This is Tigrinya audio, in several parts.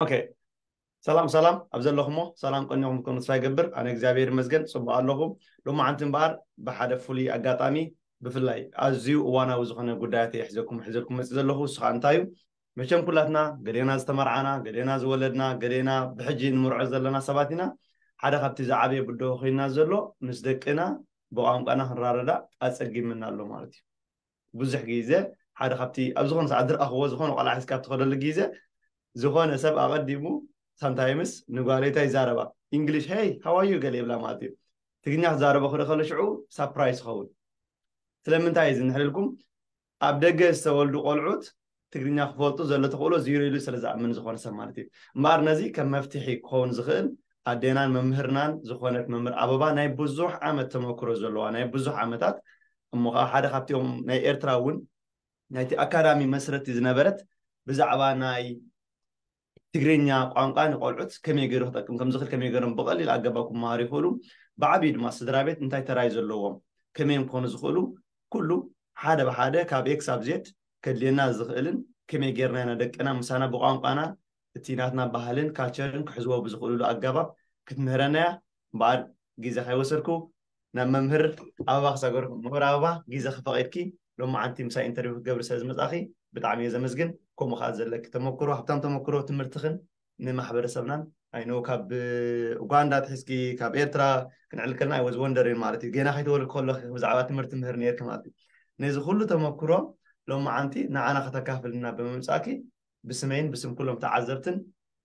ኦኬ፣ ሰላም ሰላም፣ ኣብ ዘለኹሞ ሰላም ቀኒኹም ክትኮኑ ተስፋ ይገብር። ኣነ እግዚኣብሔር ይመስገን ጽቡቕ ኣለኹ። ሎማዓንቲ እምበኣር ብሓደ ፍሉይ ኣጋጣሚ፣ ብፍላይ ኣዝዩ እዋናዊ ዝኾነ ጉዳያት እየ ሒዘኩም ሒዘልኩም መጽእ ዘለኹ። እሱ ከዓ እንታይ እዩ? መቸም ኩላትና ገሌና ዝተመርዓና፣ ገሌና ዝወለድና፣ ገሌና ብሕጂ ንምርዖ ዘለና ሰባት ኢና። ሓደ ካብቲ ዝዓበየ ብድሆ ኮይና ዘሎ፣ ምስ ደቅና ብቋንቋና ክንራረዳ ኣጸጊምና ኣሎ ማለት እዩ። ብዙሕ ግዜ ሓደ ካብቲ ኣብ ዝኾነ ሰዓት ዝረኣኽዎ ዝኾነ ቆልዓ ሒዝካ ኣብ ትኸደሉ ግዜ፣ ዝኾነ ሰብ ኣቐዲሙ ሳምታይምስ ንጓለይታ ይዛረባ፣ ኢንግሊሽ፣ ሄይ ሃዋዩ ገለ ይብላ ማለት እዩ። ትግርኛ ክዛረበ ክርኢ ከሎ ሽዑ ሳፕራይዝ ይኸውን። ስለምንታይ እዩ ዝንሕልልኩም? ኣብ ደገ ዝተወልዱ ቆልዑት ትግርኛ ክፈልጡ ዘሎ ተኽእሎ ዚሮ ኢሉ ስለ ዝኣምን ዝኾነ ሰብ ማለት እዩ። እምበኣር ነዚ ከም መፍትሒ ክኸውን ዝኽእል ኣዴናን መምህርናን ዝኾነት መምህር ኣበባ ናይ ብዙሕ ዓመት ተመክሮ ዘለዋ፣ ናይ ብዙሕ ዓመታት፣ እሞ ከዓ ሓደ ካብቲኦም ናይ ኤርትራ እውን ናይቲ ኣካዳሚ መስረቲ ዝነበረት፣ ብዛዕባ ናይ ትግርኛ ቋንቋ ንቆልዑት ከመይ ገይሩ ክጠቅም ከም ዝኽእል፣ ከመይ ገይሮም ብቐሊል ኣገባብ ክመሃሩ ይኽእሉ፣ ብዓብዩ ድማ ስድራ ቤት እንታይ ተራይ ዘለዎም፣ ከመይ እዮም ክኾኑ ዝኽእሉ፣ ኩሉ ሓደ ብሓደ ካብ ኤክስ ኣብ ዜድ ከድልየና ዝኽእልን ከመይ ጌርና ኢና ደቅና ምሳና ብቋንቋና እቲ ናትና ባህልን ካልቸርን ክሕዝዎ ብዝኽእሉሉ ኣገባብ ክትምህረና እያ። እምበኣር ግዜ ከይወሰድኩ ናብ መምህር ኣበባ ክሳገርኩም። መምህር ኣበባ፣ ግዜ ከፈቒድኪ ሎማዓንቲ ምሳይ ኢንተርቪው ክትገብሪ ስለ ዝመጻኺ ብጣዕሚ እየ ዘመስግን። ከምኡ ከኣ ዘለኪ ተመክሮ፣ ሃብታም ተመክሮ ትምህርትኽን ንማሕበረሰብናን፣ ኣይኖ ካብ ኡጋንዳ ትሒዝኪ ካብ ኤርትራ ክንዕልከልና፣ I was wondering ማለት እዩ። ገና ከይተወለድኩ ከለኺ ብዛዕባ ትምህርቲ ምህር ነይርኪ ማለት እዩ። ነዚ ኩሉ ተመክሮ ሎማዓንቲ ንዓና ከተካፍልና ብምምጻእኪ ብስመይን ብስም ኩሎም ተዓዘብትን፣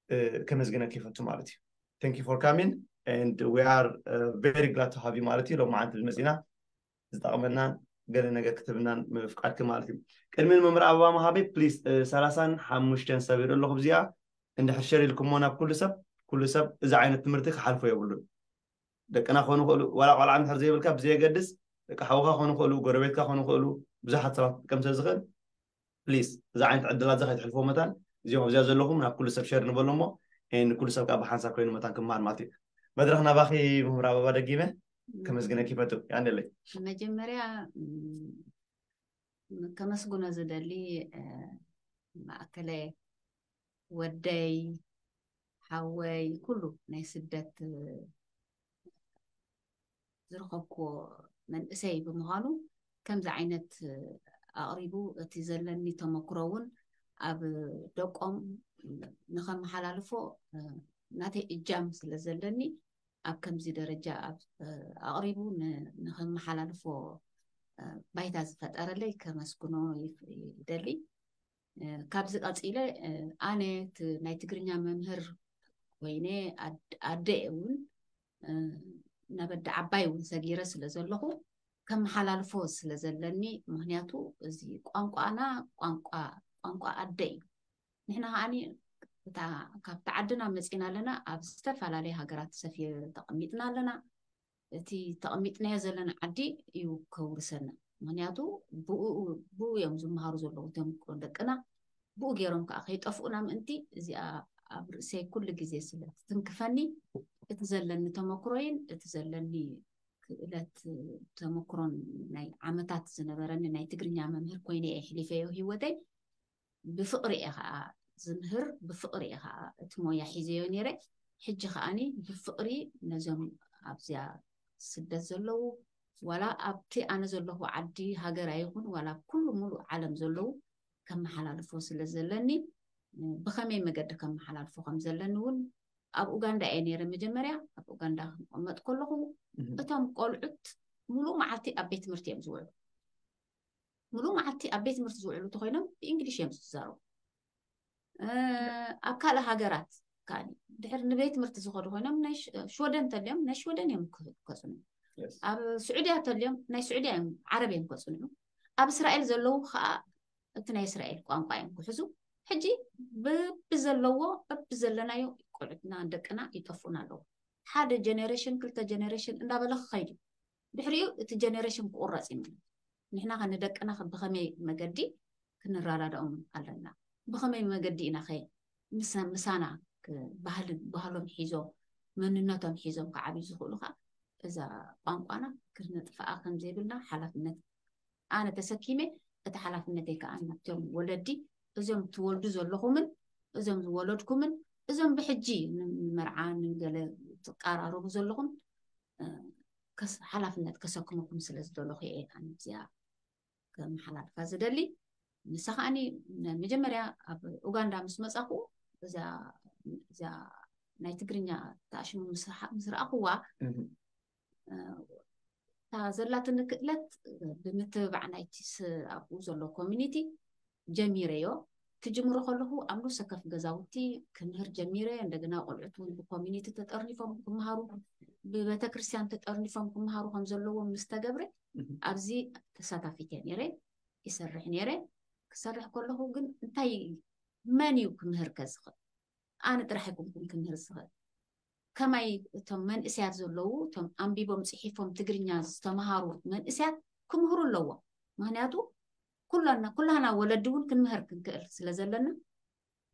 እ፣ ከመስግነኪ ይፈቱ ማለት እዩ። Thank you for coming and we are, uh, very glad to have you ማለት እዩ። ሎማዓንቲ ዝመጺና ዝጠቕመናን ገለ ነገር ክትብናን ምፍቃድኪ ማለት እዩ። ቅድሚ ንመምህር ኣበባ ምሃበይ፣ ፕሊዝ፣ እ፣ ሰላሳን ሓሙሽተን ሰብ ይርኢ ኣለኹ ብዚኣ። እንድሕር ሸር ኢልኩሞ ናብ ኩሉ ሰብ፣ ኩሉ ሰብ እዚ ዓይነት ትምህርቲ ክሓልፎ የብሉን። ደቅና ክኾኑ ይኽእሉ፣ ዋላ ቆልዓ እንድሕር ዘይብልካ ብዘየገድስ፣ ደቂ ሓውኻ ክኾኑ ይኽእሉ፣ ጎረቤትካ ክኾኑ ይኽእሉ፣ ብዙሓት ሰባት ክጥቀም ስለ ዝኽእል፣ ፕሊዝ፣ እዚ ዓይነት ዕድላት እዚ ከይትሕልፎ መታን፣ እዚኦም ኣብዚኣ ዘለኹም ናብ ኩሉ ሰብ ሸር ንበሎ እሞ፣ እ፣ ንኩሉ ሰብ ከዓ ብሓንሳብ ኮይኑ መታን ክመሃር ማለት እዩ። መድረኽ ናባኺ መምህር ኣበባ ደጊመ ከመስግነኪ ይፈቱ። ያንደለይ። መጀመርያ፣ እም፣ ከመስግኖ ዝደሊ፣ እ፣ ማእከለ ወደይ፣ ሓወይ፣ ኩሉ ናይ ስደት፣ እ፣ ዝረኸብክዎ መንእሰይ ብምዃኑ፣ ከምዚ ዓይነት፣ እ፣ ኣቕሪቡ፣ እቲ ዘለኒ ተመክሮ እውን ኣብ ደቆም ንኸመሓላልፎ፣ እ፣ ናተይ እጃም ስለ ዘለኒ፣ ኣብ ከምዚ ደረጃ ኣብ፣ እ፣ ኣቕሪቡ ን-፣ ንኸመሓላልፎ፣ እ፣ ባይታ ዝፈጠረለይ ከመስግኖ ይፍ-፣ ይደሊ። እ፣ ካብዚ ቀጺለ፣ እ፣ ኣነ ት-፣ ናይ ትግርኛ መምህር ኮይነ ኣድ-፣ ኣደ እየ እውን፣ እ፣ ናብ ኣደ ዓባይ እውን ሰጊረ ስለ ዘለኹ ከመሓላልፎ ስለ ዘለኒ፣ ምኽንያቱ እዚ ቋንቋና ቋንቋ፣ ቋንቋ ኣደ እዩ። ንሕና ከዓኒ እታ ካብቲ ዓድና መጺና ኣለና፣ ኣብ ዝተፈላለየ ሃገራት ሰፊ ተቐሚጥና ኣለና። እቲ ተቐሚጥናዮ ዘለና ዓዲ እዩ ከውርሰና። ምኽንያቱ ብኡ፣ ብኡ እዮም ዝመሃሩ ዘለዉ ተምክሮ ደቅና፣ ብኡ ገይሮም ከዓ ከይጠፍኡና ምእንቲ እዚኣ ኣብ ርእሰይ ኩሉ ግዜ ስለ ትትንክፈኒ፣ እቲ ዘለኒ ተመክሮይን እቲ ዘለኒ ክእለት ተመክሮን ናይ ዓመታት ዝነበረኒ ናይ ትግርኛ መምህር ኮይነ እየ ኣሕሊፈዮ ህይወተይ። ብፍቕሪ እየ ከዓ ዝምህር፣ ብፍቕሪ እየ ከዓ እቲ ሞያ ሒዘዮ ነይረ። ሕጂ ከዓኒ ብፍቕሪ ነዞም ኣብዚኣ ስደት ዘለዉ፣ ዋላ ኣብቲ ኣነ ዘለኹ ዓዲ ሃገር ኣይኹን፣ ዋላ ኣብ ኩሉ ሙሉእ ዓለም ዘለዉ ከመሓላልፎ ስለ ዘለኒ፣ ብኸመይ መገዲ ከመሓላልፎ ከም ዘለኒ እውን፣ ኣብ ኡጋንዳ እየ ነይረ መጀመርያ። ኣብ ኡጋንዳ ክቕመጥ ከለኹ፣ እቶም ቆልዑት ሙሉእ መዓልቲ ኣብ ቤት ትምህርቲ እዮም ዝውዕሉ። ሙሉእ መዓልቲ ኣብ ቤት ትምህርቲ ዝውዕሉ እንተኾይኖም ብእንግሊሽ እዮም ዝዛረቡ። እ፣ ኣብ ካልእ ሃገራት፣ ካልእ ድሕሪ ንቤት ትምህርቲ ዝኸዱ ኮይኖም ናይ ሽ-፣ ሽወደን እንተልዮም ናይ ሽወደን እዮም ክህ-፣ ከጽንዑ። ኣብ ስዑድያ እንተልዮም ናይ ስዑድያ እዮም፣ ዓረብ እዮም ከጽንዑ። ኣብ እስራኤል ዘለዉ ከዓ እቲ ናይ እስራኤል ቋንቋ እዮም ክሕዙ። ሕጂ በብዘለዎ፣ በብዘለናዮ ቆልዑትና ደቅና ይጠፍኡና ኣለዉ። ሓደ ጀነሬሽን፣ ክልተ ጀነሬሽን እንዳበለ ክኸይድ እዩ። ድሕሪኡ እቲ ጀነሬሽን ክቑረጽ እዩ ማለት እዩ። ንሕና ከ ንደቅና ከ ብኸመይ መገዲ ክንረዳድኦም ኣለና? ብኸመይ መገዲ ኢና ከ ምስ-፣ ምሳና ክ-፣ ባህልን፣ ባህሎም ሒዞም፣ መንነቶም ሒዞም ክዓብዩ ዝኽእሉ ከ እዛ ቋንቋና ክነጥፍኣ ከም ዘይብልና ሓላፍነት ኣነ ተሰኪመ፣ እቲ ሓላፍነተይ ከኣ ናብቶም ወለዲ፣ እዞም ትወልዱ ዘለኹምን እዞም ዝወለድኩምን እዞም ብሕጂ ንመርዓ ንገለ ትቀራረቡ ዘለኹም፣ እ፣ ከስ-፣ ሓላፍነት ከሰክመኩም ስለ ዝደለኹ እየ ኣነ እዚኣ ከመሓላልፋ ዝደሊ። ንሳ ከዓኒ መጀመርያ ኣብ ኡጋንዳ ምስ መጻኹ፣ እዛ፣ እዛ ናይ ትግርኛ ተኣሽሙ ምስ ረኣ-፣ ምስ ረኣኹዋ፣ እህ። እ፣ እታ ዘላትኒ ክእለት ብምትብባዕ ናይቲ ስ-፣ ኣብኡ ዘሎ ኮሚኒቲ ጀሚረዮ። ክጅምሮ ከለኹ ኣብ ነፍሰ ከፍ ገዛውቲ ክምህር ጀሚረ። እንደገና ቆልዑት እውን ብኮሚኒቲ ተጠርኒፎም ክመሃሩ፣ ብቤተክርስትያን ተጠርኒፎም ክመሃሩ ከም ዘለዎም ምስ ተገብረ፣ እህ። ኣብዚ ተሳታፊት እየ ነይረ፣ ይሰርሕ ነይረ። ክሰርሕ ከለኹ ግን እንታይ፣ መን እዩ ክምህር ከ ዝኽእል? ኣነ ጥራሕ ኣይኮንኩን ክምህር ዝኽእል። ከማይ እቶም መንእሰያት ዘለዉ፣ እቶም ኣንቢቦም ጽሒፎም ትግርኛ ዝተምሃሩ መንእሰያት ክምህሩ ኣለዎም። ምኽንያቱ ኩላና፣ ኩላህና ወለዲ እውን ክንምህር ክንክእል ስለ ዘለና፣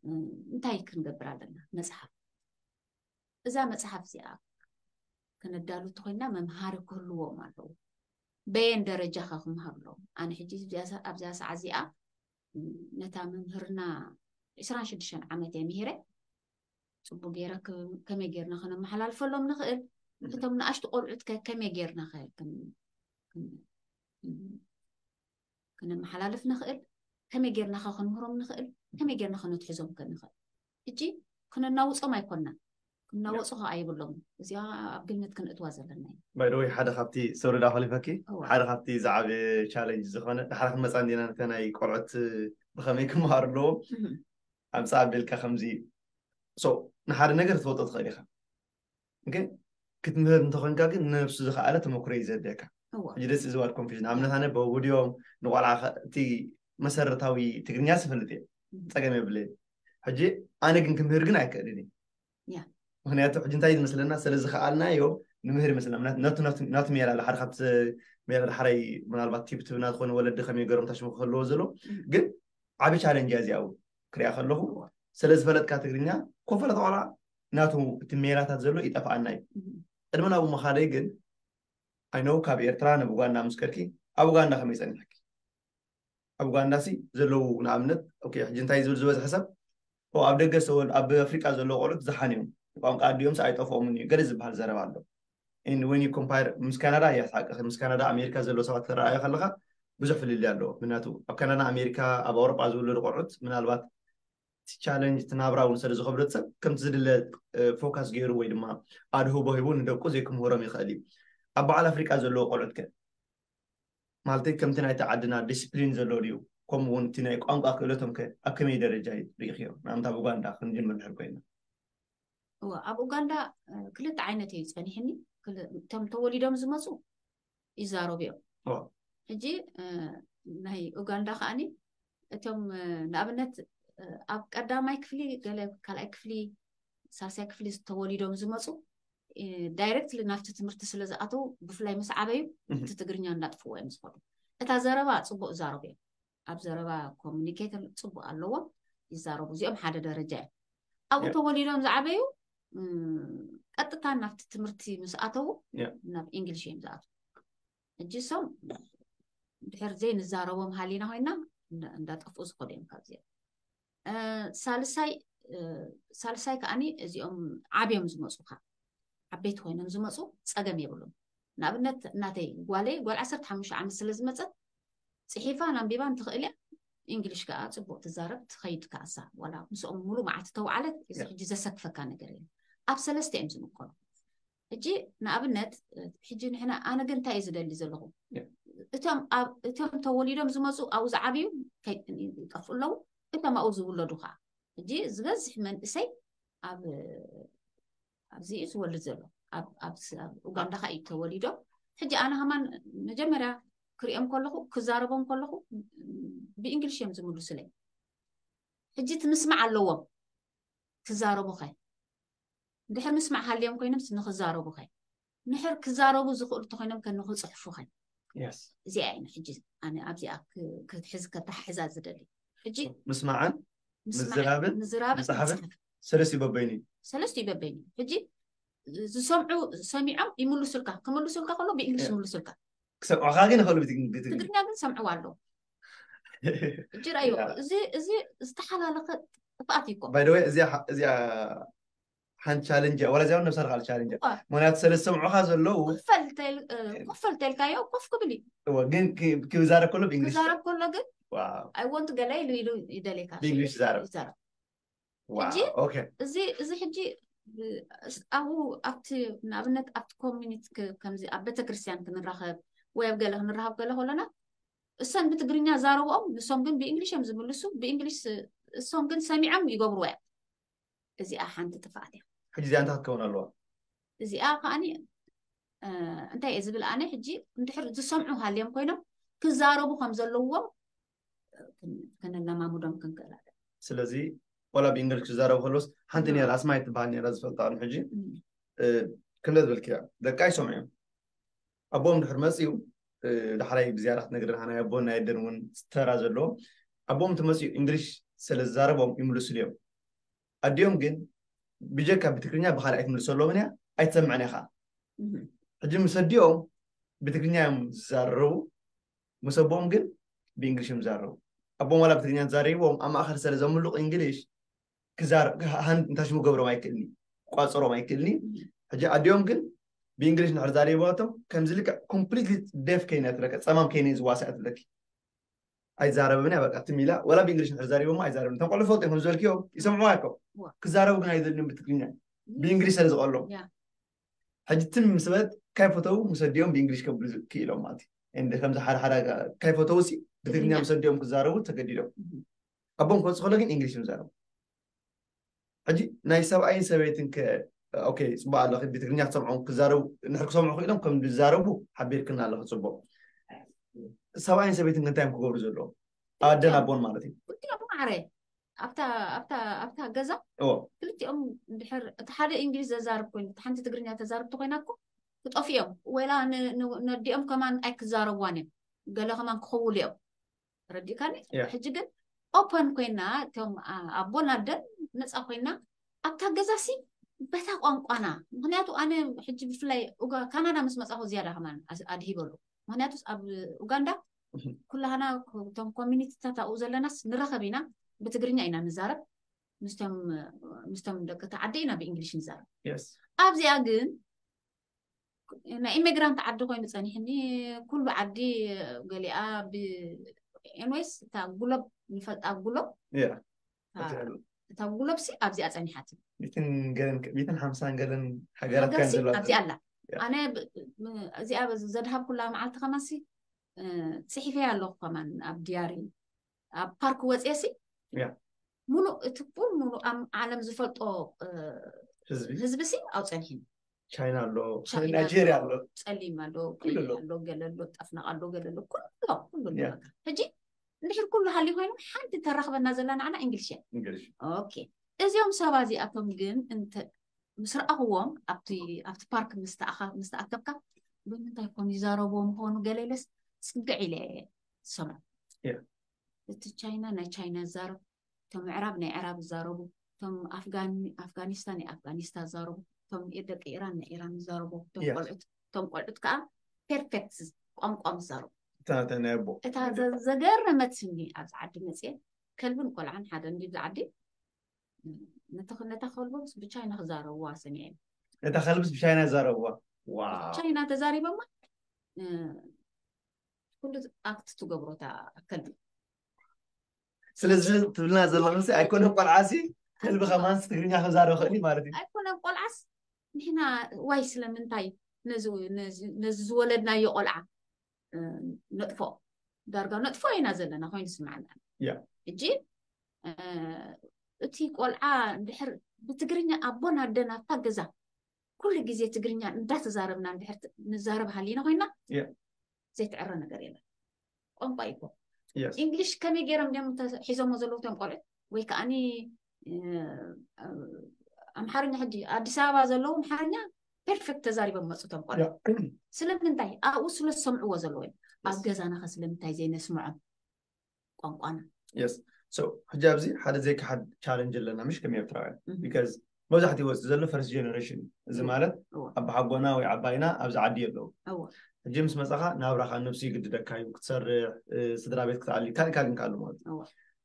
እ፣ እንታይ ክንገብር ኣለና? መጽሓፍ። እዛ መጽሓፍ እዚኣ ከነዳሉ እንተኾይንና መምሃሪ ክህልዎም ኣለዎ። በየን ደረጃ ከ ክምሃሩ ኣለዎም? ኣነ ሕጂ እዚኣ ሰ-፣ ኣብዚኣ ሰዓት እዚኣ፣ እ፣ ነታ መምህርና ዕስራን ሽዱሽተን ዓመት እየ ምሂረ። ጽቡቅ ገይረ ከ-፣ ከመይ ጌርና ከነመሓላልፈሎም ንኽእል? እህ። እቶም ንኣሽቱ ቆልዑት ከ ከመይ ጌርና ከ ክን-፣ ክን-፣ ክን-፣ ክነመሓላልፍ ንኽእል? ከመይ ጌርና ከ ክንምህሮም ንኽእል? ከመይ ጌርና ከነትሕዞም ከ ንኽእል? ሕጂ ክነናውጾም ኣይኮንና። ክናወጹ ከ ኣይብሎም። እዚኣ ኣብ ግምት ክንእትዋ ዘለና እዩ። ባይ ወይ ሓደ ካብቲ ሶሪ ዳ ኸሊፈኪ እዋ። ሓደ ካብቲ ዝዓበየ ቻለንጅ ዝኾነ ድሓር ክንመጻ እንዲና ነተ ናይ ቆልዑት ብኸመይ ክመሃሩ ኣለዎም እህ። ኣምጻ ኣቢልካ ከምዚ ሶ ንሓደ ነገር ክትፈልጦ ትኽእል ኢኻ። ግን ክትምህር እንተኾንካ ግን ነብሱ ዝኸኣለ ተመክሮ እዩ ዘድልየካ። እዋ። ሕጂ ደስ ዝዋድ ኮንፊዥን ኣብነት ኣነ በውድዮም ንቆልዓ ከ-፣ እቲ መሰረታዊ ትግርኛ ስፈልጥ እየ እህ። ጸገም የብለይ። ሕጂ ኣነ ግን ክምህር ግን ኣይክእልን እዩ። ያ። ምክንያቱ ሕጂ እንታይ ዝመስለና ስለ ዝኸኣልናዮ ንምህር ይመስለና። ምክንያቱ ናቱ፣ ናቱ፣ ናቱ ሜላ ኣሎ። ሓደ ካብቲ ሜላ ሓራይ ምናልባት ቲፕ ትብና ዝኾነ ወለዲ ከመይ ገይሮም ታሽሙ ክህልዎ ዘሎ። እህ። ግን ዓቢ ቻለንጅ እያ እዚኣ እውን ክሪኣ ከለኹ። ስለ ዝፈለጥካ ትግርኛ ኮፈለ ተቆልዓ ናቱ እቲ ሜላታት ዘሎ ይጠፍኣና እዩ። እህ። ቅድሚ ናብኡ ምኻደይ ግን ኣይነው ካብ ኤርትራ ናብ ኡጋንዳ ምስ ከድኪ ኣብ ኡጋንዳ ከመይ ጸኒሕኪ? ኣብ ኡጋንዳ ሲ ዘለዉ ንኣብነት ኦኬ ሕጂ እንታይ ዝብል ዝበዝሐ ሰብ ኦ ኣብ ደገ ዝተወል-፣ ኣብ ኣፍሪቃ ዘለዉ ቆልዑት ዝሓን እዮም፣ ቋንቋ ኣዲኦም ሲ ኣይጠፍኦምን እዩ ገለ ዝበሃል ዘረባ ኣሎ። And when you compare ምስ ካናዳ እያ ሓቂ፣ ምስ ካናዳ ኣሜሪካ ዘለዉ ሰባት ተረኣዮ ከለኻ ብዙሕ ፍልልይ ኣለዎ። ምክንያቱ ኣብ ካናዳ ኣሜሪካ ኣብ ኣውሮጳ ዝውለዱ ቆልዑት ምናልባት እቲ ቻለንጅ እቲ ናብራ እውን ስለ ዝኸብደት ሰብ ከምቲ ዝድለ ፎካስ ገይሩ ወይ ድማ ኣድህቦ ሂቡ ንደቁ ዘይክምህሮም ይኽእል እዩ። ኣብ በዓል ኣፍሪቃ ዘለዉ ቆልዑት ከ ማለተይ ከምቲ ናይቲ ዓድና ዲስፕሊን ዘሎ ድዩ? ከምኡ እውን እቲ ናይ ቋንቋ ክእለቶም ከ ኣብ ከመይ ደረጃ እዩ ርኢኽዮ? ንኣብነት ኣብ ኡጋንዳ ክንጅምር ድሕር ኮይና። እወ፣ ኣብ ኡጋንዳ እ፣ ክልተ ዓይነት እዩ ጸኒሕኒ። ክል-፣ እቶም ተወሊዶም ዝመጹ ይዛረቡ እዮም። እወ። ሕጂ እ፣ ናይ ኡጋንዳ ከዓኒ እቶም እ፣ ንኣብነት እ፣ ኣብ ቀዳማይ ክፍሊ ገለ ካልኣይ ክፍሊ ሳልሳይ ክፍሊ ተወሊዶም ዝመጹ እ፣ ዳይሬክትሊ ናብቲ ትምህርቲ ስለ ዝኣተው ብፍላይ ምስ ዓበዩ እህ። እቲ ትግርኛ እንዳጥፍዎ እዮም ዝኸዱ። እታ ዘረባ ጽቡቅ ይዛረቡ እዮም። ኣብ ዘረባ ኮሚኒኬት ጽቡቅ ኣለዎም፣ ይዛረቡ። እዚኦም ሓደ ደረጃ እዮም። ኣብኡ ያ። ተወሊዶም ዝዓበዩ ም፣ ቀጥታ ናብቲ ትምህርቲ ምስ ኣተዉ ያ። ናብ ኢንግሊሽ እዮም ዝኣትዉ። ሕጂ እሶም ድሕር ዘይንዛረቦም ሃሊና ኮይና እንዳ-፣ እንዳጠፍኡ ዝኸዱ እዮም ካብዚኦም። እ፣ ሳልሳይ እ፣ ሳልሳይ ከዓኒ እዚኦም ዓብዮም ዝመፁ ካ ዓበይቲ ኮይኖም ዝመፁ ጸገም የብሉም። ንኣብነት እናተይ ጓለይ ጓል ዓሰርተ ሓሙሽተ ዓመት ስለ ዝመፀት ጽሒፋን ኣንቢባን ትኽእል እያ። እንግሊሽ ከኣ ጽቡቕ ትዛረብ ትኸይድ ከኣሳ ዋላ ምስኦም ሙሉ መዓልቲ ተውዓለት እዚ ያ። ሕጂ ዘሰክፈካ ነገር እዩ። ኣብ ሰለስተ እዮም ዝምከሩ። ሕጂ ንኣብነት እ፣ ሕጂ ንሕና ኣነ ግን እንታይ እዩ ዝደሊ ዘለኹ ያ። እቶም ኣብ እቶም ተወሊዶም ዝመፁ ኣብኡ ዝዓብዩ ከይ- ይጠፍኡ ኣለዉ። እቶም ኣብኡ ዝውለዱ ከዓ ሕጂ ዝበዝሕ መንእሰይ ኣብ ኣብዚ እዩ ዝወልድ ዘሎ ኣብ ኣብ ስ- ኣብ ኡጋንዳ ከዓ እዩ ተወሊዶም። ሕጂ ኣነ ከማን መጀመርያ ክሪኦም ከለኹ ክዛረቦም ከለኹ ብእንግሊሽ እዮም ዝምልሱለይ። ሕጂ እቲ ምስማዕ ኣለዎም ክዛረቡኸ እንድሕር ምስማዕ ሃልዮም ኮይኖም ንክዛረቡኸ ንድሕር ክዛረቡ ዝኽእሉ እንተኮይኖም ከ ንክፅሕፉኸ የስ እዚኣ እየ ሕጂ ኣነ ኣብዚኣ ክ- ክትሕዝ ከተሓሕዛ ዝደሊ። ሕጂ ምስማዕን ምስማዕ ምዝራብን ምዝራብን ምፅሓፍን ምፅሓፍን ሰለስቲ በበይኑ እዩ ሰለስቲ በበይኑ። ሕጂ ዝሰምዑ ሰሚዖም ይምልሱልካ። ክምልሱልካ ከሎ ብእንግሊሽ ያ። ይምልሱልካ። ክሰምዑኻ ግን ይኽእሉ ብትግ- ብትግርኛ ትግርኛ ግን ሰምዕዋ ኣለዉ። ሕጂ ረኣይዎ ያ። እዚ እዚ ዝተሓላለኸ ጥፍኣት እዩ እኮ። By the way፣ እዚኣ ሓ- እዚኣ ሓንቲ ቻለንጅ እያ። ዋላ እዚኣ እውን ነብሳ ካልእ ቻለንጅ እያ። እዋ። ምክንያቱ ስለ ዝሰምዑኻ ዘለዉ ኮፍ ተል- እ፣ ኮፍ ተልካዮ ኮፍ ክብል እዩ። እወ፣ ግን ክ- ክዛረብ ከሎ ብእንግሊሽ ክዛረብ ከሎ ግን ዋው፣ I want ገለ ኢሉ ኢሉ ይደልየካ ብእንግሊሽ ይዛረብ። ይዛረብ። ዋው፣ ሕጂ ኦኬ። እዚ እዚ ሕጂ ብ- ስ- ኣብኡ ኣብቲ ንኣብነት ኣብቲ ኮሚኒቲ ክ- ከምዚ ኣብ ቤተክርስትያን ክንራኸብ ወይ ኣብ ገለ ክንራኸብ ገለ ከለና እሰን ብትግርኛ ዛረብኦም ንሶም ግን ብእንግሊሽ እዮም ዝምልሱ። ብእንግሊሽ ስ- እሶም ግን ሰሚዖም ይገብርዋ እዮም። እዚኣ ሓንቲ ጥፍኣት እያ። ሕጂ እዚኣ እንታይ ክትከውን ኣለዋ? እዚኣ ከዓኒ እ፣ እንታይ እየ ዝብል ኣነ ሕጂ እንድሕር ዝሰምዑ ሃልዮም ኮይኖም ክዛረቡ ከም ዘለዎም እ፣ ክን- ክንለማምዶም ክንክእል ኣለና። ስለዚ ዋላ ብእንግሊሽ ክዛረቡ ከለውስ ሓንቲ እም። ነራ ኣስማይ ትበሃል ነራ ዝፈልጣ ሕጂ እም። እ፣ ከምዚ ዝበልክያ ደቃ ይሰምዑ እዮም። ኣቦም ድሕር መፅኡ እ፣ ዳሕራይ ብዝያዳ ክትነግረና ናይ ኣቦን ናይ ኣደን እውን ዝተራ ዘለዎ ኣቦም ትመፅኡ እንግሊሽ ስለ ዝዛረቦም ይምልሱሉ እዮም። ኣዲኦም ግን ብጀካ ብትግርኛ ብካልእ ኣይትምልሰሎምን እያ ኣይትሰምዕን ኢኻ። እም። ሕጂ ምስ ኣዲኦም ብትግርኛ እዮም ዝዛረቡ፣ ምስ ኣቦኦም ግን ብእንግሊሽ እዮም ዝዛረቡ። ኣቦም ዋላ ብትግርኛ ተዛሪቦም ኣብ ማእኸል ስለ ዘምልቑ እንግሊሽ ክዛር ሃን እንታሽሙ ገብሮም ኣይክእልኒ ቋፀሮም ኣይክእልኒ። ሕጂ ኣዲኦም ግን ብእንግሊሽ ንሕር ዛሪቦቶም ከምዚ ልክዕ ኮምፕሊትሊ ደፍ ከይነ ትለከ ፀማም ከይነ ዝዋስዐ ትለኪ ኣይዛረብን እያ በቃ ትም ኢላ ወላ ብእንግሊሽ ንሕር ዛሪቦሞ ኣይዛረብን። እቶም ቆልዑ ፈልጦ እዮም ዝበልክዮ ይሰምዕዋ እኮ ዋ። ክዛረቡ ግን ኣይደልዮም ብትግርኛ ብእንግሊሽ ስለ ዝቐሎም ያ። ሕጂ ትም ምስ በለት ካይፈተው ምስ ኣዲኦም ብእንግሊሽ ከብሉ ክኢሎም ማለት እዩ። እንደ ከምዚ ሓደ ሓደ ካይፈተው ሲ ብትግርኛ ትግርኛ። ምስ ኣዲኦም ክዛረቡ ተገዲዶም እም። ኣቦም ክወፅእ ከሎ ግን እንግሊሽ እዮም ዝዛረቡ። ሕጂ ናይ ሰብኣይን ሰበይትን ከ ኦኬ ፅቡቅ ኣለኺ ብትግርኛ ክሰምዖም ክዛረቡ እንድሕር ክሰምዑ ክኢሎም ከም ዝዛረቡ ሓቢርክና ኣለኺ ፅቡቅ። ሰብኣይን ሰበይትን ከ እንታይ እዮም ክገብሩ ዘለዎም? ኣደን ኣቦን ማለት እዩ። ክልቲኦም ማዕረ ኣብታ ኣብታ ኣብታ ገዛ እዎ ክልቲኦም እንድሕር እቲ ሓደ እንግሊዝ ዘዛርብ ኮይኑ እቲ ሓንቲ ትግርኛ ተዛርብቲ ኮይና እኮ ክጠፍኦም ወላ ን- ን- ነዲኦም ከማን ኣይክዛረብዋን እዮም። ገለ ከማን ክኽውሉ እዮም። ረዲእካኒ? ያ። ሕጂ ግን ኦፐን ኮይና እቶም ኣ- ኣቦን ኣደን ነፃ ኮይና ኣብታ ገዛ ሲ በታ ቋንቋና። ምክንያቱ ኣነ ሕጂ ብፍላይ ኡጋ- ካናዳ ምስ መፃኹ ዝያዳ ከማን ኣስ- ኣድሂበሉ። ምክንያቱ ኣብ ኡጋንዳ እህ። ኩላህና እቶም ኮሚኒቲታት ኣብኡ ዘለናስ ንራኸብ ኢና፣ ብትግርኛ ኢና ንዛረብ፣ ምስቶም ምስቶም ደቂ እቲ ዓዲ ኢና ብእንግሊሽ ንዛረብ። የስ ኣብዚኣ ግን ናይ ኢሚግራንት ዓዲ ኮይኑ ጸኒሕኒ። ኩሉ ዓዲ ገሊኣ ብ ኤንዌስ እታ ጉሎብ ንፈልጣ ጉሎብ ያ እታ ጉሎብ ሲ ኣብዚኣ ጸኒሓት። ሚትን ገለን ሚትን ሓምሳን ገለን ሃገራት ሃገር ካን ሲ ዘለዋ ኣብዚኣ ኣላ። ያ። ኣነ ብ- ብ- እዚኣ በዚ ዘድሃብኩላ መዓልቲ ከማን ሲ እ፣ ጽሒፈያ ኣለኹ ከማን ኣብ ድያሪ ኣብ ፓርክ ወፅየ ሲ ያ። ሙሉእ እቲ ኩሉ ሙሉእ ኣብ ዓለም ዝፈልጦ እ፣ ህዝቢ ህዝቢ ሲ ኣብፀኒሕኒ። ቻይና ኣሎ ቻይና ናይጄሪያ ኣሎ፣ ኣሎ ጸሊም ኣሎ፣ ኩሉ ቀይሕ ኣሎ። ኣሎ፣ ገለ ኣሎ፣ ጠፍናቕ ኣሎ፣ ገለ ኣሎ፣ ኩሉ ኩሉ ኣሎ። ያ። በቃ ሕጂ እንድሕር ኩሉ ሃልዩ ኮይኑ ሓንቲ ተራኽበና ዘላ ንዓና እንግሊሽ እያ። እንግሊሽ ኦኬ እዚኦም ሰባ እዚኣቶም ግን እንተ ምስ ረኣኽዎም ኣብቲ ኣብቲ ፓርክ ምስ ተኣኻ- ምስ ተኣከብካ ብምንታይ ኮም ይዛረብዎ ምኾኑ ገለ ኢለስ ጽግዕ ኢለ ዝሰምዖ። ያ። እቲ ቻይና ናይ ቻይና ይዛረብ፣ እቶም ምዕራብ ናይ ዕራብ ይዛረቡ፣ እቶም ኣፍጋኒ ኣፍጋኒስታን ናይ ኣፍጋኒስታን ይዛረቡ፣ እቶም ደቂ ኢራን ናይ ኢራን ይዛረቡ፣ እቶም ያ። ቆልዑት እቶም ቆልዑት ከኣ ፐርፌክት ቋንቋ ይዛረቡ። እታ እታ ናይ ኣቦ እታ ዘ- ዘገረመትኒ ኣብዚ ዓዲ መፅየ ከልብን ቆልዓን ሓደ እንዲ ኣብዚ ዓዲ ነቲ ነታ ከልቦስ ብቻይና ክዛረብዋ ሰሚዐ። እታ ከልብስ ብቻይና ይዛረብዋ። ዋው ቻይና ተዛሪቦማ እ፣ ኩሉ ኣክት ትገብሮ እታ ከልቢ። ስለዚ ትብልና ዘለኽሲ ኣይኮነን ቆልዓሲ ከልቢ ከማንስ ትግርኛ ክዛረብ ክእል እዩ ማለት እዩ። ኣይኮነን ቆልዓስ ንሕና ዋይ ስለምንታይ ነዚ ነዚ- ነዚ ዝወለድናዮ ቆልዓ እ፣ ነጥፎ ዳርጋ ነጥፎ ኢና ዘለና ኮይኑ ስምዓና። ያ። ሕጂ እ፣ እቲ ቆልዓ እንድሕር ብትግርኛ ኣቦን ኣደን ኣብታ ገዛ ኩሉ ግዜ ትግርኛ እንዳተዛረብና እንድሕር ት- ንዛረብ ሃሊና ኮይና ያ። ዘይትዕረ ነገር የለን። ቋንቋ እዩ እኮ። የስ ኢንግሊሽ ከመይ ገይሮም ድዮም ተ- ሒዞሞ ዘለዉ እቶም ቆልዑ ወይ ከዓኒ እ፣ ኣምሓርኛ ሕጂ ኣዲስ ኣበባ ዘለዉ ኣምሓርኛ ፐርፌክት ተዛሪቦም መፁ እቶም ቆልዑ። ስለምንታይ ኣብኡ ስለ ዝሰምዕዎ ዘለዉ እዮም። ኣብ የስ ገዛና ከ ስለምንታይ ዘይነስምዖም ቋንቋና? የስ ሶ ሕጂ ኣብዚ ሓደ ዘይከሓድ ቻለንጅ ኣለና ምሽ ከም ኤርትራውያን እህ፣ ቢካዝ መብዛሕትኡ ወፂ ዘሎ ፈርስት ጀነሬሽን እዚ እህ፣ ማለት እወ፣ ኣባሓጎና ወይ ዓባይና ኣብዚ ዓዲ ኣለዉ እወ፣ ሕጂ ምስ መፃኻ ናብራኻ ነብሱ ይግድደካ እዩ ክትሰርሕ እ፣ ስድራ ቤት ክትኣሊ ካልእ ካልእ እንካሉ ማለት እዩ እወ፣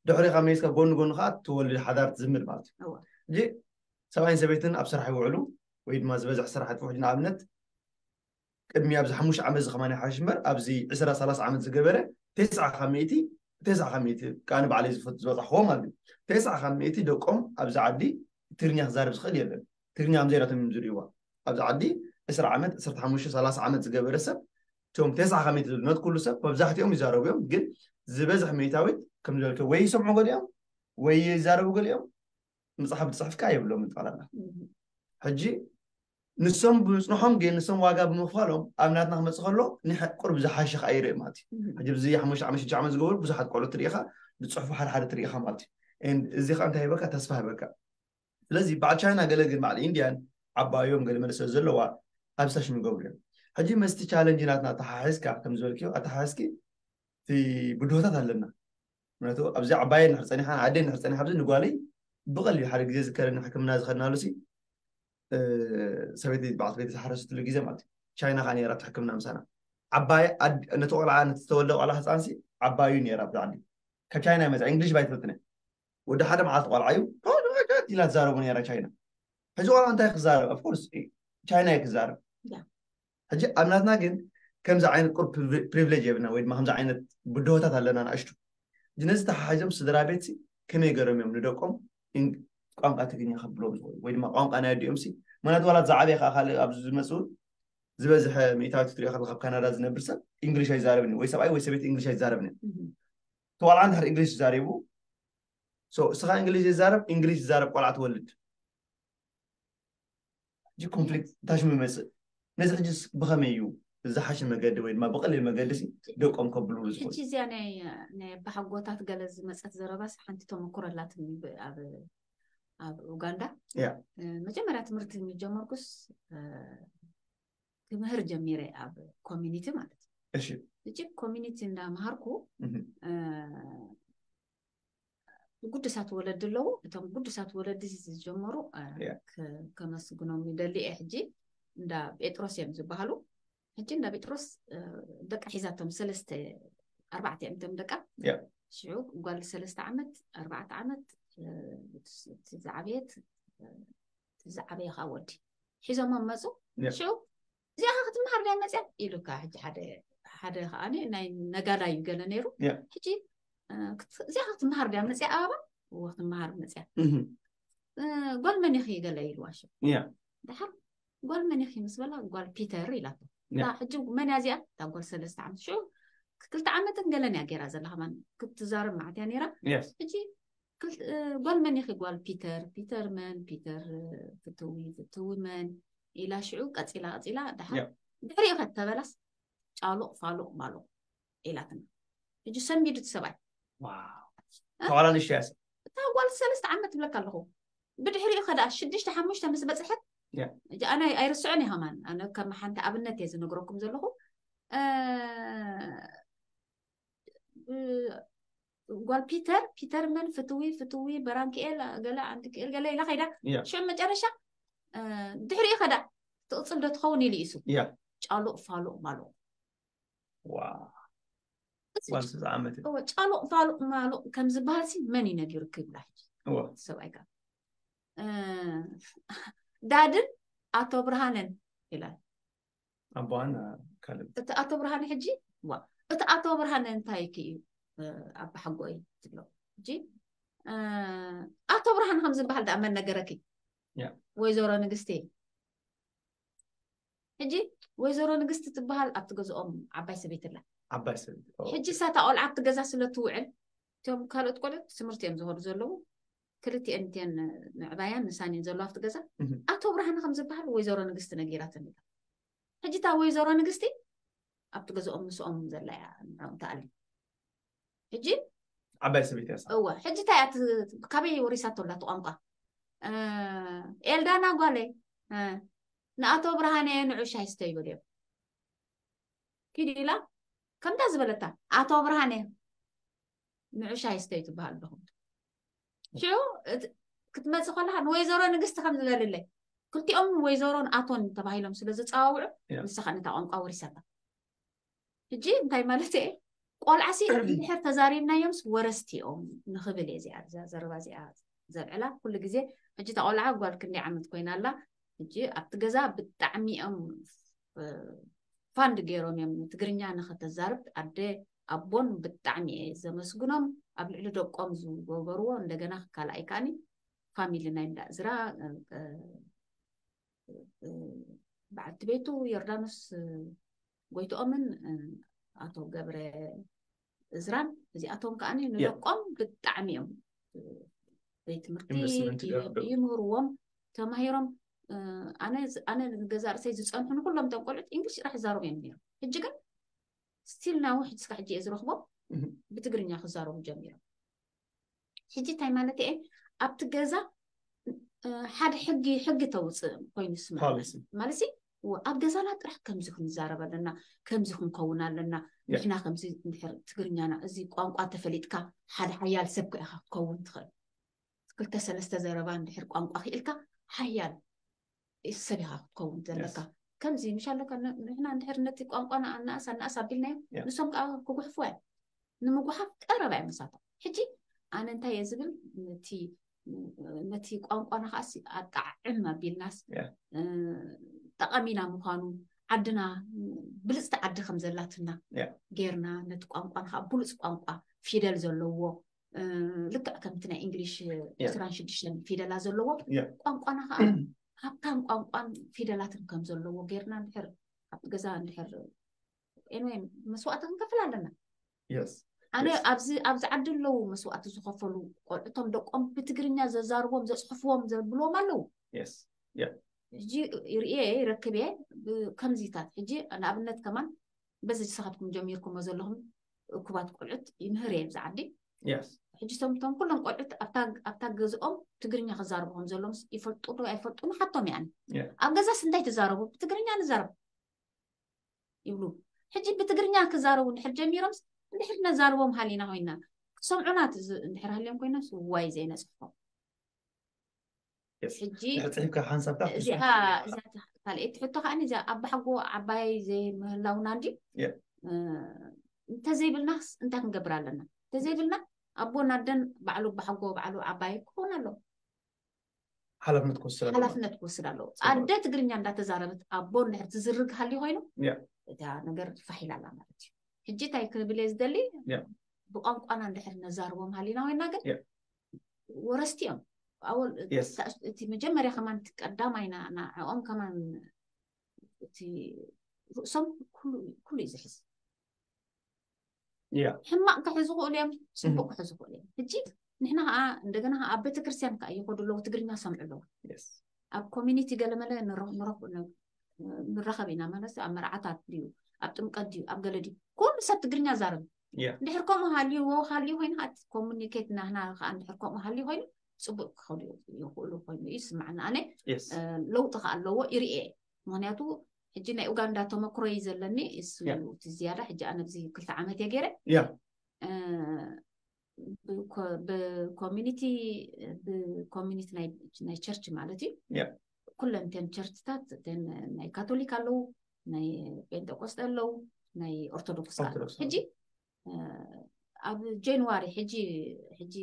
ድሕሪኻ መይስካ ጎኒ ጎኒ ከዓ ትወልድ ሓዳር ትዝምድ ማለት እዩ። እወ። ሕጂ ሰብኣይን ሰበይትን ኣብ ስራሕ ይውዕሉ ወይ ድማ ዝበዝሕ ስራሕ ኣጥፍሑ። ሕጂ ንኣብነት ቅድሚ ኣብዚ ሓሙሽተ ዓመት እዚ ከማን ይሓሽ እምበር ኣብዚ ዕስራ ሰላሳ ዓመት ዝገበረ ተስዓ ካብ ሚእቲ ተስዓ ካብ ሚእቲ ከዓ ንባዕለይ ዝፈት ዝበፃሕዎ ማለት እዩ። ተስዓ ካብ ሚእቲ ደቆም ኣብዚ ዓዲ ትግርኛ ክዛረብ ዝኽእል የለን። ትግርኛ ከም ዘይናቶም እዮም ዝርእይዋ። ኣብዚ ዓዲ ዕስራ ዓመት ዕስራ ሓሙሽተ ሰላሳ ዓመት ዝገበረ ሰብ እቶም ተስዓ ካብ ሚእቲ ዝብሉ ነት ኩሉ ሰብ መብዛሕትኦም ይዛረቡ እዮም። ግን ዝበዝሕ ሚእታዊት ከም ዝበልከ ወይ ይሰምዑ ገሊኦም ወይ ይዛረቡ ገሊኦም መፅሓፍ ዝፅሕፍካ የብሎም ጠቕላላ። ሕጂ ንሶም ብምፅንሖም ግን ንሶም ዋጋ ብምኽፋሎም ኣብ ናትና ክመፅእ ከሎ ንሕ ቁርብ ዝሓሸ ከዓ ይርኢ ማለት እዩ። ሕጂ ብዚ ሓሙሽተ ዓመት ሽዱሽተ ዓመት ዝገበሩ ብዙሓት ቆልዑ ትርኢኻ ዝፅሕፉ ሓደ ሓደ ትርኢኻ ማለት እዩ። And እዚ ከዓ እንታይ ይበካ ተስፋ ይበካ። ስለዚ በዓል ቻይና ገለ ግን በዓል ኢንድያን ዓባዮም ገለ መለ ስለ ዘለዋ ኣብ ሳሽን ይገብሩ እዮም። ሕጂ መስቲ ቻለንጅ ናትና ኣተሓሒዝካ ከም ዝበልክዮ ኣተሓሒዝኪ እቲ ብድሆታት ኣለና። ምክንያቱ ኣብዚ ዓባየ ንሕር ፀኒሓ ዓደ ንሕር ፀኒሓ ኣብዚ ንጓለይ ብቐሊሉ ሓደ ግዜ ዝከረኒ ሕክምና ዝኸድናሉ ሲ ሰበይቲ በዓልቲ ቤት ዝሓረሰትሉ ግዜ ማለት እዩ። ቻይና ከዓ ነራ ሕክምና ምሳና ዓባየ ነቲ ቆልዓ ነቲ ዝተወልደ ቆልዓ ህፃንሲ ዓባዩ ነራ ኣብዚ ዓዲ ካብ ቻይና ይመፅኣ እንግሊሽ ባይትፈልጥነ ወዲ ሓደ መዓልቲ ቆልዓ እዩ ኢላ ትዛረቡ ነራ ቻይና። ሕዚ ቆልዓ እንታይ ክዛረብ ኦፍኮርስ ቻይና እዩ ክዛረብ። ሕጂ ኣብ ናትና ግን ከምዚ ዓይነት ቁር ፕሪቪሌጅ የብልና ወይ ድማ ከምዚ ዓይነት ብድሆታት ኣለና ንኣሽቱ። ነዚ ተሓሒዞም ስድራ ቤት ከመይ ገሮም እዮም ንደቆም ቋንቋ ትግርኛ ከብሎም ዝኽእሉ ወይ ድማ ቋንቋ ናይ ኣዲኦም ሲ ምክንያቱ ዋላ ዝዓበየ ከዓ ካልእ ኣብዚ ዝመፅኡ ዝበዝሐ ሚእታዊት ትሪኦ ካብ ካናዳ ዝነብር ሰብ እንግሊሽ ኣይዛረብን ወይ ሰብኣይ ወይ ሰበይቲ እንግሊሽ ኣይዛረብን። ተዋልዓ እንድሕር እንግሊሽ ዛሪቡ እስኻ እንግሊሽ ይዛረብ እንግሊሽ ይዛረብ ቆልዓ ትወልድ። ሕጂ ኮንፍሊክት እንታይ ሽሙ ይመፅእ? ነዚ ሕጂ ብኸመይ እዩ ዝሓሸ መገዲ ወይ ድማ ብቐሊል መገዲ ሲ ደቆም ከብሉ ዝኽእሉ? ሕጂ እዚኣ ናይ ናይ ኣባሓጎታት ገለ ዝመፀት ዘረባስ ሓንቲ ተመኩሮ ኣላትኒ ኣብ ኣብ ኡጋንዳ። ያ መጀመርያ ትምህርቲ ምጀመርኩስ ክምህር ጀሚረ ኣብ ኮሚኒቲ ማለት እዩ። እሺ ሕጂ ኮሚኒቲ እንዳምሃርኩ ግዱሳት ወለዲ ኣለዉ። እቶም ግዱሳት ወለዲ ዝጀመሩ ከመስግኖም ይደሊ እየ። ሕጂ እንዳ ጴጥሮስ እዮም ዝበሃሉ። ሕጂ እንዳ ጴጥሮስ ደቂ ሒዛቶም ሰለስተ ኣርባዕተ እዮም እቶም ደቃ። ሽዑ ጓል ሰለስተ ዓመት ኣርባዕተ ዓመት ዝዓበየት ዝዓበየ ከዓ ወዲ ሒዞሞም መፁ። ሽዑ እዚኣ ክትመሃር ድያ መፅያ ኢሉካ። ሕጂ ሓደ ሓደ ከዓ ናይ ነጋዳይ እዩ ገለ ነይሩ። ሕጂ እዚኣ ክትመሃር ድያ መፅያ ኣበባ እዎ ክትመሃር መፅያ ጓል መን ኢኺ ገለ ኢልዋ። ሽዑ ድሓር ጓል መን ኢኺ ምስ በላ ጓል ፒተር ኢላቶ። ሕጂ መን እያ እዚኣ? እታ ጓል ሰለስተ ዓመት ሽዑ ክልተ ዓመትን ገለን እያ ገይራ ዘላ ከማን ክትዛረብ መዓት እያ ነይራ። ሕጂ ጓል መን ኢኺ ጓል ፒተር ፒተር መን ፒተር ፍትዊ ፍትዊ መን ኢላ ሽዑ ቀፂላ ቀፂላ ድሓር ድሕሪኡ ከተበላስ ጫሉቕ ፋሉቕ ማሉቕ ኢላትና። ሕጂ ሰንቢዱ እቲ ሰብኣይ ተዋላ ንሽያ ሰብ እታ ጓል ሰለስተ ዓመት ትብለካ ኣለኹ። ብድሕሪኡ ከዳ ሽዱሽተ ሓሙሽተ ምስ በፅሐት ኣነ ኣይርስዖን እየ ከማን ኣነ ከም ሓንቲ ኣብነት እየ ዝነግረኩም ዘለኹ። ጓል ፒተር ፒተር መን ፍትዊ ፍትዊ በራንክኤል ገለ ኣንትክኤል ገለ ኢላ ከይዳ ሽዑ መጨረሻ ድሕሪኡ ከዳ ትቕፅል ዶ ትኸውን ኢሉ ኢሱ ጫሉቕ ፋሉቕ ማሉቕ ጓል ስልሳ ዓመት ጫሉቕ ፋሉቕ ማሉቕ ከም ዝበሃል ሲ መን እዩ ነጊሩኪ ይብላ ሕጂ ሰብኣይ ከ ዳድን ኣቶ ብርሃነን ይላል ኣቦዋን ካልእ እቲ ኣቶ ብርሃነ ሕጂ ዋ እቲ ኣቶ ብርሃነ እንታይ ኪ እዩ ኣባሓጎ እዩ ትብሎ ሕጂ ኣቶ ብርሃነ ከም ዝበሃል ደኣ መን ነገረኪ ወይዘሮ ንግስቲ ሕጂ ወይዘሮ ንግስቲ ትበሃል ኣብቲ ገዝኦም ዓባይ ሰበይቲ ኣላ ዓባይ ሰበይቲ ሕጂ ሳታ ቆልዓ ኣብቲ ገዛ ስለ ትውዕል እቶም ካልኦት ቆልዑት ትምህርቲ እዮም ዝኸዱ ዘለዉ ክልቲኤን እተን ምዕባያን ንሳኔን ዘለዋ ኣብቲ ገዛ ኣቶ ብርሃነ ከም ዝበሃል ወይዘሮ ንግስቲ ነጊራተን ኢላ ሕጂ እታ ወይዘሮ ንግስቲ ኣብቲ ገዝኦም ምስኦም ዘላ እያ ንዕኦም ትኣሊ ሕጂ ዓባይ ሰበይቲ እያ እወ ሕጂ እንታይ እያ ካበይ ወሪሳቶ ኣላ ቋንቋ ኤልዳና ጓለይ ንኣቶ ብርሃነ ንዑ ሻይ ስተዩ በልዮም ኪድ ኢላ ከምታ ዝበለታ ኣቶ ብርሃነ ንዑ ሻይ ስተዩ ትበሃል ኣለኹም ሽዑ ክትመፅእ ከለካ ንወይዘሮ ንግስቲ ከም ዝበልለይ ክልቲኦም ወይዘሮን ኣቶን ተባሂሎም ስለ ዝፀዋውዑ ንሳ ከዓ ነታ ቋንቋ ወሪሳታ ሕጂ እንታይ ማለት እየ ቆልዓሲ እንድሕር ተዛሪብናዮምስ ወረስቲ እዮም ንኽብል እየ እዚኣ እዛ ዘረባ እዚኣ ዘብዕላ። ኩሉ ግዜ ሕጂ እታ ቆልዓ ጓል ክንደይ ዓመት ኮይና ኣላ? ሕጂ ኣብቲ ገዛ ብጣዕሚ እዮም ፈንድ ገይሮም እዮም ትግርኛ ንኸተዛርብ ኣደ ኣቦን ብጣዕሚ እየ ዘመስግኖም። ኣብ ልዕሊ ደቆም ዝገበርዎ እንደገና ካልኣይ ከዓኒ ፋሚሊ ናይ እንዳ እዝራ በዓልቲ ቤቱ ዮርዳኖስ ጎይትኦምን ኣቶ ገብረ እዝራን እዚኣቶም ከዓኒ ንደቆም ብጣዕሚ እዮም ቤት ትምህርቲ ይምህርዎም ተማሂሮም ኣነ ገዛ ርእሰይ ዝፀንሑ ንኩሎም ቶም ቆልዑት እንግሊሽ ጥራሕ ይዛረቡ እዮም ነይሮም። ሕጂ ግን ስቲል ናው ሕጂ ስካ ሕጂ እየ ዝረኽቦም ብትግርኛ ክዛረቡ ጀሚሮም። ሕጂ እንታይ ማለት እየ ኣብቲ ገዛ ሓደ ሕጊ ሕጊ ተውፅእ ኮይኑ ስማ ማለት ኣብ ገዛና ጥራሕ ከምዚ ክንዛረብ ኣለና፣ ከምዚ ክንከውን ኣለና። ንሕና ከምዚ እንድሕር ትግርኛና እዚ ቋንቋ ተፈሊጥካ ሓደ ሓያል ሰብ ኢኻ ክትከውን ትኽእል። ክልተ ሰለስተ ዘረባ እንድሕር ቋንቋ ክኢልካ ሓያል ሰብ ኢኻ ክትከውን ዘለካ። ከምዚ ምሽ ኣለካ ንሕና እንድሕር ነቲ ቋንቋና ኣናእስ ኣናእስ ኣቢልናዮ ንሶም ከዓ ክጉሕፍዋ እዮም። ንምጉሓፍ ቀረባ እዮም መሳቶም። ሕጂ ኣነ እንታይ እየ ዝብል ነቲ ነቲ ቋንቋና ከዓ ኣጣዕዕም ኣቢልናስ ጠቐሚና ምዃኑ ዓድና ብልፅቲ ዓዲ ከም ዘላትና ጌርና ነቲ ቋንቋና ከዓ ብሉፅ ቋንቋ ፊደል ዘለዎ ልክዕ ከምቲ ናይ እንግሊሽ ዕስራን ሽዱሽተን ፊደላ ዘለዎ ቋንቋና ከዓ ሃብታም ቋንቋን ፊደላትን ከም ዘለዎ ጌርና እንድሕር ኣብቲ ገዛ እንድሕር ኤንወይ መስዋእቲ ክንከፍል ኣለና። ኣነ ኣብዚ ኣብዚ ዓዲ ኣለዉ መስዋእቲ ዝኸፈሉ ቆልዑቶም ደቆም ብትግርኛ ዘዛርቦም ዘፅሕፍዎም ዘብልዎም ኣለዉ። ሕጂ ርእየ ይረክብ እየ ከምዚታት ሕጂ ንኣብነት ከማን በዚ ዝሰኻትኩም ጀሚርኩሞ ዘለኹም እኩባት ቆልዑት ይምህር እየ ኣብዚ ዓዲ። ሕጂ ቶም ቶም ኩሎም ቆልዑት ኣብታ ገዝኦም ትግርኛ ክዛረቡ ከም ዘለዎም ይፈልጡ ዶ ኣይፈልጡ ንሓቶም እየ። ኣብ ገዛስ እንታይ ትዛረቡ? ብትግርኛ ንዛረብ ይብሉ። ሕጂ ብትግርኛ ክዛረቡ እንድሕር ጀሚሮምስ እንድሕር ነዛርቦም ሃሊና ኮይና ክሰምዑና እንድሕር ሃልዮም ኮይኖምስ ዋይ ዘይነፅሕፎም። ሕጂ ሕፅሒፍካ ሓንሳብካ እዚኣ ካልኣይቲ ሕቶ ከዓ እዚኣ ኣባሓጎ ዓባይ ዘይምህላውና እንዲ እንተዘይብልናስ እንታይ ክንገብር ኣለና? እንተዘይብልና ኣቦን ኣደን ባዕሉ ኣባሓጎ ባዕሉ ዓባይ ክኸውን ኣለዎ። ሓላፍነት ክወስድ ኣለዎ። ሓላፍነት ክወስድ ኣለዎ። ኣደ ትግርኛ እንዳተዛረበት ኣቦ እንድሕር ትዝርግ ሃልዩ ኮይኑ እታ ነገር ፋሕ ኢላ ኣላ ማለት እዩ። ሕጂ እንታይ ክብል እየ ዝደሊ? ብቋንቋና እንድሕር ነዛርቦም ሃሊና ኮይና ግን ወረስቲ እዮም። ኣወል እቲ መጀመርያ ከማን እቲ ቀዳማይ ንዕኦም ከማን እቲ ርእሶም ኩሉ እዩ ዝሕዝ። ሕማቕ ክሕዙ ክእሉ እዮም፣ ፅቡቅ ክሕዙ ክእሉ እዮም። ሕጂ ንሕና ከዓ እንደገና ከዓ ኣብ ቤተክርስትያን ከዓ ይኸዱ ኣለዉ፣ ትግርኛ ሰምዑ ኣለዉ። ኣብ ኮሚኒቲ ገለመለ ንራኸብ ኢና ማለት ኣብ መርዓታት ድዩ ኣብ ጥምቀት ድዩ ኣብ ገለ ድዩ ኩሉ ሰብ ትግርኛ ዛረብ። እንድሕር ከምኡ ሃልዩዎ ሃልዩ ኮይኑ እቲ ኮሙኒኬት ናህና ከዓ እንድሕር ከምኡ ሃልዩ ኮይኑ ፅቡቅ ክኸዱ ይኽእሉ ኮይኑ እዩ ዝስማዕና። ኣነ ለውጢ ከዓ ኣለዎ ይርኤ። ምክንያቱ ሕጂ ናይ ኡጋንዳ ተመክሮ እዩ ዘለኒ። እሱ እዩ እቲ ዝያዳ። ሕጂ ኣነ ኣብዚ ክልተ ዓመት እየ ገይረ ያ ብኮሚኒቲ ብኮሚኒቲ ናይ ቸርች ማለት እዩ። ኩለን ተን ቸርችታት ናይ ካቶሊክ ኣለዉ፣ ናይ ጴንጠቆስጠ ኣለዉ፣ ናይ ኦርቶዶክስ ኣለዉ። ሕጂ ኣብ ጃንዋሪ ሕጂ ሕጂ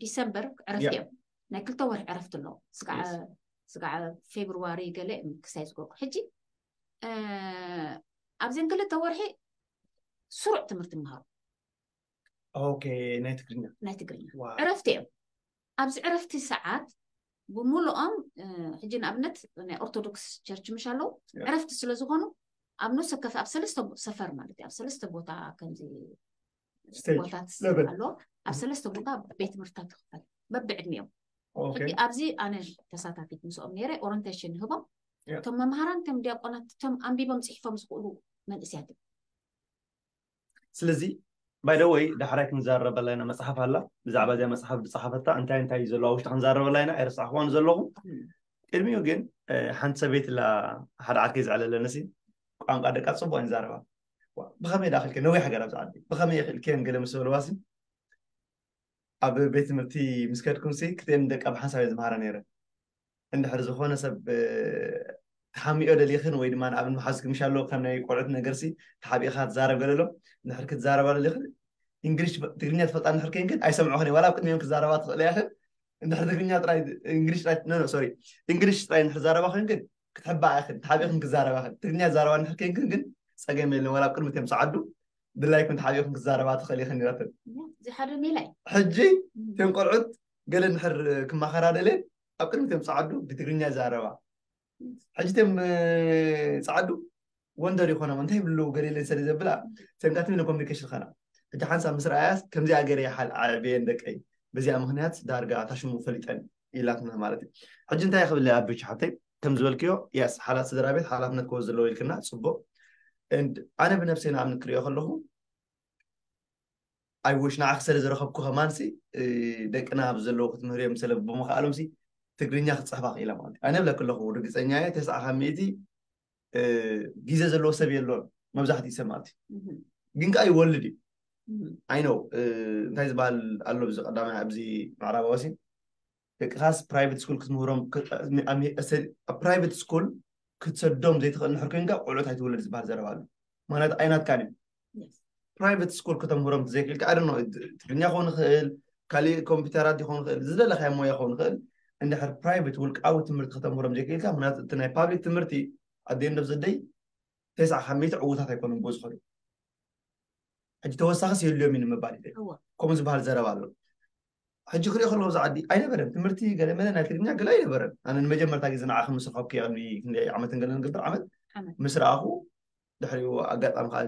ዲሰምበር ዕረፍቲ እዮም። ናይ ክልተ ወርሒ ዕረፍቲ ኣለዉ። ስጋዕ ስጋዕ ፌብርዋሪ ገለ ክሳይ ዝገብሩ። ሕጂ ኣብዘን ክልተ ወርሒ ስሩዕ ትምህርቲ ይምሃሩ። ኦኬ፣ ናይ ትግርኛ ናይ ትግርኛ ዕረፍቲ እዮም። ኣብዚ ዕረፍቲ ሰዓት ብምሉኦም ሕጂ ንኣብነት ናይ ኦርቶዶክስ ቸርች ምሽ ኣለዉ ዕረፍቲ ስለ ዝኾኑ ኣብ ነፍሰ ከፍ ኣብ ሰለስተ ሰፈር ማለት እዩ ኣብ ሰለስተ ቦታ ከምዚ ቦታት ኣሎ። ኣብ ሰለስተ ቦታ ቤት ትምህርትታት ይኽፈል በብዕድሚኦም። ሕጂ ኣብዚ ኣነ ተሳታፊት ምስኦም ነይረ ኦሪንቴሽን ንህቦም እቶም መምሃራን እቶም ዲያቆናት እቶም ኣንቢቦም ፅሒፎም ዝኽእሉ መንእስያት እዮም። ስለዚ ባይደወይ ዳሕራይ ክንዛረበላ ኢና። መፅሓፍ ኣላ፣ ብዛዕባ እዚኣ መፅሓፍ ዝፀሓፈታ እንታይ እንታይ እዩ ዘለዋ ውሽጢ ክንዛረበላ ኢና። ኣይረሳዕክዋን ዘለኹ። ቅድሚኡ ግን ሓንቲ ሰበይቲ ላ ሓደ ዓርከይ ዘዕለለንሲ ቋንቋ ደቃ ፅቡቅ ይዛረባ። ብኸመይ ዳ ክልከ ነዊሕ ገር ኣብዚ ዓዲ ብኸመይ ክልከን ገለ ምስ በልዋሲ ኣብ ቤት ትምህርቲ ምስ ከድኩምሲ ክልተን ደቃ ብሓንሳብ እየ ዝመሃራ ነይረ። እንድሕር ዝኾነ ሰብ ትሓሚኦ ደሊኽን ወይ ድማ ንኣብን መሓዝኪ ምሽ ኣሎ ከም ናይ ቆልዑት ነገርሲ ተሓቢእኻ ትዛረብ ገለሎም። ንድሕር ክትዛረባ ደሊኽን እንግሊሽ ትግርኛ ትፈልጣ ንድሕር ከይንክን ኣይሰምዑኽን ዋላ ኣብ ቅድሚኦም ክዛረባ ትኽእል ያኽን እንድሕር ትግርኛ ጥራይ እንግሊሽ ጥራይ ኖ ሶሪ እንግሊሽ ጥራይ ንድሕር ዛረባ ኮይንክን ክትሕባ ያኽን ተሓቢእኽን ክዛረባ ኽን ትግርኛ ዛረባ ንድሕር ከይንክን ግን ጸገም የለን ዋላ ኣብ ቅድሚ እዮም ጸዓዱ ድላይክን ተሓቢእኽን ክዛረባ ትኽእል ይኽን ይረትን እዚ ሓደ ሜላይ ሕጂ እቶም ቆልዑት ገለ ንድሕር ክማኸራ ደልየን ኣብ ቅድሚ እዮም ጸዓዱ ብትግርኛ ዛረባ ሕጂ እቶም ጸዓዱ ወንደር ይኾኖም እንታይ ይብሉ ገሌለን ሰለ ዘብላ ሰንካትም ኢለ ኮሚኒኬሽን ኸና ሕጂ ሓንሳብ ምስ ረኣያስ ከምዚኣ ገይረ ይሓል ኣዕብየን ደቀይ በዚኣ ምክንያት ዳርጋ ታሽሙ ፈሊጠን ኢላትና ማለት እዩ ሕጂ እንታይ ክብል ኣብች ሓብተይ ከም ዝበልክዮ የስ ሓላት ስድራ ቤት ሓላፍነት ክወዝ ዘለዎ ኢልክና ፅቡቅ ኣነ ብነብሰይ ንኣብነት ክሪኦ ከለኹ ኣይውሽ ንዓኺ ስለ ዝረኸብኩ ከማንሲ ደቅና ኣብ ዘለዉ ክትምህርዮም ስለ ብምኽኣሎም ሲ ትግርኛ ክፅሕፋ ክኢላ ማለት እዩ ኣነ ብለክ ኣለኹ ርግፀኛ እየ ተስዓ ካብ ሚእቲ ግዜ ዘለዎ ሰብ የሎን መብዛሕትኡ ሰብ ማለት እዩ ግን ከዓ ይወልድ እዩ ኣይ ነው እንታይ ዝበሃል ኣሎ ብዚ ቀዳማይ ኣብዚ ምዕራባዊ ሲ ደቅኻስ ፕራይቬት ስኩል ክትምህሮም ፕራይቬት ስኩል ክትሰዶም ዘይትኽእል ንሕር ኮይንካ ቆልዑት ኣይትወለድ ዝበሃል ዘረባ ኣሎ ማለት ኣይናትካን እዩ ፕራይቬት ስኩል ከተምህሮም ዘይክእልካ ኣደ ትግርኛ ክኸውን ይኽእል ካሊእ ኮምፒውተራት ይኸውን ይኽእል ዝደለካዮ ሞያ ክኸውን ይኽእል እንድሕር ፕራይቬት ውልቃዊ ትምህርቲ ከተምህሮም ዘይክእልካ ምክንያቱ እቲ ናይ ፓብሊክ ትምህርቲ ኣደይ እንዶ ዘደይ ተስዓ ካብ ሚእቲ ዕዉታት ኣይኮኑን ብዝኸዱ ሕጂ ተወሳኺ የልዮም እዩ ንምባል ኢ ከምኡ ዝበሃል ዘረባ ኣሎ ሕጂ ክሪኦ ከለኹ ኣብዚ ዓዲ ኣይነበረን ትምህርቲ ገለመለ ናይ ትግርኛ ገለ ኣይነበረን ኣነ ንመጀመርታ ግዜ ንዓኸ ምስ ረኸብኩ ቅድሚ ክንደይ ዓመትን ገለ ንገብር ዓመት ምስ ረኣኹ ድሕሪኡ ኣጋጣሚ ከዓ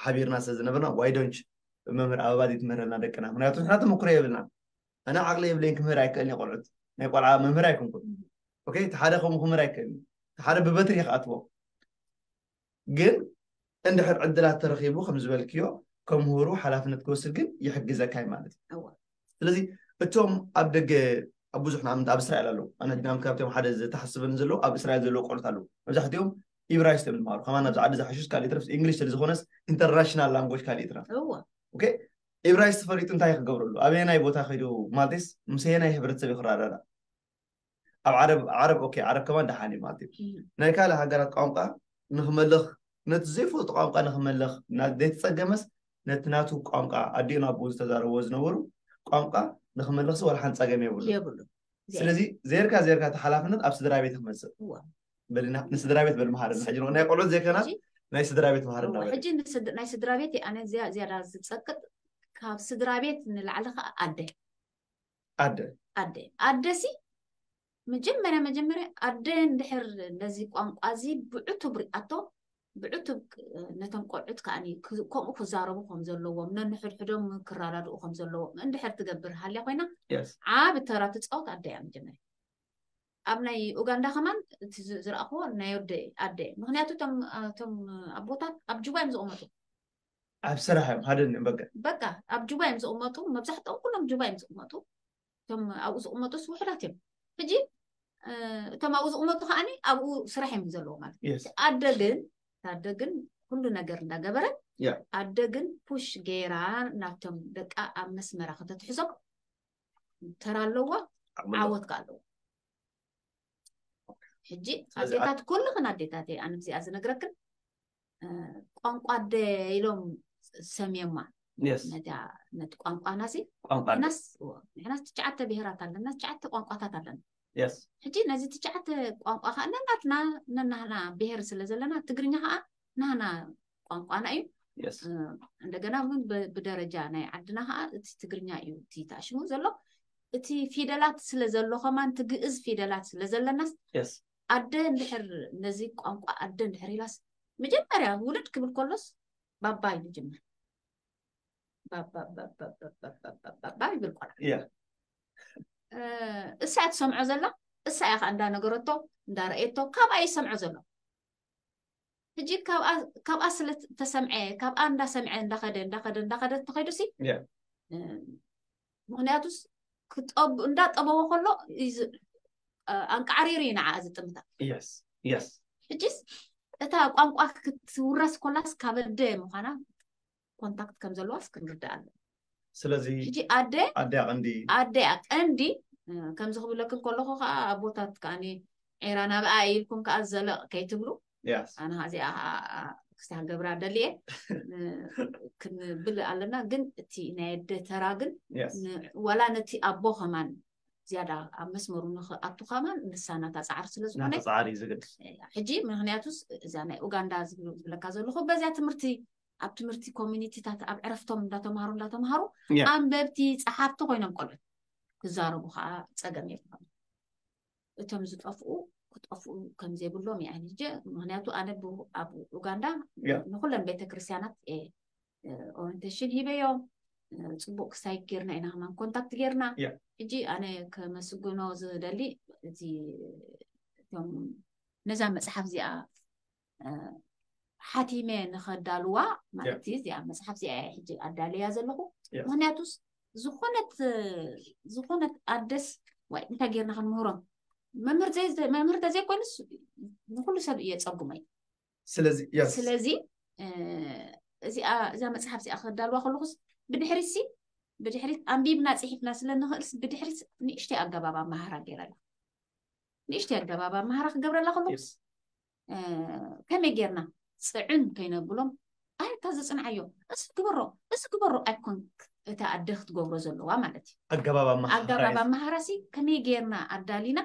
ሓቢርና ስለ ዝነበርና ዋይዶንች መምህር ኣበባ ዘይትምህረልና ደቅና ምክንያቱ ንሕና ተመክሮ የብልና ኣነ ዓቕሊ የብለይን ክምህር ኣይክእልን ቆልዑት ናይ ቆልዓ መምህር ኣይኮንኩን እቲ ሓደ ከምኡ ክምህር ኣይክእልን ሓደ ብበትሪ ክኣትዎ ግን እንድሕር ዕድላት ተረኺቡ ከም ዝበልክዮ ከምህሩ ሓላፍነት ክወስድ ግን ይሕግዘካ እዩ ማለት እዩ ስለዚ እቶም ኣብ ደገ ኣብ ብዙሕ ንኣብነት ኣብ እስራኤል ኣለዉ ኣነ ናም ካብቶም ሓደ ዝተሓስበኒ ዘለዉ ኣብ እስራኤል ዘለዉ ቆልት ኣለዉ መብዛሕትኦም ኢብራይስጥ እዮም ዝምሃሩ ከማን ኣብዚ ዓዲ ዝሓሹስ ካልእ ትረፍ እንግሊሽ ስለ ዝኾነስ ኢንተርናሽናል ላንጎጅ ካልእ ትረፍ ኢብራይስጥ ፈሊጡ እንታይ ክገብረሉ ኣበየናይ ቦታ ከይዱ ማለትስ ምሰየናይ ሕብረተሰብ ክረዳዳ ኣብ ዓረብ ዓረብ ኦኬ ዓረብ ከማን ደሓን እዩ ማለት እዩ ናይ ካልእ ሃገራት ቋንቋ ንክመልኽ ነቲ ዘይፈልጡ ቋንቋ ንክመልኽ ዘይተፀገመስ ነቲ ናቱ ቋንቋ ኣዲኡ ናብኡ ዝተዛረብዎ ዝነበሩ ቋንቋ ንክመልኽሲ ዋላ ሓንቲ ፀገም የብሉ የብሉ ስለዚ ዜርካ ዜርካ እቲ ሓላፍነት ኣብ ስድራ ቤት ክመፅእ በልና ንስድራ ቤት በል መሃርና ሕጂ ናይ ቆልዑት ዘይከና ናይ ስድራ ቤት መሃርና በል ሕጂ ናይ ስድራ ቤት ኣነ ዝያዳ ዝፀቅጥ ካብ ስድራ ቤት ንላዕሊ ከዓ ኣደ ኣደ ኣደ ኣደሲ መጀመርያ መጀመርያ ኣደ እንድሕር ነዚ ቋንቋ እዚ ብዕቱብ ሪኣቶ ብዕቱብ ነቶም ቆልዑት ከዓ ከምኡ ክዛረቡ ከም ዘለዎም ነንሕድሕዶም ክረዳድኡ ከም ዘለዎም እንድሕር ትገብር ሃልያ ኮይና ዓብ ተራ ትፃወት ኣደ እያ መጀመርያ ኣብ ናይ ኡጋንዳ ከማን እቲ ዝረኣኽዎ ናይ ወደ ኣደ ምክንያቱ እቶም ኣቦታት ኣብ ጁባ እዮም ዝቕመጡ ኣብ ስራሕ እዮም ሓደ በቃ በቃ ኣብ ጁባ እዮም ዝቕመጡ መብዛሕትኦም ኩሎም ጁባ እዮም ዝቕመጡ እቶም ኣብኡ ዝቕመጡስ ውሕዳት እዮም ሕጂ እቶም ኣብኡ ዝቕመጡ ከዓኒ ኣብኡ ስራሕ እዮም ዘለዎ ማለት ኣደ ግን ኣደ ግን ኩሉ ነገር እንዳገበረ ኣደ ግን ፑሽ ገይራ ናብቶም ደቃ ኣብ መስመራ ከተትሕዞም ተራ ኣለዋ ዓወት ከ ኣለዎ ሕጂ ኣዴታት ኩልኽን ኣዴታት ኣነ ዚኣ ዝነግረክን ቋንቋ ኣደ ኢሎም ሰምዮማ ነቲ ቋንቋና ሲ ንሕናስ ትሽዓተ ብሄራት ኣለና ትሽዓተ ቋንቋታት ኣለና ሕጂ ነዚ ትሽዓተ ቋንቋ ከዓ ነናትና ነናህና ብሄር ስለ ዘለና ትግርኛ ከዓ ናህና ቋንቋና እዩ እንደገና እውን ብደረጃ ናይ ዓድና ከዓ እቲ ትግርኛ እዩ እቲ ተኣሽሙ ዘሎ እቲ ፊደላት ስለ ዘሎ ከማን ትግእዝ ፊደላት ስለ ዘለናስ ኣደ እንድሕር ነዚ ቋንቋ ኣደ እንድሕር ኢላስ መጀመርያ ውልድ ክብል ከሎስ ባባ እዩ ዝጅምር ባባ ይብል ቆልዓ እሳ እያ ትሰምዖ ዘላ እሳ እያ ከዓ እንዳነገረቶ እንዳረእየቶ ካብኣ ይሰምዖ ዘሎ ሕጂ ካብኣ ስለ ተሰምዐ ካብኣ እንዳሰምዐ እንዳኸደ እንዳኸደ እንዳኸደ ተኸይዱ ሲ ምክንያቱስ ክጠብ እንዳጠበወ ከሎ ኣንቃዕሪሩ እዩ ንዓ ዝጥምታ ሕጂስ እታ ቋንቋ ክትውረስ ኮላስ ካብ ኣደ ምዃና ኮንታክት ከም ዘለዋስ ክንርዳእ ኣሎ ስለዚ ሕጂ ኣደ ኣደያ ቀንዲ ኣደያ ቀንዲ ከምዚ ክብለክን ከለኹ ከዓ ኣቦታት ከዓ ዒራ ናብኣ ኢልኩም ከዓ ዘለቕ ከይትብሉ። Yes. ኣነ እዚኣ ክስታ ገብራ ደልየ ክንብል ኣለና። ግን እቲ ናይ ኣደ ተራ ግን Yes. ን- ዋላ ነቲ ኣቦ ከማን ዝያዳ ኣብ መስመሩ ንክኣቱ ከማን ንሳ ናታ ፃዕሪ ስለ ዝኾነ ናተፃዓሪ ዝግድ ሕጂ ምክንያቱስ እዛ ናይ ኡጋንዳ ዝብል- ዝብለካ ዘለኹ በዚያ ትምህርቲ ኣብ ትምህርቲ ኮሚኒቲታት ኣብ ዕረፍቶም እንዳተምሃሩ እንዳተምሃሩ Yeah. ኣንበብቲ ፀሓፍቲ ኮይኖም ቆልዑት ክዛረቡ ከዓ ፀገም የብሎም። እቶም ዝጠፍኡ ክጠፍኡ ከምዘይብሎም እያ ሕጂ። ምክንያቱ ኣነ ብ- ኣብ ኡጋንዳ Yeah. ንኩለን ቤተክርስትያናት ኦሪንቴሽን ሂበዮም። እ፣ ፅቡቅ ክሳይ ጌርና ኢና ከማን ኮንታክት ጌርና። Yeah. ሕጂ ኣነ ከመስግኖ ዝደሊ እቲ እቶም ነዛ መፅሓፍ እዚኣ እ፣ ሓቲመ ንኸዳልዋ ማለት እዩ። እዚኣ መፅሓፍ እዚኣ እየ ሕጂ ኣዳልያ ዘለኹ። Yes. ምክንያቱስ ዝኾነት ዝኾነት ኣደስ ወይ እንታይ ጌርና ክንምህሮም መምህር ዘይ- መምህር ተዘይኮይኑስ ንኩሉ ሰብ እየ ፀጉመ እዩ። ስለዚ yes. ስለዚ እ፣ እዚኣ እዛ መፅሓፍ እዚኣ ክዳልዋ ከለኹስ ብድሕሪት ሲ ብድሕሪት ኣንቢብና ፅሒፍና ስለ ንኽእልስ ብድሕሪት ንእሽተይ ኣገባብ ኣመሃራ ገይረላ። ንእሽተይ ኣገባብ ኣመሃራ ክገብረላ ከለኹስ Yes. እ፣ ከመይ ጌርና ፅዕን ከይነብሎም ኣይ እታ ዝፅንዓዮ እዚ ግበሮ እዚ ግበሮ ኣይኮን እታ ኣደ ክትገብሮ ዘለዋ ማለት እዩ። ኣገባብ ኣመሃህራ ኣገባብ እዩ። ኣመሃራሲ ከመይ ጌርና ኣዳሊና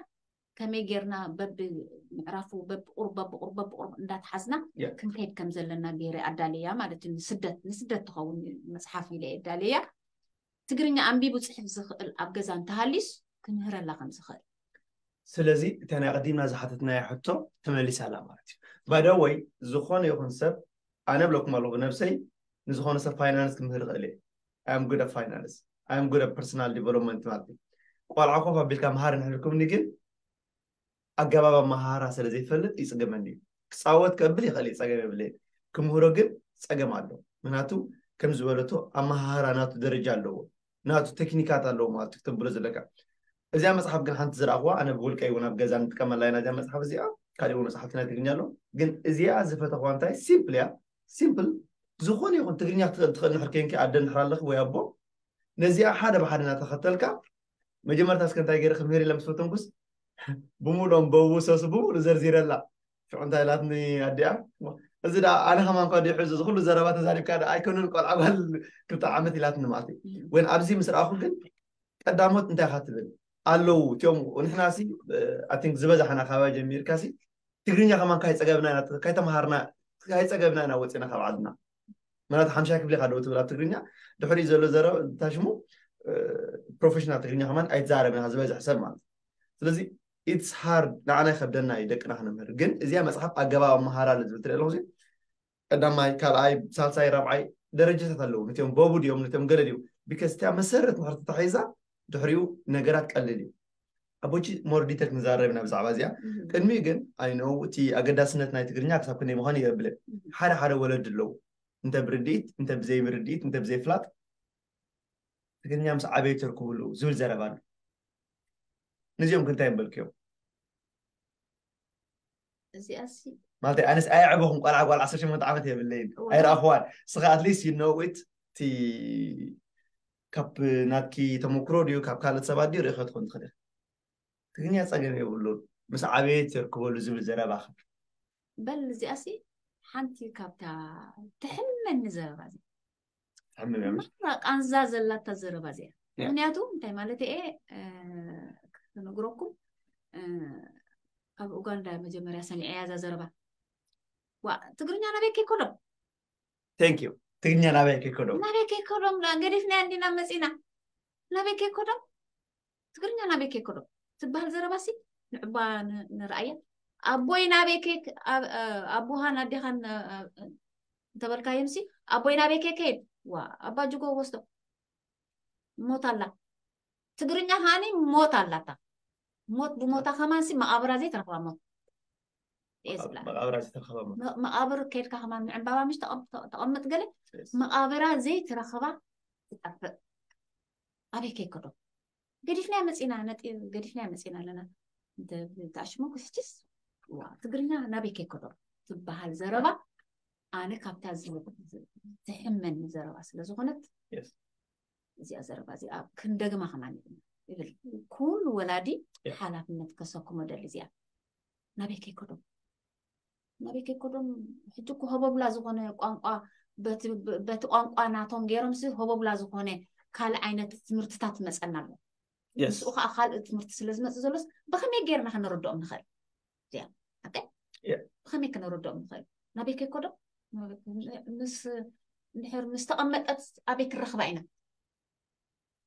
ከመይ ጌርና በብምዕራፉ በብቁሩብ በብቁሩብ በብቁሩብ እንዳትሓዝና Yeah. ክንከይድ ከም ዘለና ገይረ ኣዳልያ ማለት እዩ። ንስደት ንስደት ትኸውን መፅሓፍ ኢለ ኣዳልያ። ትግርኛ ኣንቢቡ ፅሕፍ ዝኽእል ኣብ ገዛ እንተሃልዩስ ክምህረላ ከም ዝኽእል። ስለዚ እታ ናይ ቀዲምና ዝሓተትናያ ሕቶ ተመሊሳላ ማለት እዩ። ባይደወይ ዝኾነ ይኹን ሰብ ኣነ ብለኩም ኣለኹ ብነብሰይ ንዝኾነ ሰብ ፋይናንስ ክምህር ይኽእል እየ። I am good at finance, I am good at personal development ማለት እዩ። ቆልዓ ኮፍ ኣቢልካ መሃር እንሕልኩምኒ ግን ኣገባብ ኣመሃህራ ስለ ዘይፈልጥ ይፅገመኒ እዩ። ክፃወት ከብል ይኽእል እዩ፣ ፀገም የብለይን። ክምህሮ ግን ፀገም ኣሎ። ምክንያቱ ከም ዝበለቶ ኣመሃህራ ናቱ ደረጃ ኣለዎ፣ ናቱ ቴክኒካት ኣለዎ ማለት እዩ። ክትብሎ ዘለካ እዚኣ መፅሓፍ ግን ሓንቲ ዝረኣኽዋ ኣነ ብውልቀይ እውን ኣብ ገዛ ንጥቀመላ ኢና እዚኣ መፅሓፍ እዚኣ። ካልእ እውን መፅሓፍቲ ናይ ትግርኛ ኣሎ፣ ግን እዚኣ ዝፈተኽዋ እንታይ ሲምፕል እያ። ሲምፕል ዝኾነ ይኹን ትግርኛ ክትኽእል ትኽእል ንሕር ኮንኪ ኣደ እንድሕር ኣለኺ ወይ ኣቦ ነዚኣ ሓደ ብሓደ እናተኸተልካ መጀመርታ እስከ እንታይ ገይረ ክምህር ኢለ ምስ ፈተንኩስ ብምሉኦም በውሶስ ብምሉ ዘርዚረላ ሽዑ እንታይ ኢላትኒ ኣዲኣ እዚ ዳ ኣነ ከማን ኳ ድዩ ሕዚ እዚ ኩሉ ዘረባ ተዛሪብካ ዳ ኣይኮነን ቆልዓ ጓል ክልተ ዓመት ኢላትኒ ማለት እዩ። ወይን ኣብዚ ምስ ረኣኹ ግን ቀዳሞት እንታይ ኢኻ ትብል ኣለዉ እቲኦም ንሕና ሲ I think ዝበዛሕና ካባቢ ጀሚርካ ሲ ትግርኛ ከማን ካይፀገብና ኢና ካይተምሃርና ካይፀገብና ኢና ወፂና ካብ ዓድና ምክንያቱ ሓምሻይ ክፍሊ ኢኻ ደው ትብል ኣብ ትግርኛ ድሕሪኡ ዘሎ ዘረባ እንታይ ሽሙ ፕሮፌሽናል ትግርኛ ከማን ኣይትዛረብን ኢኻ ዝበዝሕ ሰብ ማለት እዩ። ስለዚ it's hard ንዓና ይኸብደና እዩ ደቅና ክነምህር ግን እዚኣ መፅሓፍ ኣገባብ ኣመሃራ ኣሎ ዝብል ትርኢ ኣለኹ ቀዳማይ ካልኣይ ሳልሳይ ራብዓይ ደረጃታት ኣለዉ ነቲኦም በቡ ድዮም ነቲኦም ገለ ድዮም because እቲኣ መሰረት ንሕር ተታሒዛ ድሕሪኡ ነገራት ቀልል እዩ ኣቦቺ more detail ክንዛረብ ኢና ብዛዕባ እዚኣ ቅድሚኡ ግን I know እቲ ኣገዳስነት ናይ ትግርኛ ክሳብ ክንደይ ምዃኑ የብልን ሓደ ሓደ ወለዲ ኣለዉ እንተ ብርድኢት እንተ ብዘይብርድኢት እንተ ብዘይፍላጥ ትግርኛ ምስ ዓበዩ ተርክቡ ኣለዉ ዝብል ዘረባ ኣሎ ነዚኦም ክንታይ ምበልክዮም እዚኣሲ ማለት ኣነስ ኣየዕበኹም ቆልዓ ጓል ዓሰርተ ሸሞንተ ዓመት የብለይን ኣይረኣኽዋን ስኻ at least you know it እቲ ካብ ናትኪ ተመክሮ ድዩ ካብ ካልኦት ሰባት ድዩ ርእኸ ትኾን ትኽእል ትግርኛ ፀገም የብሉን ምስ ዓበየ ተርክበሉ ዝብል ዘረባ በል እዚኣሲ ሓንቲ ካብታ ትሕመኒ ዘረባ እዚ ትሕምም እያ ምሽ ማራ ቃንዛ ዘላታ ዘረባ እዚኣ ምክንያቱ እንታይ ማለት እየ ክነግረኩም ኣብ ኡጋንዳ መጀመርያ ሰሚዐያ እዛ ዘረባ ዋ ትግርኛ ናበይ ከይከዶም thank you ትግርኛ ናበይ ከይከዶም ናበይ ከይከዶም ገዲፍና እንዲና መፂና ናበይ ከይከዶም ትግርኛ ናበይ ከይከዶም ትበሃል ዘረባ ሲ ንዕባ ንረኣያ ኣቦይ ናበይ ከይ ኣቦሃን ኣዴኻን እንተበልካዮም ሲ ኣቦይ ናበይ ከይከይድ ዋ ኣባ ጅጎ ወስዶ ሞት ኣላ ትግርኛ ከዓኒ ሞት ኣላታ ሞት ብሞታ ከማን ሲ መቃብራ ዘይትረኽባ ሞት እየ ዝብላ መቃብራ ዝተረኸበ ሞት መቃብር ከይድካ ከማን ንዕምባባ ምሽ ተቐምጥ ገለ መቃብራ ዘይትረኽባ ትጠፍእ ኣበይ ከይከዶ ገዲፍና መፂና ነጢ ገዲፍና መፂና ኣለና እንተ ብጣሽሞ ክስችስ ዋ ትግርኛ ናበይ ከይከዶ ትበሃል ዘረባ ኣነ ካብታ ትሕመኒ ዘረባ ስለ ዝኾነት እዚኣ ዘረባ እዚኣ ክንደግማ ከማን ይብል ኩሉ ወላዲ ሓላፍነት ከሰክሞ ደሊ እዚኣ ናበይ ከይከዶም ናበይ ከይከዶም ሕጂ እኮ ሆቦብላ ዝኾነ ቋንቋ በቲ ቋንቋ ናቶም ገይሮምሲ ሆቦብላ ዝኾነ ካልእ ዓይነት ትምህርትታት ይመፀና ኣሎ። ምስኡ ከዓ ካልእ ትምህርቲ ስለ ዝመፅእ ዘሎስ ብኸመይ ገይርና ከነረድኦም ንኽእል? እዚኣ ብኸመይ ከነረድኦም ንኽእል? ናበይ ከይከዶም ምስ እንድሕር ምስ ተቐመጠት ኣበይ ክረኽባ ኢና?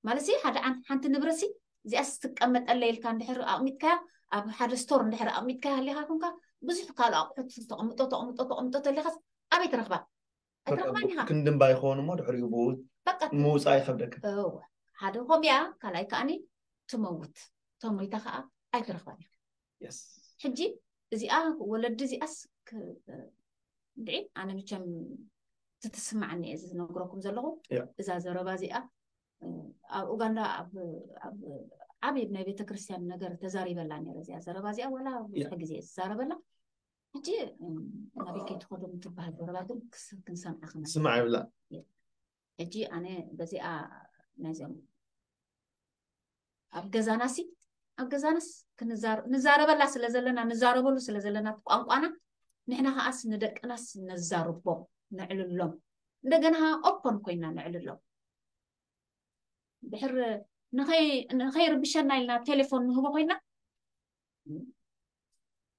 ማለት ሓደ ሓንቲ ንብረት ሲ እዚኣስ ትቀመጠለ ኢልካ እንድሕር ኣቕሚጥካያ ኣብ ሓደ ስቶር እንድሕር ኣቕሚጥካያ ሃሊኻ ኮንካ ብዙሕ ካልእ ኣቑሑት ተቐምጦ ተቐምጦ ተቐምጦ ተሊኻስ ኣበይ ትረኽባ? ኣይትረኽባን ኢኻ። ክንድምባ ይኸውን እሞ ድሕሪኡ ብኡ በቃ ምውፃእ ይኸብደካ። እወ ሓደ ኾቢያ ካልኣይ ከዓኒ ትመውት ተሞይታ ከዓ ኣይትረኽባን ኢኻ። ሕጂ እዚኣ ወለዲ እዚኣስ ድዒ ኣነ ምቸም ትትስማዓኒ እየ ዝነግረኩም ዘለኹ። እዛ ዘረባ እዚኣ ኣብ ኡጋንዳ ዓብይ ናይ ቤተክርስትያን ነገር ተዛሪበላ ነረ እዚኣ ዘረባ እዚኣ ዋላ ብዙሕ ግዜ ዝዛረበላ። ሕጂ ናበይ ከይትኸዶም ትበሃል ዘረባ ግን ክንሰምዓ ክና ስማዕ ይብላ። ሕጂ ኣነ በዚኣ ናይዚኦም ኣብ ገዛናሲ ኣብ ገዛናስ ንዛረበላ ስለ ዘለና ንዛረበሉ ስለ ዘለና ቋንቋና ንሕና ከዓስ ንደቅናስ ነዛርቦም ነዕልሎም። እንደገና ኦፖን ኮይና ነዕልሎም። ድሕር ንኸይርብሸና ኢልና ቴሌፎን ንህቦ ኮይና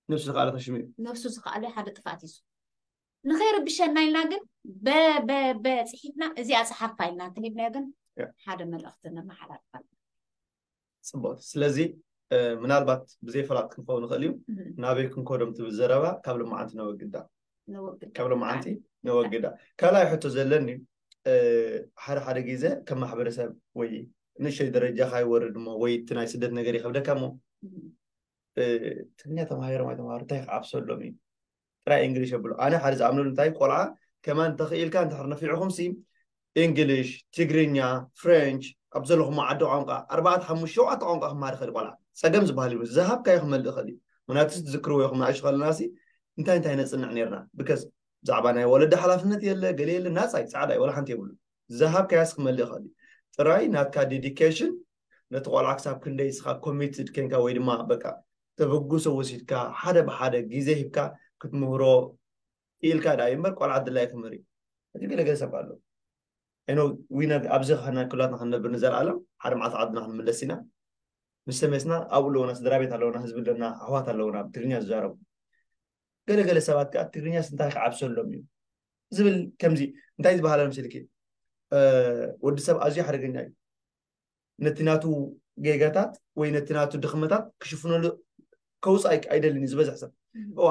ነብሱ ዝኸኣለ ተሽሚዑ ነብሱ ዝኸኣለ ሓደ ጥፋት እዩ። ንኸይርብሸና ኢልና ግን በበበ ፅሒፍና እዚኣ ፀሓፋ ኢልና እንተሂብናዮ ግን ሓደ መልእኽቲ ነመሓላልፋ። ፅቡቅ። ስለዚ ምናልባት ብዘይፈላጥ ክንከው ንኽእል እዩ። ናበይ ክንከዶም ትብል ዘረባ ካብ ልማዓንቲ ነወግዳ ካብ ልማዓንቲ ነወግዳ። ካልኣይ ሕቶ ዘለኒ ሓደ ሓደ ግዜ ከም ማሕበረሰብ ወይ ንእሽተይ ደረጃ ካይወርድ እሞ ወይ እቲ ናይ ስደት ነገር ይኸብደካ እሞ ትግርኛ ተማሂሮም ኣይተማሃሩ እንታይ ክዓብሰሎም እዩ? ጥራይ እንግሊሽ የብሎ። ኣነ ሓደ ዝኣምነሉ እንታይ ቆልዓ ከማን እንተኽኢልካ እንድሕር ነፊዕኹም ሲ እንግሊሽ፣ ትግርኛ፣ ፍሬንች ኣብ ዘለኹም ዓዲ ቋንቋ ኣርባዕተ ሓሙሽተ ሸውዓተ ቋንቋ ክመሃር ይኽእል ቆልዓ። ፀገም ዝበሃል የብሉን። ዝሃብካዮ ክመልእ ይኽእል እዩ። ምክንያቱ ትዝክርዎ ኢኹም ንኣሽቱ ከለናሲ እንታይ እንታይ ነፅንዕ ነርና ብከስ ብዛዕባ ናይ ወለዲ ሓላፍነት የለ ገለ የለ ናፃ እዩ ፃዕዳ እዩ ወላ ሓንቲ የብሉ ዝሃብካያስ ክመልእ ይኽእል እዩ ጥራይ ናትካ ዴዲኬሽን ነቲ ቆልዓ ክሳብ ክንደይ ስኻ ኮሚትድ ኮንካ ወይ ድማ በቃ ተበግሶ ወሲድካ ሓደ ብሓደ ግዜ ሂብካ ክትምህሮ ኢልካ ደኣ እዩ እምበር ቆልዓ ድላይ ክምህር እዩ እቲ ገለ ገለ ሰብ ኣሎ ኣይኖ ዊነር ኣብዚ ኸና ክላትና ክንነብር ንዘለኣለም ሓደ መዓልቲ ዓድና ክንምለስ ኢና ምስ ተመለስና ኣብኡ ኣለውና ስድራ ቤት ኣለውና ህዝቢ ኣለና ኣሕዋት ኣለውና ብትግርኛ ዝዛረቡ ገለገለ ሰባት ከዓ ትግርኛስ እንታይ ክዓብሰሎም እዩ ዝብል ከምዚ እንታይ ዝበሃለ መሲልኪ ወዲ ሰብ ኣዝዩ ሓደገኛ እዩ ነቲ ናቱ ጌጋታት ወይ ነቲ ናቱ ድኽመታት ክሽፍነሉ ከውፅእ ኣይደልን እዩ ዝበዝሕ ሰብ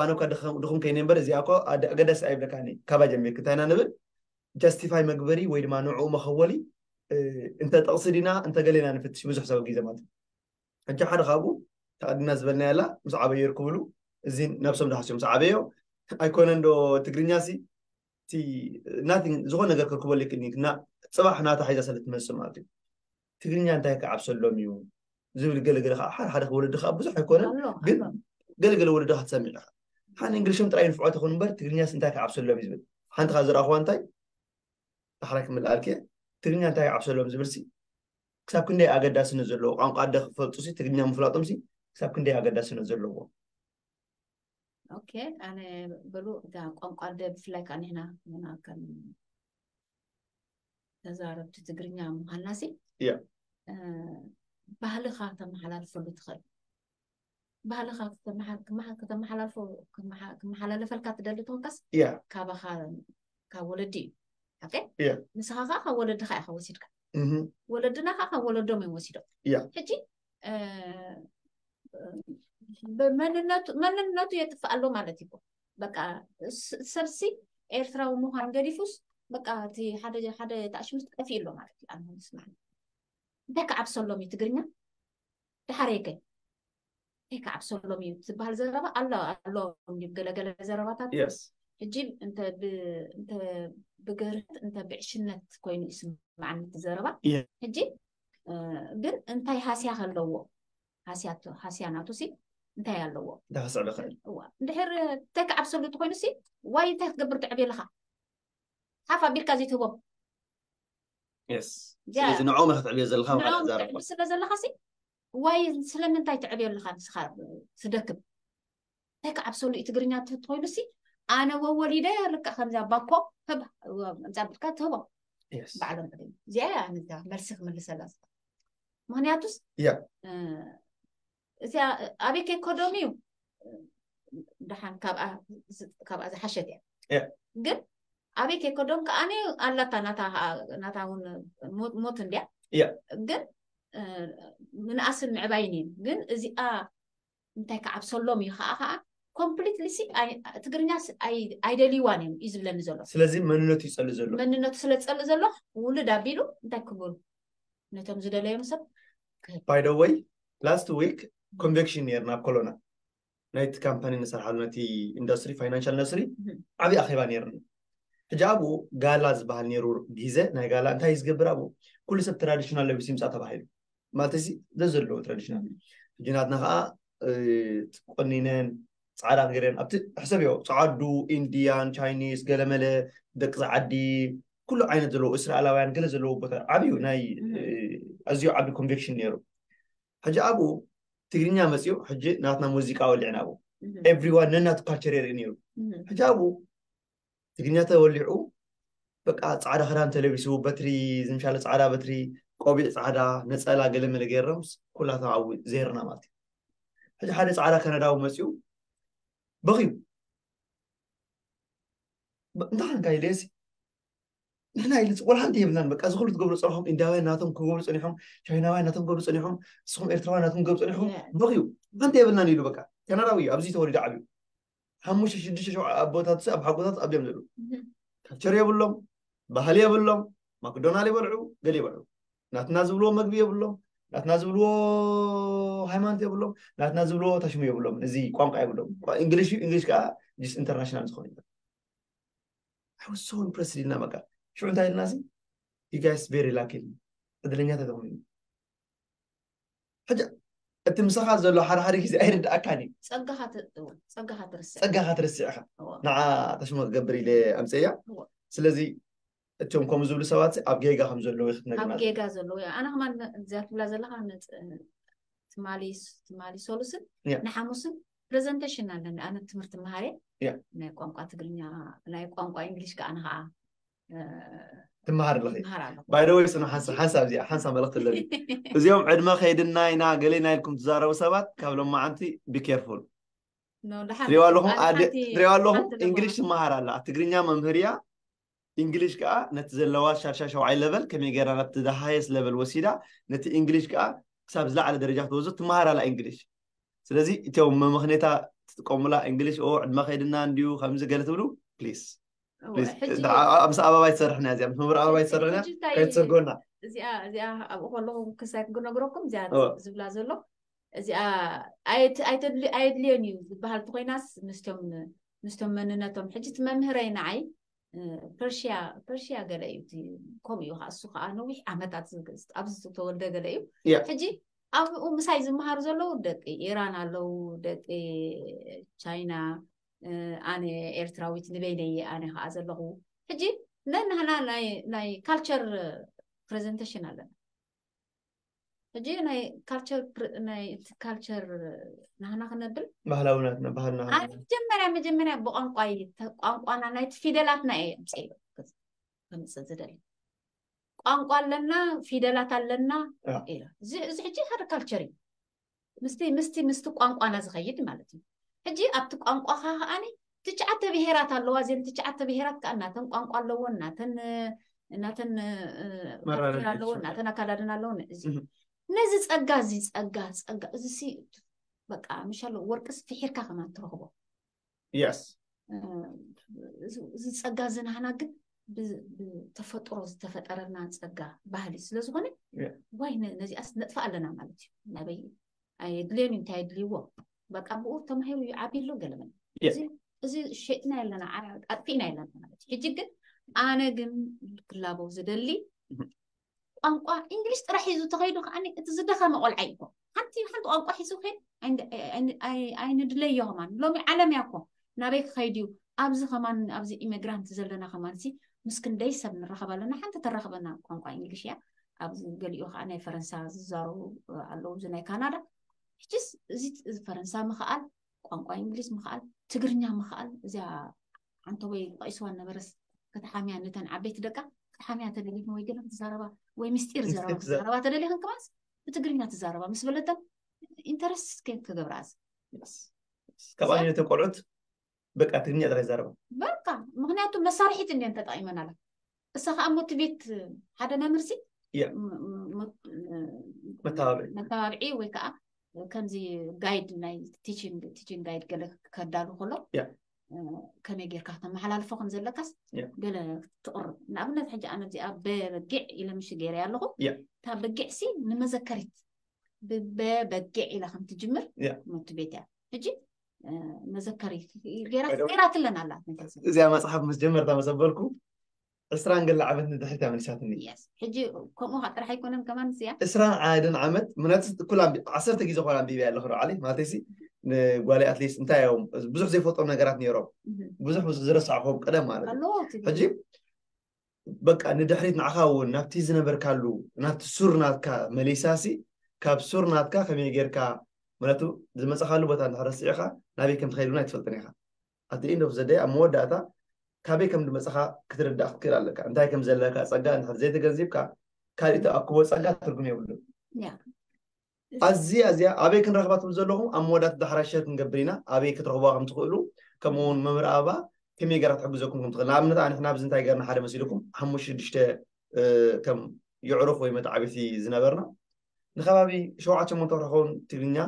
ኣነ እኳ ድኹም ከይነ እምበር እዚኣ እኮ ኣገዳሲ ኣይብለካኒ ካባ ጀሚርክ እንታይ ኢና ንብል ጃስቲፋይ መግበሪ ወይ ድማ ንዕኡ መኸወሊ እንተ ጥቕሲ ዲና እንተ ገሌና ንፍትሽ ብዙሕ ሰብ ግዜ ማለት እዩ ሕጂ ሓደ ካብኡ ተቐዲምና ዝበልናያ ኣላ ምስ ዓበዩ ይርክብሉ እዚ ነብሶም ዝሃስዮም ምስ ዓበዮ ኣይኮነን ዶ ትግርኛ ሲ እቲ ናቲንግ ዝኾነ ነገር ክርክበሉ ይክእል እና ፅባሕ ናታ ሓይዛ ስለ ትመፅእ ማለት እዩ ትግርኛ እንታይ ክዓብሰሎም እዩ ዝብል ገለገለ ከዓ ሓደ ሓደ ወለዲ ከዓ ብዙሕ ኣይኮነን ግን ገለገለ ወለዲ ክትሰምዕ ኢኻ ሓን እንግሊሽም ጥራይ ንፍዖ ተኾን እምበር ትግርኛስ እንታይ ክዓብሰሎም እዩ ዝብል ሓንቲ ካብ ዝረኣኽዋ እንታይ ዳሕራይ ክምልኣልኪ ትግርኛ እንታይ ክዓብሰሎም ዝብል ሲ ክሳብ ክንደይ ኣገዳስነት ዘለዎ ቋንቋ ኣደ ክፈልጡ ሲ ትግርኛ ምፍላጦም ሲ ክሳብ ክንደይ ኣገዳስነት ዘለዎ ኦኬ ኣነ በሉ እዛ ቋንቋ ኣደ ብፍላይ ከዓ ንሕና ንሕና ከም ተዛረብቲ ትግርኛ ምዃንና ሲ ያ ባህልኻ ተመሓላልፈሉ ትኽእል ባህልኻ ከተመሓላልፎ ክመሓላለፈልካ ትደሊ ተወካስ ያ ካባኻ ካብ ወለዲ እዩ ሓቀ ያ ንስኻ ከዓ ካብ ወለድኻ ኢኻ ወሲድካ እህ ወለድና ከዓ ካብ ወለዶም እዮም ወሲዶም ያ ሕጂ መንነቱ መንነቱ የጥፍእ ኣሎ ማለት እዩ በቃ ሰብሲ ኤርትራዊ ምዃን ገዲፉስ በቃ እቲ ሓደ ሓደ ተኣሽምት ጠፊእ ኣሎ ማለት እዩ ኣነ ስማዕ እንታይ ክዓብሰሎም እዩ ትግርኛ ድሓረይ ከ እንታይ ክዓብሰሎም እዩ ዝበሃል ዘረባ ኣሎ ኣሎ ገለገለ ዘረባታት የስ ሕጂ እንተ ብግርህት እንተ ብዕሽነት ኮይኑ ይስምዓኒ እቲ ዘረባ ሕጂ ግን እንታይ ሃስያ ከለዎ ሃስያ ናቱ ሲ እንታይ ኣለዎ እንታይ ክስዕብ ይኽእል እንድሕር እንታይ ክዓብሰሉ እንተኮይኑ ሲ ዋይ እንታይ ክትገብር ትዕብየ ኣለካ ሓፍ ኣቢልካ ዘይትህቦም የስ ስለዚ ንዕኦም ክትዕብዮ ዘለካ ማለት ዛረባ ስለ ዘለካ ሲ ዋይ ስለምንታይ ትዕብዮ ኣለካ ንስኻ ትደክም እንታይ ክዓብሰሉ እዩ ትግርኛ ትኾይኑ ሲ ኣነ ወወሊደ ልክዕ ከምዚ ኣባኮ ህብ ምፃብልካ ትህቦ Yes. ባዕሎም ዕድም እዚኣ እያ ነዛ መልሲ ክምልሰላ ዝኽእል። ምክንያቱስ Yeah. እ፣ እዚኣ ኣበይ ከይከዶም እዩ ደሓን ካብኣ ዝ- ካብኣ ዝሓሸት እያ Yeah. ግን ኣበይ ከይከዶም ከዓኒ ኣላታ ናታ ናታ እውን ሞት- ሞት እንድያ Yeah. ግን እ፣ ምንኣስን ምዕባይን እዩ ግን እዚኣ እንታይ ክዓብሰሎም እዩ ከዓ ከዓ ኮምፕሊትሊ ሲ ኣይ- ትግርኛ ስ- ኣይ- ኣይደልይዋን እዮም እዩ ዝብለኒ ዘሎ ስለዚ መንነቱ ይፀልእ ዘሎ መንነቱ ስለ ዝፀልእ ዘሎ ውልድ ኣቢሉ እንታይ ክብሉ ነቶም ዝደለዮም ሰብ by the way last week convention ነርና ኣብ ኮሎና ናይቲ ካምፓኒ ንሰርሓሉ ነቲ ኢንዱስትሪ ፋይናንሻል ኢንዱስትሪ Mhm. ዓብዪ ኣኼባ ነርና ሕጂ ኣብኡ ጋላ ዝበሃል ነሩ ግዜ ናይ ጋላ እንታይ ዝገብር ኣብኡ ኩሉ ሰብ ትራዲሽናል ለቢሱ ይምፃእ ተባሂሉ ማለት ሲ ዘዘለዎ ትራዲሽናል ሕጂ ናትና ከዓ እ፣ ቆኒነን ፃዕዳ ገይረን ኣብቲ ሕሰብዮ ፀዓዱ ኢንዲያን ቻይኒስ ገለመለ ደቂ ዓዲ ኩሉ ዓይነት ዘለዎ እስራኤላውያን ገለ ዘለዎ ቦታ ዓብዩ ናይ Mhm. እ፣ ኣዝዩ ዓቢ ኮንቬክሽን ነይሩ ሕጂ ኣብኡ ትግርኛ መፅኡ ሕጂ ናትና ሙዚቃ ወሊዕና ኣብኡ Mhm. ኤቭሪዋን ነናቱ ካልቸር የርኢ ነይሩ Mhm. ሕጂ ኣብኡ ትግርኛ ተወሊዑ በቃ ፃዕዳ ክዳን ተለቢሱ በትሪ ዝምሻለ ፃዕዳ በትሪ ቆቢዕ ፃዕዳ ነፀላ ገለመለ ገይሮም ኩላቶም ኣብኡ ዜርና ማለት እዩ ሕጂ ሓደ ፃዕዳ ከነዳዊ መፅኡ በኽዩ እንታይ ሓንካ ኢለ ሲ ንሕና ኢለ ወላ ሓንቲ የብልናን በቃ ዝክሉ ትገብሩ ፀንሖም ኢንዳውያን ናቶም ክገብሩ ፀኒሖም ቻይናውያን ናቶም ክገብሩ ፀኒሖም ንስኹም ኤርትራውያን ናቶም ክገብሩ ፀኒሖም Yeah. በኽዩ ሓንቲ የብልናን ኢሉ በቃ ከናዳዊ እዩ ኣብዚ ተወሊዱ ዓብዩ ሓሙሽተ ሽዱሽተ ሸውዓ ኣቦታት ኣብ ሓጎታት ኣብዮም ዘለዉ ካልቸር የብሎም ባህሊ የብሎም ማክዶናል ይበልዑ ገለ ይበልዑ ናትና ዝብልዎ መግቢ የብሎም ናትና ዝብልዎ ሃይማኖት የብሎም ናትና ዝብልዎ ታሽሙ የብሎም እዚ ቋንቋ የብሎም እንግሊሽ እዩ እንግሊሽ ከዓ ጅስ ኢንተርናሽናል ዝኾነ ይበል I was so impressed ኢልና በቃ ሽዑ እንታይ ኢልና ሲ you guys very lucky ዕድለኛታት ኢኹም ሕጂ እቲ ምሳኻ ዘሎ ሓደ ሓደ ግዜ ኣይርድኣካን እዩ ፀጋኻ ት- እወ፣ ፀጋኻ ትርስዕ ፀጋኻ ትርስዕ ኢኻ እወ፣ ንዓ ተሽሞ ክገብር ኢለ ኣምፀያ እወ። ስለዚ እቶም ከምኡ ዝብሉ ሰባት ኣብ ጌጋ ከም ዘለዉ ኣብ ክትነግርና ጌጋ ዘለዉ እዮም ኣነ ከማን እዚኣ ትብላ ዘለኻ ንፅ- ትማሊ ትማሊ ሰሉስን Yeah. ንሓሙስን ፕሬዘንቴሽን ኣለኒ ኣነ ትምህርቲ መሃር እየ Yeah. ናይ ቋንቋ ትግርኛ ናይ ቋንቋ እንግሊሽ ከዓ ንኸዓ እ፣ ትመሃር ኣለኺ ይመሃር ኣለኹ ባይደወይ ስኑ ሓንሳ ሓንሳ ኣብዚኣ ሓንሳ መልእክቲ ኣለኒ እዚኦም ዕድመ ከይድና ኢና ገሌና ኢልኩም ትዛረቡ ሰባት ካብ ሎማዓንቲ be careful No፣ ደሓን ትሪዋ ኣለኹም ኣነ ኣደ- ሓንቲ- ትሪዋ ኣለኹም ሓንቲ ነገር እንግሊሽ ትመሃር ኣላ ኣብ ትግርኛ መምህር እያ እንግሊሽ ከዓ ነቲ ዘለዋ ሻድሻ ሸውዓይ ለቨል ከመይ ገይራ ናብቲ ሃየስት ለቨል ወሲዳ ነቲ እንግሊሽ ከዓ ክሳብ ዝለዓለ ደረጃ ክትወስዶ ትመሃር ኣላ እንግሊሽ ስለዚ እቶም መመኽኔታ ትጥቀሙላ እንግሊሽ ኦ ዕድመ ከይድና እንድዩ ከምዚ ገለ ትብሉ ፕሊስ እወ፣ ሕጂ ምስ ኣበባ ይትሰርሕና እዚኣ ምስ መምህር ኣበባ ይትሰርሕና ሕጂ እንታይ- ከይትሰጎና እዚኣ እዚኣ ኣብኡ ከለኹ ክሳይ ክነግረኩም እዚኣ እወ። ዝብላ ዘሎ እዚኣ ኣየት- ኣይተድል- ኣየድልዮን እዩ ዝበሃል ተኮይናስ ምስቶም ምስቶም መንነቶም ሕጂ እቲ መምህረይ ንዓይ እ፣ ፐርሽያ ፐርሽያ ገለ እዩ እቲ ከምኡ እዩ ከዓ እሱ ከዓ ነዊሕ ዓመታት ዝግ- ኣብዚ ዝተወልደ ገለ እዩ Yeah. ሕጂ ኣብኡ ምሳይ ዝመሃሩ ዘለዉ ደቂ ኢራን ኣለዉ ደቂ ቻይና እ፣ ኣነ ኤርትራዊት ንበይነየ ኣነ ከዓ ዘለኹ ሕጂ ነናህና ናይ ናይ ካልቸር ፕሬዘንቴሽን ኣለና ሕጂ ናይ ካልቸር ፕር- ናይ እቲ ካልቸር ናህና ክነብል ባህላዊ ናትና ባህልና ኣነ መጀመርያ መጀመርያ ብቋንቋ እዩ ተ- ቋንቋና ናይቲ ፊደላትና እየ ኣምፅእ ከምፅእ ዝደሊ ቋንቋ ኣለና ፊደላት ኣለና ያ። ኢለ እዚ እዚ ሕጂ ሓደ ካልቸር እዩ ምስቲ ምስቲ ምስቲ ቋንቋና ዝኸይድ ማለት እዩ ሕጂ ኣብቲ ቋንቋኻ ከዓኒ ትሽዓተ ብሄራት ኣለዋ እዚን ትሽዓተ ብሄራት ከዓ እናተን ቋንቋ ኣለዎን እናተን እናተን እ፣ መራረዲ ካልቸር ኣለዎን ትሽዓተ። እናተን ኣካዳድና ኣለዎን እዚ እህ። ነዚ ፀጋ እዚ ፀጋ ፀጋ እዚ ሲ በቃ ምሻሎ ወርቅስ ፍሒርካ ከማን ትረኽቦ የስ እ፣ እዚ- እዚ ፀጋ እዚ ናህና ግን ብ- ብተፈጥሮ ዝተፈጠረና ፀጋ ባህሊ ስለዝኾነ ያ። ዋይ ነ- ነዚኣስ ነጥፋ ኣለና ማለት እዩ ናበይ ኣየድልዮን እዩ እንታይ የድልይዎ በቃ ብኡ ተማሂሩ ይዓቢ ኣሎ ገለመለ ያ። እዚ- እዚ ሸጥና የለና ዓ- ኣጥፊእና የለና ማለት እዩ ሕጂ ግን ኣነ ግን ክላበው ዝደሊ እህ። ቋንቋ እንግሊሽ ጥራሕ ሒዙ ተኸይዱ ከዓኒ እቲ ዝደኸመ ቆልዓ እዩ እኮ ሓንቲ ሓንቲ ቋንቋ ሒዙ ከይድ ኣይን- ኣይ- ኣይ- ኣይ- ኣይንድለዮ ከማን ሎሚ ዓለም እያ እኮ ናበይ ክኸይድ እዩ ኣብዚ ከማን ኣብዚ ኢሚግራንት ዘለና ከማን ሲ ምስ ክንደይ ሰብ ንራኸብ ኣለና ሓንቲ ተራኽበና ቋንቋ እንግሊሽ እያ ኣብዚ ገሊኡ ከዓ ናይ ፈረንሳ ዝዛረቡ ኣለዉ እዚ ናይ ካናዳ ሕጅስ እዚ እዚ ፈረንሳ ምኽኣል ቋንቋ እንግሊዝ ምኽኣል፣ ትግርኛ ምኽኣል። እዚኣ ዓንተቦይ ጠቂስዋ ነበረስ፣ ከተሓምያ ነተን ዓበይቲ ደቃ፣ ከተሓምያ ተደሊኽን ወይ ገለ ክትዛረባ ወይ ምስጢር ዘረባ ምስጢር ክትዛረባ። ክትዛረባ ተደሊኽን ከማስ ብትግርኛ ትዛረባ ምስ በለተን ኢንተረስት ከገብራ። ካብ ኣንነተን ቆልዑት በቃ ትግርኛ ጥራይ ይዛረባ። በቃ ምክንያቱ መሳርሒት እንዲየን ተጠቂመናላ። እሳ ከዓ ሞቲቬት፣ ሓደ መምህርሲ ያ። ም- ም- ም- መተባብዒ። መተባብዒ ወይ ከዓ ከምዚ ጋይድ ናይ ቲቺንግ ቲቺንግ ጋይድ ገለ ከዳሉ ከሎ ያ። እ፣ ከመይ ጌርካ ከተመሓላልፎ ከም ዘለካስ ያ። ገለ ትቕርብ። ንኣብነት ሕጂ ኣነ እዚኣ በበጊዕ ኢለ ምሽ ገይረ ኣለኹ። ያ። እታ በጊዕሲ ንመዘከሪት ብበበጊዕ ኢላ ከም ትጅምር ያ። ሞቲቬት እያ። ሕጂ እ፣ መዘከሪት ገይራ ወይ ደግሞ ገይራትለን ኣላ። እዚኣ መፅሓፍ ምስ ጀመርታ መሰበልኩ ዕስራን ገለ ዓመት ንድሕሪት እያ መሊሳትኒ። የስ፣ ሕጂ ከምኡ ከዓ ጥራሕ ኣይኮነን ከማን እዚኣ ዕስራን ሓደን ዓመት ምናት ኩላ ኣንቢ- ዓሰርተ ግዜ ኮላ ኣንቢበ ኣለኹ ዶ ዓሊ ማለተይሲ ንጓለይ ኣትሊስት እንታይ እዮም ብዙሕ ዘይፈልጦም ነገራት ነይሮም እህ፣ ብዙሕ ዝረሳዕኹም ቀደም ማለት እዩ። ኣለዎ እቲ ሕጂ በቃ ንድሕሪት ንዓኻ እውን ናብቲ ዝነበርካሉ ናብቲ ሱር ናትካ መሊሳሲ ካብ ሱር ናትካ ከመይ ጌርካ ምክንያቱ ዝመፅኻሉ ቦታ እንድሕር ረሲዕኻ ናበይ ከም ትኸይድ እውን ኣይትፈልጥን ኢኻ። ኣቲ ኢንድ ኦፍ ዘደይ ኣብ መወዳእታ ካበይ ከም ዝመፅኻ ክትርዳእ ክትክእል ኣለካ። እንታይ ከም ዘለካ ፀጋ እንድሕር ዘይተገንዚብካ ካልእ ተኣክቦ ፀጋ ትርጉም የብሉን። ያ ኣዝያ ኣዝያ ኣበይ ክንረኽባ ትብሉ ዘለኹም ኣብ መወዳእታ ዳሕራይ ሸር ክንገብር ኢና ኣበይ ክትረኽቡዋ ከም ትኽእሉ ከምኡ እውን መምህር ኣበባ ከመይ ገራ ትሕግዘኩም ከም ትኽእል ንኣብነት ኣነ ንሕና ኣብዚ እንታይ ገርና ሓደ መሲልኩም ሓሙሽተ ሽዱሽተ እ፣ ከም የዕሩኽ ወይ መተዓቢቲ ዝነበርና ንከባቢ ሸውዓተ ሸሞንተ ክኸውን ትግርኛ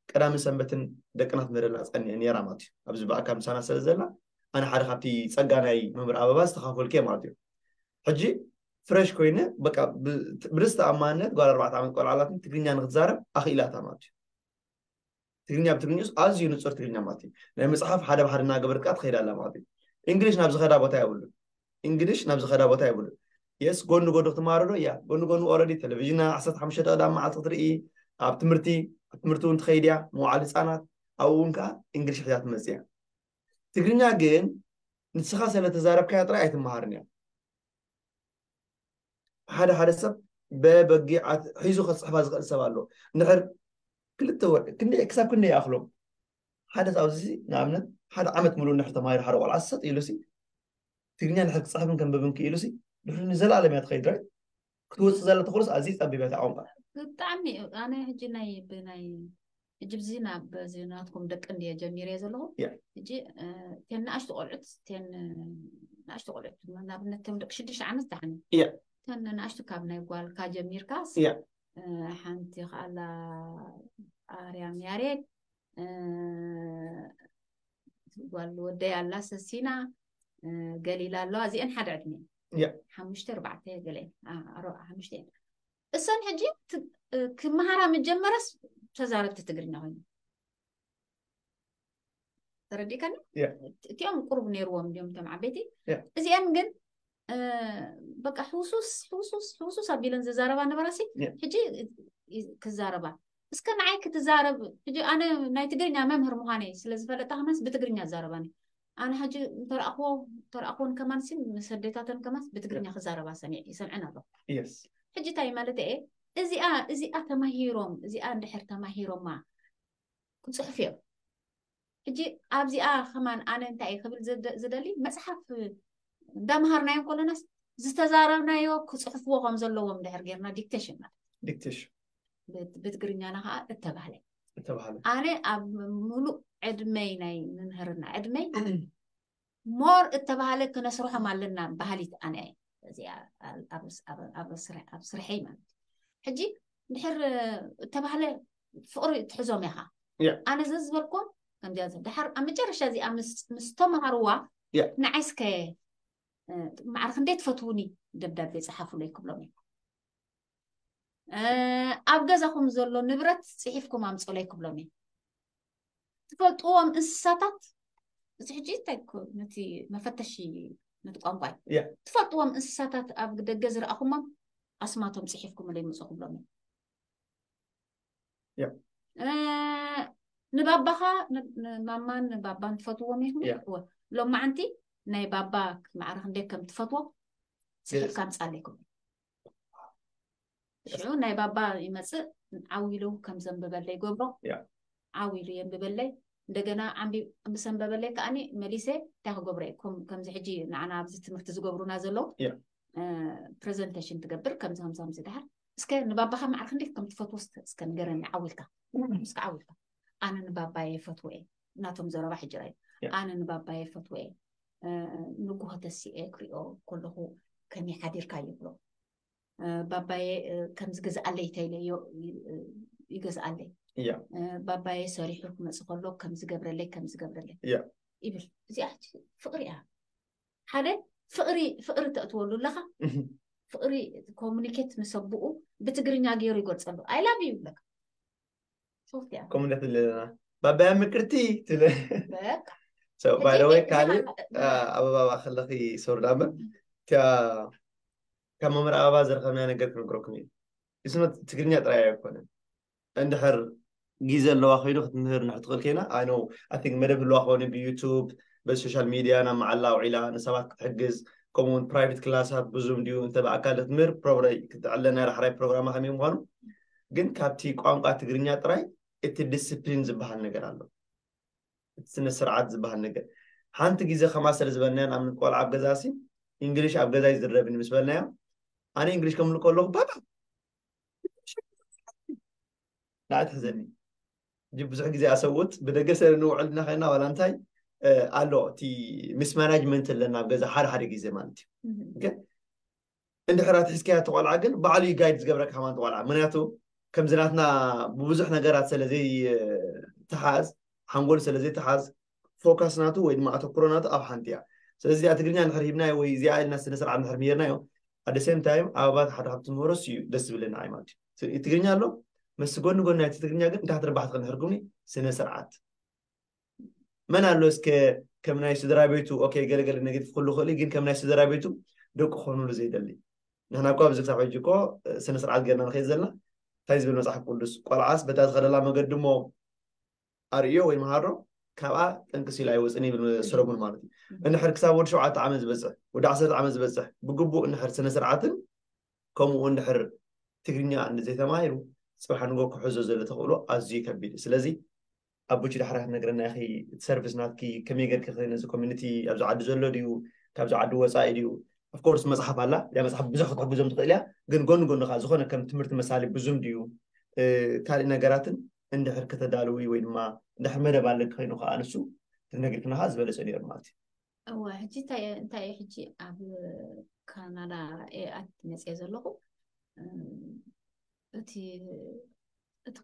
ቀዳምን ሰንበትን ደቅና ትምህረና ፀኒዐ ነይራ ማለት እዩ ኣብዚ ብኣካል ምሳና ስለ ዘላ ኣነ ሓደ ካብቲ ፀጋ ናይ መምህር ኣበባ ዝተኻፈልኩ እየ ማለት እዩ ሕጂ ፍረሽ ኮይነ በቃ ብ- ብርስ ተኣማንነት ጓል ኣርባዕተ ዓመት ቆልዓ ኣላትኒ ትግርኛ ንክትዛረብ ኣኽኢላታ ማለት እዩ ትግርኛ ብትግርኛስ ኣዝዩ ንፁር ትግርኛ ማለት እዩ ናይ መፅሓፍ ሓደ ብሓደ እናገበርካ ትኸይድ ኣላ ማለት እዩ እንግሊሽ ናብ ዝኸዳ ቦታ የብሉን እንግሊሽ ናብ ዝኸዳ ቦታ የብሉን የስ ጎኒ ጎኒ ክትማሃሩ ዶ እያ ጎኒ ጎኒ ኦረዲ ቴሌቪዥና ዓሰርተ ሓሙሽተ ቀዳም መዓልቲ ክትርኢ ኣብ ትምህርቲ ኣብ ትምህርቲ እውን ትኸይድ እያ መዋዕል ህፃናት ኣብኡ እውን ከዓ እንግሊሽ ሒዛ ትመፅእ እያ ትግርኛ ግን ንስኻ ስለ ተዛረብካያ ጥራይ ኣይትመሃርን እያ ሓደ ሓደ ሰብ በበጊዓት ሒዙ ከፅሕፋ ዝኽእል ሰብ ኣሎ እንድሕር ክልተ ወርሒ ክንደይ ክሳብ ክንደይ ይኣኽሎም ሓደ ኣብዚ ንኣብነት ሓደ ዓመት ሙሉ እንድሕር ተማሂሩ ሓደ ቆልዓ ሰጥ ኢሉ ሲ ትግርኛ እንድሕር ክፅሕፍን ከንብብን ክኢሉ ሲ ድሕሪ ንዘለኣለም እያ ትኸይድ ራይት ክትወፅእ ዘላ ተኽእሎስ ኣዝዩ ፀቢብ እያ ቋንቋ ብጣዕሚ ኣነ ሕጂ ናይ ብናይ ሕጂ ብዚ ናብ እዚ ናትኩም ደቂ እንድየ ጀሚረ ዘለኹ ያ። ሕጂ እ፣ እተን ንኣሽቱ ቆልዑት እተን ንኣሽቱ ቆልዑት ንኣብነት እቶም ደቂ ሽዱሽተ ዓመት ዳሕኒ ያ። እተን ንኣሽቱ ካብ ናይ ጓልካ ጀሚርካስ ያ። እ፣ ሓንቲ ከኣላ ኣርያም ያሬድ እ፣ ጓል ወደይ ኣላ ሰሲና እ፣ ገሊላ ኣለዋ እዚአን ሓደ ዕድሜ ያ። ሓሙሽተ ኣርባዕተ ገለ ሓሙሽተ እየን እሰን ሕጂ ት- እ፣ ክመሃራ መጀመረስ ተዛረብቲ ትግርኛ ኮይኑ ተረዲእካኒ ያ። እቲኦም ቁሩብ ነይርዎም እንዲዮም እቶም ዓበይቲ ያ። እዚአን ግን እ፣ በቃ ሕውሱስ ሕውሱስ ሕውሱስ ኣቢለን ዝዛረባ ነበራሲ ያ። ሕጂ እ- እ- ክዛረባ እስከ ንዓይ ክትዛረብ ሕጂ ኣነ ናይ ትግርኛ መምህር ምዃነይ ስለ ዝፈለጣ ከማንስ ብትግርኛ ዛረባኒ ኣነ ሕጂ እንተረኣኽዎ እንተረኣኽዎን ከማንሲ ምስ ኣዴታተን ከማንስ ብትግርኛ ክዛረባ ሰሚዕ ይሰምዐን ኣለኹ የስ ሕጂ እንታይ ማለት እየ እዚኣ እዚኣ ተማሂሮም እዚኣ እንድሕር ተማሂሮማ ክፅሑፍ እዮም ሕጂ ኣብዚኣ ከማን ኣነ እንታይ እየ ክብል ዝደ- ዝደሊ መፅሓፍ እንዳምሃርናዮ ከለናስ ዝተዛረብናዮ ክፅሕፍዎ ከም ዘለዎም ድሕር ጌርና ዲክቴሽን ማለት ዲክቴሽን ብት- ብትግርኛና ከዓ እተባህለ እተባህለ ኣነ ኣብ ሙሉእ ዕድመይ ናይ ምምህርና ዕድመይ ሞር እተባህለ ክነስርሖም ኣለና ባህሊት ኣነ እየ እዚኣ ኣብ- ኣብ- ኣብ- ኣብ ስርሐ- ኣብ ስርሐይ ማለት እዩ ሕጂ ድሕር እተባህለ ፍቕሪ ትሕዞም ኢኻ ያ። ኣነ ዘዝበልኩም ከምዚኣ ዝብል ድሓር ኣብ መጨረሻ እዚኣ ምስ- ምስ ተምሃርዋ ያ። ንዓይ እስከ እ፣ ማዕረ ክንደይ ትፈትውኒ ደብዳቤ ፀሓፉለይ ክብሎም እዩ እ፣ ኣብ ገዛኹም ዘሎ ንብረት ፅሒፍኩም ኣምፅኡለይ ክብሎም እዩ ትፈልጥዎም እንስሳታት እዚ ሕጂ እንታይ ኮ- ነቲ መፈተሺ ነቲ ቋንቋ እዩ ያ። ትፈልጥዎም እንስሳታት ኣብ ደገ ዝረኣኹሞም ኣስማቶም ፅሒፍኩምለይ ምፁ ክብሎም እዩ ያ። እ፣ ንባባኻ ን- ንማማን ንባባን ትፈትዎም ኢኹም ያ። እወ ሎማዓንቲ ናይ ባባ ማዕረ ክንደይ ከም ትፈትዎ ፅሒፍካ ምፃለይኩም ሽዑ ናይ ባባ ይመፅእ ዓው ኢሉ ከም ዘንብበለይ ገብሮ ያ። ዓው ኢሉ የንብበለይ እንደገና ዓንቢ ምስ ኣንበበለይ ከዓኒ መሊሰ እንታይ ክገብሮ እየ? ከም- ከምዚ ሕጂ ንዓና ኣብዚ ትምህርቲ ዝገብሩና ዘለዉ Yeah. ፕሬዘንቴሽን ትገብር ከምዚ ከምዚ ከምዚ ድሓር እስከ ንባባኻ ማዕርክ እንዴት ከም ትፈትዎ እስከ እስከ ንገረኒ ዓዊልካ እስከ ዓዊልካ ኣነ ንባባየ ይፈትዎ እየ ናቶም ዘረባ ሕጅራ እዩ Yeah. ኣነ ንባባየ ይፈትዎ እየ ንጉሆ ተሲኤ ክሪኦ ከለኹ ከመይ ሓዲርካ ይብሎ ባባየ ከምዚ ገዝኣለይ ተይለ ይገዝኣለይ Yeah. ባባየ ሰሪሑ ክመፅ ከሎ ከምዚ ገብረለይ ከምዚ ገብረለይ Yeah. ይብል እዚኣ ፍቅሪ እያ ሓደ ፍቅሪ ፍቅሪ ተእትወሉ ኣለካ ፍቅሪ ኮሙኒኬት ምስ ኣቦኡ ብትግርኛ ገይሩ ይገልፀሉ I love you ይብለካ ሶፍት እያ ከምኡ እንዴት ኣለና ባባያ ምቅርቲ ትለ በቃ So, by the way ሕጂ ካልእ እዛ- ኣበባባ ከለኺ ሶሪ ዳምበር እቲያ ካብ መምህር ኣበባ ዝረኸብና ነገር ክነግረኩም እዩ እስኖት ትግርኛ ጥራይ ኣይኮነን እንድሕር ግዜ ኣለዋ ኮይኑ ክትምህር ንሕትኽእል ኮይና ኣይ ኖ ኣይ ቲንክ መደብ ህልዋ ክኾኑ ብዩቱብ በሶሻል ሚድያ ናብ መዓላ ውዒላ ንሰባት ክትሕግዝ ከምኡውን ፕራይቬት ክላሳት ብዙም ድዩ እንተ ብኣካል ክትምህር ፕሮብረ ክትዕለ ናይ ራሕራይ ፕሮግራማ ከመይ ምዃኑ ግን ካብቲ ቋንቋ ትግርኛ ጥራይ እቲ ዲስፕሊን ዝበሃል ነገር ኣሎ እቲ ስነ ስርዓት ዝበሃል ነገር ሓንቲ ግዜ ከማ ስለ ዝበልናዮ ንኣብነት ቆልዓ ኣብ ገዛ ሲ እንግሊሽ ኣብ ገዛ ይዝረብኒ ምስ በልናዮ ኣነ እንግሊሽ ከምልእ ከለኹ ባባ ንዓ ትሕዘኒ ሕጂ ብዙሕ ግዜ ኣሰብኡት ብደገ ሰብ ንውዕል እና ኮይና ዋላ እንታይ ኣሎ እቲ ምስ ማናጅመንት ኣለና ኣብ ገዛ ሓደ ሓደ ግዜ ማለት እዩ ግን እንድሕር ኣትሒዝካያ ተቆልዓ ግን ባዕሉ እዩ ጋይድ ዝገብረካ ከማን ተቆልዓ ምክንያቱ ከምዚ ናትና ብብዙሕ ነገራት ስለ ዘይተሓዝ ሓንጎል ስለ ዘይተሓዝ ፎካስ ናቱ ወይ ድማ ኣተኩሮ ናቱ ኣብ ሓንቲ እያ ስለዚ እዚኣ ትግርኛ እንድሕር ሂብናዮ ወይ እዚኣ ኢልና ስነ ስርዓት እንድሕር ምሂርናዮ ኣደ ሴም ታይም ኣበባት ሓደ ካብቲ ምህሮስ እዩ ደስ ዝብለና ኣይ ማለት እዩ ትግርኛ ኣሎ መስ ጎኒ ጎኒ ናይቲ ትግርኛ ግን እንታይ ክትርባሕ ትኽእል እንድሕር ግብኒ ስነ ስርዓት መን ኣሎ እስከ ከም ናይ ስድራ ቤቱ ኦኬ ገለገለ ኔጌቲቭ ክህሉ ክእል ግን ከም ናይ ስድራ ቤቱ ደቁ ክኾኑሉ ዘይደሊ ንሕና እኳ ኣብዚ ክሳብ ሕጂ እኮ ስነ ስርዓት ገርና ንኸይድ ዘለና እንታይ ዝብል መፅሓፍ ቅዱስ ቆልዓስ በታ ዝኸደላ መገዲ እሞ ኣርእዮ ወይ መሃሮ ካብኣ ጠንቅስ ኢሉ ኣይወፅን ይብል ሰለሙን ማለት እዩ እንድሕር ክሳብ ወዲ ሸውዓተ ዓመት ዝበፅሕ ወዲ ዓሰርተ ዓመት ዝበፅሕ ብግቡእ እንድሕር ስነ ስርዓትን ከምኡ እንድሕር ትግርኛ እንዘይተማሂሩ ፅባሕ ንጎ ክሕዞ ዘሎ ተኽእሎ ኣዝዩ ከቢድ እዩ ስለዚ ኣቦች ዳሕራ ክነግረና ኢኺ እቲ ሰርቪስ ናትኪ ከመይ ገርኪ ክነዚ ኮሚኒቲ ኣብዚ ዓዲ ዘሎ ድዩ ካብዚ ዓዲ ወፃኢ ድዩ ኦፍኮርስ መፅሓፍ ኣላ እያ መፅሓፍ ብዙሕ ክትሕግዞም ትኽእል እያ ግን ጎኒ ጎኒ ከዓ ዝኾነ ከም ትምህርቲ መሳሊ ብዙም ድዩ ካልእ ነገራትን እንድሕር ከተዳልዊ ወይ ድማ እንድሕር መደብ ኣለኪ ኮይኑ ከዓ ንሱ ክትነግርክና ከዓ ዝበለፀ ነይሩ ማለት እዩ እወ ሕጂ እንታይ እንታይ እዩ ሕጂ ኣብ ካናዳ ኤኣት መፅየ ዘለኹ እቲ እቲ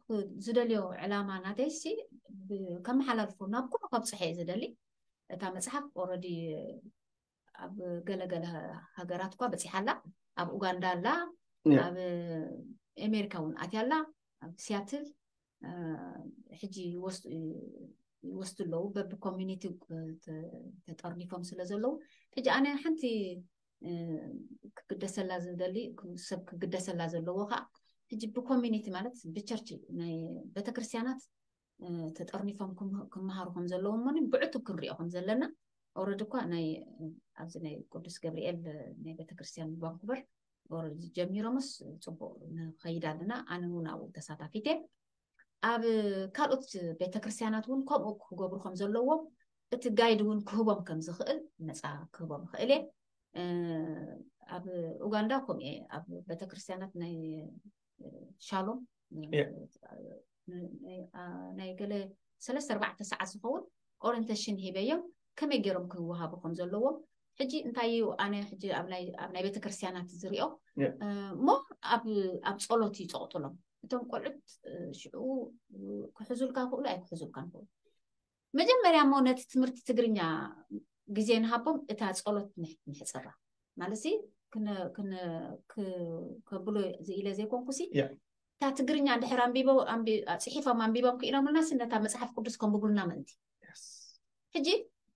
ዝደልዮ ዕላማ ናተይሲ ከመሓላልፎ ናብ ኩሉ ከብፅሐ እየ ዝደሊ እታ መፅሓፍ ኦረዲ ኣብ ገለገለ ሃገራት እኳ በፂሓ ኣላ ኣብ ኡጋንዳ ኣላ ኣብ ኤሜሪካ እውን ኣትያ ኣላ ኣብ ሲያትል ሕጂ ይወስዱ ኣለዉ በቢ ኮሚኒቲ ተጠርኒፎም ስለ ዘለዉ ሕጂ ኣነ ሓንቲ ክግደሰላ ዝደሊ ሰብ ክግደሰላ ዘለዎ ከዓ ሕጂ ብኮሚኒቲ ማለት ብቸርች ናይ ቤተክርስትያናት ተጠርኒፎም ክመሃሩ ከም ዘለዎም ሞ ብዕቱብ ክንሪኦ ከም ዘለና ኦረድ እኳ ናይ ኣብዚ ናይ ቅዱስ ገብርኤል ናይ ቤተክርስትያን ቫንኩቨር ጀሚሮምስ ፅቡቅ ንኸይድ ኣለና ኣነ እውን ኣብኡ ተሳታፊት እየ ኣብ ካልኦት ቤተክርስትያናት እውን ከምኡ ክገብሩ ከም ዘለዎም እቲ ጋይድ እውን ክህቦም ከም ዝኽእል ነፃ ክህቦም ይኽእል እየ ኣብ ኡጋንዳ ከምኡ እየ ኣብ ቤተክርስትያናት ናይ ሻሎም ናይ ገለ ሰለስተ ኣርባዕተ ሰዓት ዝኸውን ኦሪንቴሽን ሂበዮም ከመይ ገይሮም ክወሃቡ ከም ዘለዎም ሕጂ እንታይ እዩ ኣነ ሕጂ ኣብ ናይ ቤተክርስትያናት ዝሪኦ ሞ ኣብ ፀሎት ይፀቕጥሎም እቶም ቆልዑት ሽዑ ክሕዙልካ ክእሉ ኣይክሕዙልካ ንክእሉ መጀመርያ እሞ ነቲ ትምህርቲ ትግርኛ ግዜ ንሃቦም እታ ፀሎት ንሕፅራ ማለት ከብሎ ዝኢለ ዘይኮንኩሲ እታ ትግርኛ እንድሕር ኣንቢቦ ፅሒፎም ኣንቢቦም ክኢሎምልና ሲ ነታ መፅሓፍ ቅዱስ ከንብቡልና ምእንቲ ሕጂ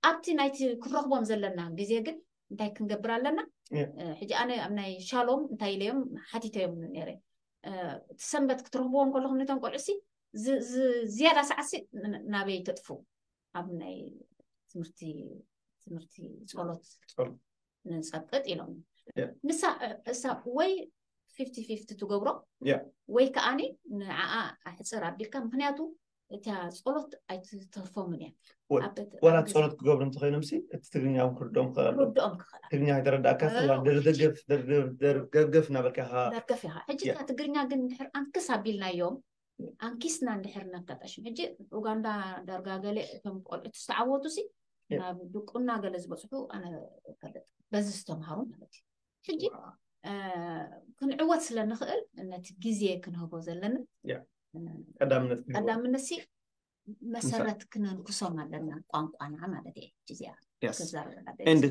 ኣብቲ ናይቲ ክንረኽቦም ዘለና ግዜ ግን እንታይ ክንገብር ኣለና ሕጂ ኣነ ኣብ ናይ ሻሎም እንታይ ኢለዮም ሓቲተዮም ነረ እቲ ሰንበት ክትረኽብዎም ከለኹም ነቶም ቆልዑሲ ዝያዳ ሰዓሲ ናበይ ተጥፉ ኣብ ናይ ትምህርቲ ትምህርቲ ፀሎት ንፀቅጥ ኢሎም ንሳ እሳ ወይ ፊፍቲ ፊፍቲ ትገብሮ ወይ ከዓኒ ንዓኣ ኣሕፅር ኣቢልካ ምክንያቱ እታ ጸሎት ኣይትተርፎምን እያ። ወ- ኣብ እቲ- ዋላ ኣብ ገዛ ጸሎት ክገብሩ እንተኾይኖም ሲ እቲ ትግርኛ እውን ክርድኦም ክኽእል ኣለዎ። ክርድኦም ክኽእል ትግርኛ ኣይተረዳእካ እ፣ ደርደርገፍ ደርደርገፍ እናበልካ ኢኻ ደርገፍ ኢኻ። ሕጂ ያ። እታ ትግርኛ ግን እንድሕር ኣንክስ ኣቢልናዮም፣ ኣንኪስና እንድሕር ነካታሽም። ሕጂ ኡጋንዳ ዳርጋ ገለ እቶም ቆልዑት ዝተዓወቱ ሲ ያ። ናብ ድቁና ገለ ዝበጽሑ ኣነ እፈልጥ። በዚ ዝተምሃሩ ማለት እዩ። ሕጂ እ፣ ክንዕወት ስለ ንኽእል ነቲ ግዜ ክንህቦ ዘለና ያ። ቀዳምነት ክህቦ። ቀዳምነት ሲ መሰረት ክነንክሶም ኣለና ቋንቋና ማለት እየ። ሕጂ እዚኣ Yes። ክዛረበላ And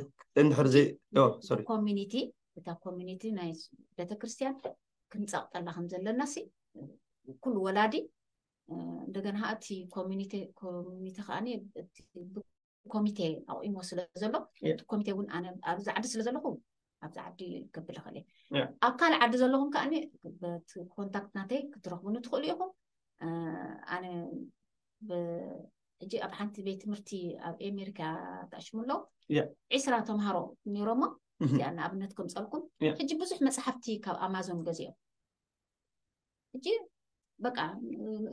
እንድሕር ዘይ ኦ ሶሪ ኮሚኒቲ እታ ኮሚኒቲ ናይ ቤተክርስትያን ክንጸቕጠላ ከም ዘለና ሲ ኩሉ ወላዲ እ፣ እንደገና ኸዓ እቲ ኮሚኒቲ ኮሚኒቲ ከዓኒ እቲ ኮሚቴ ኣቑሞ ስለ ዘሎ ያ። እቲ ኮሚቴ እውን ኣነ ኣብዚ ዓዲ ስለ ዘለኹ ኣብዚ ዓዲ ከብል ይኽእል እየ። ያ። ኣብ ካልእ ዓዲ ዘለኹም ከዓኒ በቲ ኮንታክት ናተይ ክትረኽቡኒ ትኽእሉ ኢኹም። እ፣ ኣነ ብ- ሕጂ ኣብ ሓንቲ ቤት ትምህርቲ ኣብ ኣሜሪካ ተኣሽሙ ኣለዉ ያ። ዒስራ ተምሃሮ ነይሮሞ እህ፣ እዚኣ ንኣብነት ከምፀልኩም ያ። ሕጂ ብዙሕ መፅሓፍቲ ካብ ኣማዞን ገዚኦም ሕጂ በቃ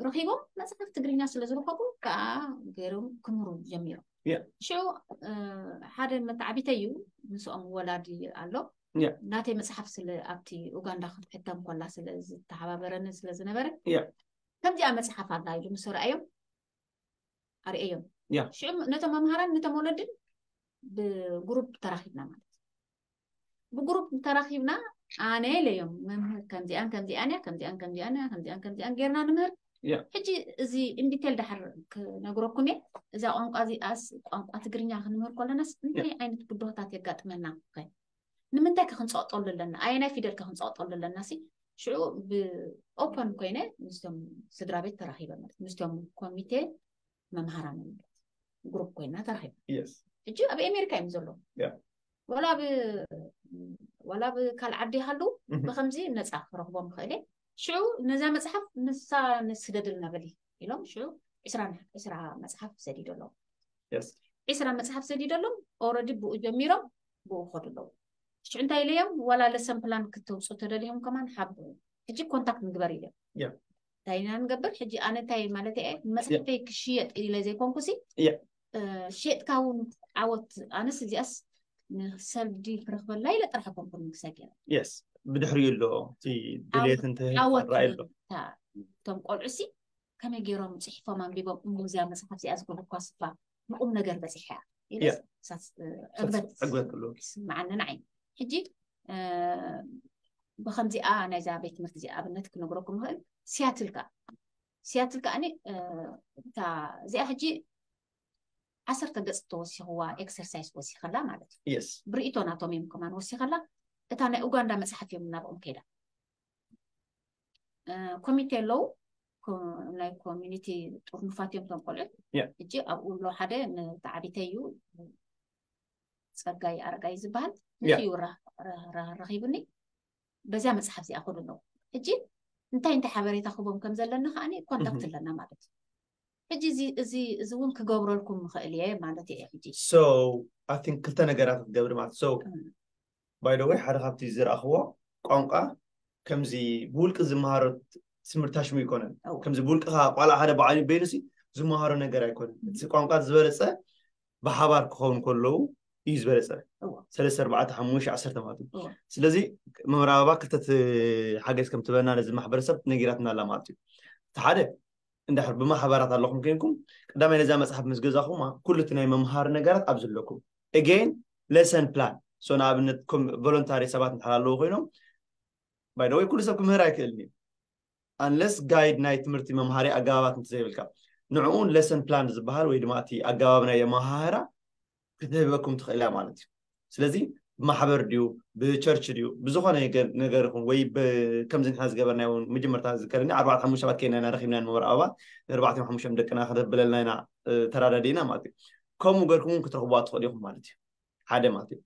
ረኺቦም መፅሓፍ ትግርኛ ስለ ዝረኸቡ ከዓ ገይሮም ክምህሩ ጀሚሮም ያ። ሽዑ እ፣ ሓደ መተዓቢተይ እዩ ምስኦም ወላዲ ኣሎ ያ። ናተይ መፅሓፍ ስለ ኣብቲ ኡጋንዳ ክትሕተም ኮላ ስለ ዝተሓባበረኒ ስለ ዝነበረ ያ። ከምዚኣ መፅሓፍ ኣላ ኢሉ ምስ ረኣዮም ኣርእዮም ያ። ሽዑ ነቶም መምሃራን ነቶም ወለድን ብግሩፕ ተራኺብና ማለት ብግሩፕ ተራኺብና ኣነ ኢለዮም መምህር ከምዚኣን ከምዚኣን እያ ከምዚኣን ከምዚኣን እያ ከምዚኣን ከምዚኣን ጌርና ንምህር ያ። ሕጂ እዚ ኢንዲቴል ዳሕር ክነግረኩም እየ እዛ ቋንቋ እዚኣስ ቋንቋ ትግርኛ ክንምህር ከለናስ እንታይ ዓይነት ብድሆታት የጋጥመና ከ ንምንታይ ከ ክንፀቕጠሉ ኣለና ኣየናይ ፊደል ከ ክንፀቕጠሉ ኣለና ሲ ሽዑ ብኦፐን ኮይነ ምስቶም ስድራ ቤት ተራኺበ ማለት ምስቶም ኮሚቴ መምሃራን ማለት ግሩፕ ኮይና ተራኺበ የስ ሕጂ ኣብ ኣሜሪካ እዮም ዘለዉ ያ። ወላ ብ ወላ ብካል ዓዲ ይሃሉ እህ፣ ብከምዚ ነፃ ክረኽቦም ይኽእል እየ ሽዑ ነዛ መፅሓፍ ንሳ ንስደድልና በሊ ኢሎም ሽዑ ዕስራ ዕስራ መፅሓፍ ሰዲዱ ኣለዉ የስ ዕስራ መፅሓፍ ሰዲደሎም ኦረዲ ብኡ ጀሚሮም ብኡ ከዱ ኣለዉ ሽዑ እንታይ ኢለዮም ዋላ ለሰን ፕላን ክተውፁ ተደሊኹም ከማን ሓብሩ ሕጂ ኮንታክት ንግበር ኢሎም ያ። እንታይ ኢና ንገብር ሕጂ ኣነ እንታይ ማለት እየ መፅሓፈይ ክሽየጥ ኢለ ዘይኮንኩሲ ያ። እ፣ ሽየጥካ እውን ዓወት ኣነስ እዚኣስ ንሰልዲ ክረኽበላ ኢለ ጥራሕ ኮንኩን ክሰጊረ የስ ብድሕሪኡ ኣሎ እቲ ድሌት እንተ ዓወት ራእይ ኣሎ እታ- እቶም ቆልዑ ሲ ከመይ ገይሮም ፅሒፎም ኣንቢቦም እሞ እዚኣ መፅሓፍ እዚኣ ዝገበርኳ ስፋ ንቁም ነገር በፂሐ እያ ኢለ ያ። ሳስ ዕግበት ክህልወኪ። ስምዓኒ ንዓይ ሕጂ እ፣ ብከምዚኣ ናይዛ ቤት ትምህርቲ እዚኣ ኣብነት ክነግረኩም ይኽእል ሲያትል ከዓ ሲያትል ከዓኒ እ፣ እታ እዚኣ ሕጂ ዓሰርተ ገፅ ተወሲኽዋ ኤክሰርሳይዝ ወሲኸላ ማለት እዩ የስ ብርእይቶ ናቶም እዮም ከማን ወሲኸላ እታ ናይ ኡጋንዳ መፅሓፍ እዮም ናብኦም ከይዳ እ፣ ኮሚቴ ኣለዉ ኮ- ናይ ኮሚኒቲ ጥርኑፋት እዮም ቶም ቆልዑት ያ። እጂ ኣብኡ ኣሎ ሓደ ንተዓቢተይ እዩ ፀጋይ ኣረጋይ ዝበሃል ያ። ንሱ እዩ ራ- ራ- ራ- ረኺቡኒ በዚያ መፅሓፍ እዚኣ ክሉ ኣለዉ ሕጂ እንታይ እንታይ ሓበሬታ ክቦም ከም ዘለና ከዓኒ ኮንታክት እህ። ኣለና ማለት እዩ ሕጂ እዚ እዚ እዚ እውን ክገብረልኩም ምኽእል እየ ማለት እየ ሕጂ so I think ክልተ ነገራት ክትገብሪ ማለት so እም። by the way ሓደ ካብቲ ዝረኣኽዎ ቋንቋ ከምዚ ብውልቂ ዝመሃሮ ትምህርቲ ሽሙ ይኮነን እው። ከምዚ ብውልቅኻ ቆልዓ ሓደ በዓል በይኑ ሲ ዝመሃሮ ነገር ኣይኮነን እቲ ቋንቋ ዝበለፀ ብሓባር ክኸውን ከለዉ እዩ ዝበለፀ እዎ። ሰለስተ ኣርባዕተ ሓሙሽተ ዓሰርተ ማለት እዩ እዎ። ስለዚ መምህር ኣበባ ክልተ ሓገዝ ከም ትበና ነዚ ማሕበረሰብ ነጊራትና ኣላ ማለት እዩ እቲ ሓደ እንድሕር ብማሕበራት ኣለኹም ኮይንኩም ቀዳማይ ነዛ መፅሓፍ ምስ ገዛኹማ ኩሉ እቲ ናይ መምሃሪ ነገራት ኣብዚ ኣለኩም again lesson plan so ንኣብነት ቮለንታሪ ሰባት እንድሕር ኣለዉ ኮይኖም by the way ኩሉ ሰብ ክምህር ኣይክእልን እዩ unless guide ናይ ትምህርቲ መምሃሪ ኣገባባት እንተዘይብልካ ንዕኡ lesson plan ዝበሃል ወይ ድማ እቲ ኣገባብ ናይ ኣመሃህራ ክትህበኩም ትኽእል እያ ማለት እዩ ስለዚ ብማሕበር ድዩ ብቸርች ድዩ ብዝኾነ ገ- ነገር ይኹን ወይ ብ- ከምዚ ንሕና ዝገበርና እውን መጀመርታ ዝከረኒ ኣርባዕተ ሓሙሽተ ሰባት ከይና ኢና ረኪብና ንመምህር ኣበባ ንኣርባዕተ ሓሙሽተ ደቅና ክተብለልና ኢና እ፣ ተራዳዲእና ማለት እዩ ከምኡ ገርኩም እውን ክትረኽብዋ ትኽእሉ ኢኹም ማለት እዩ ሓደ ማለት እዩ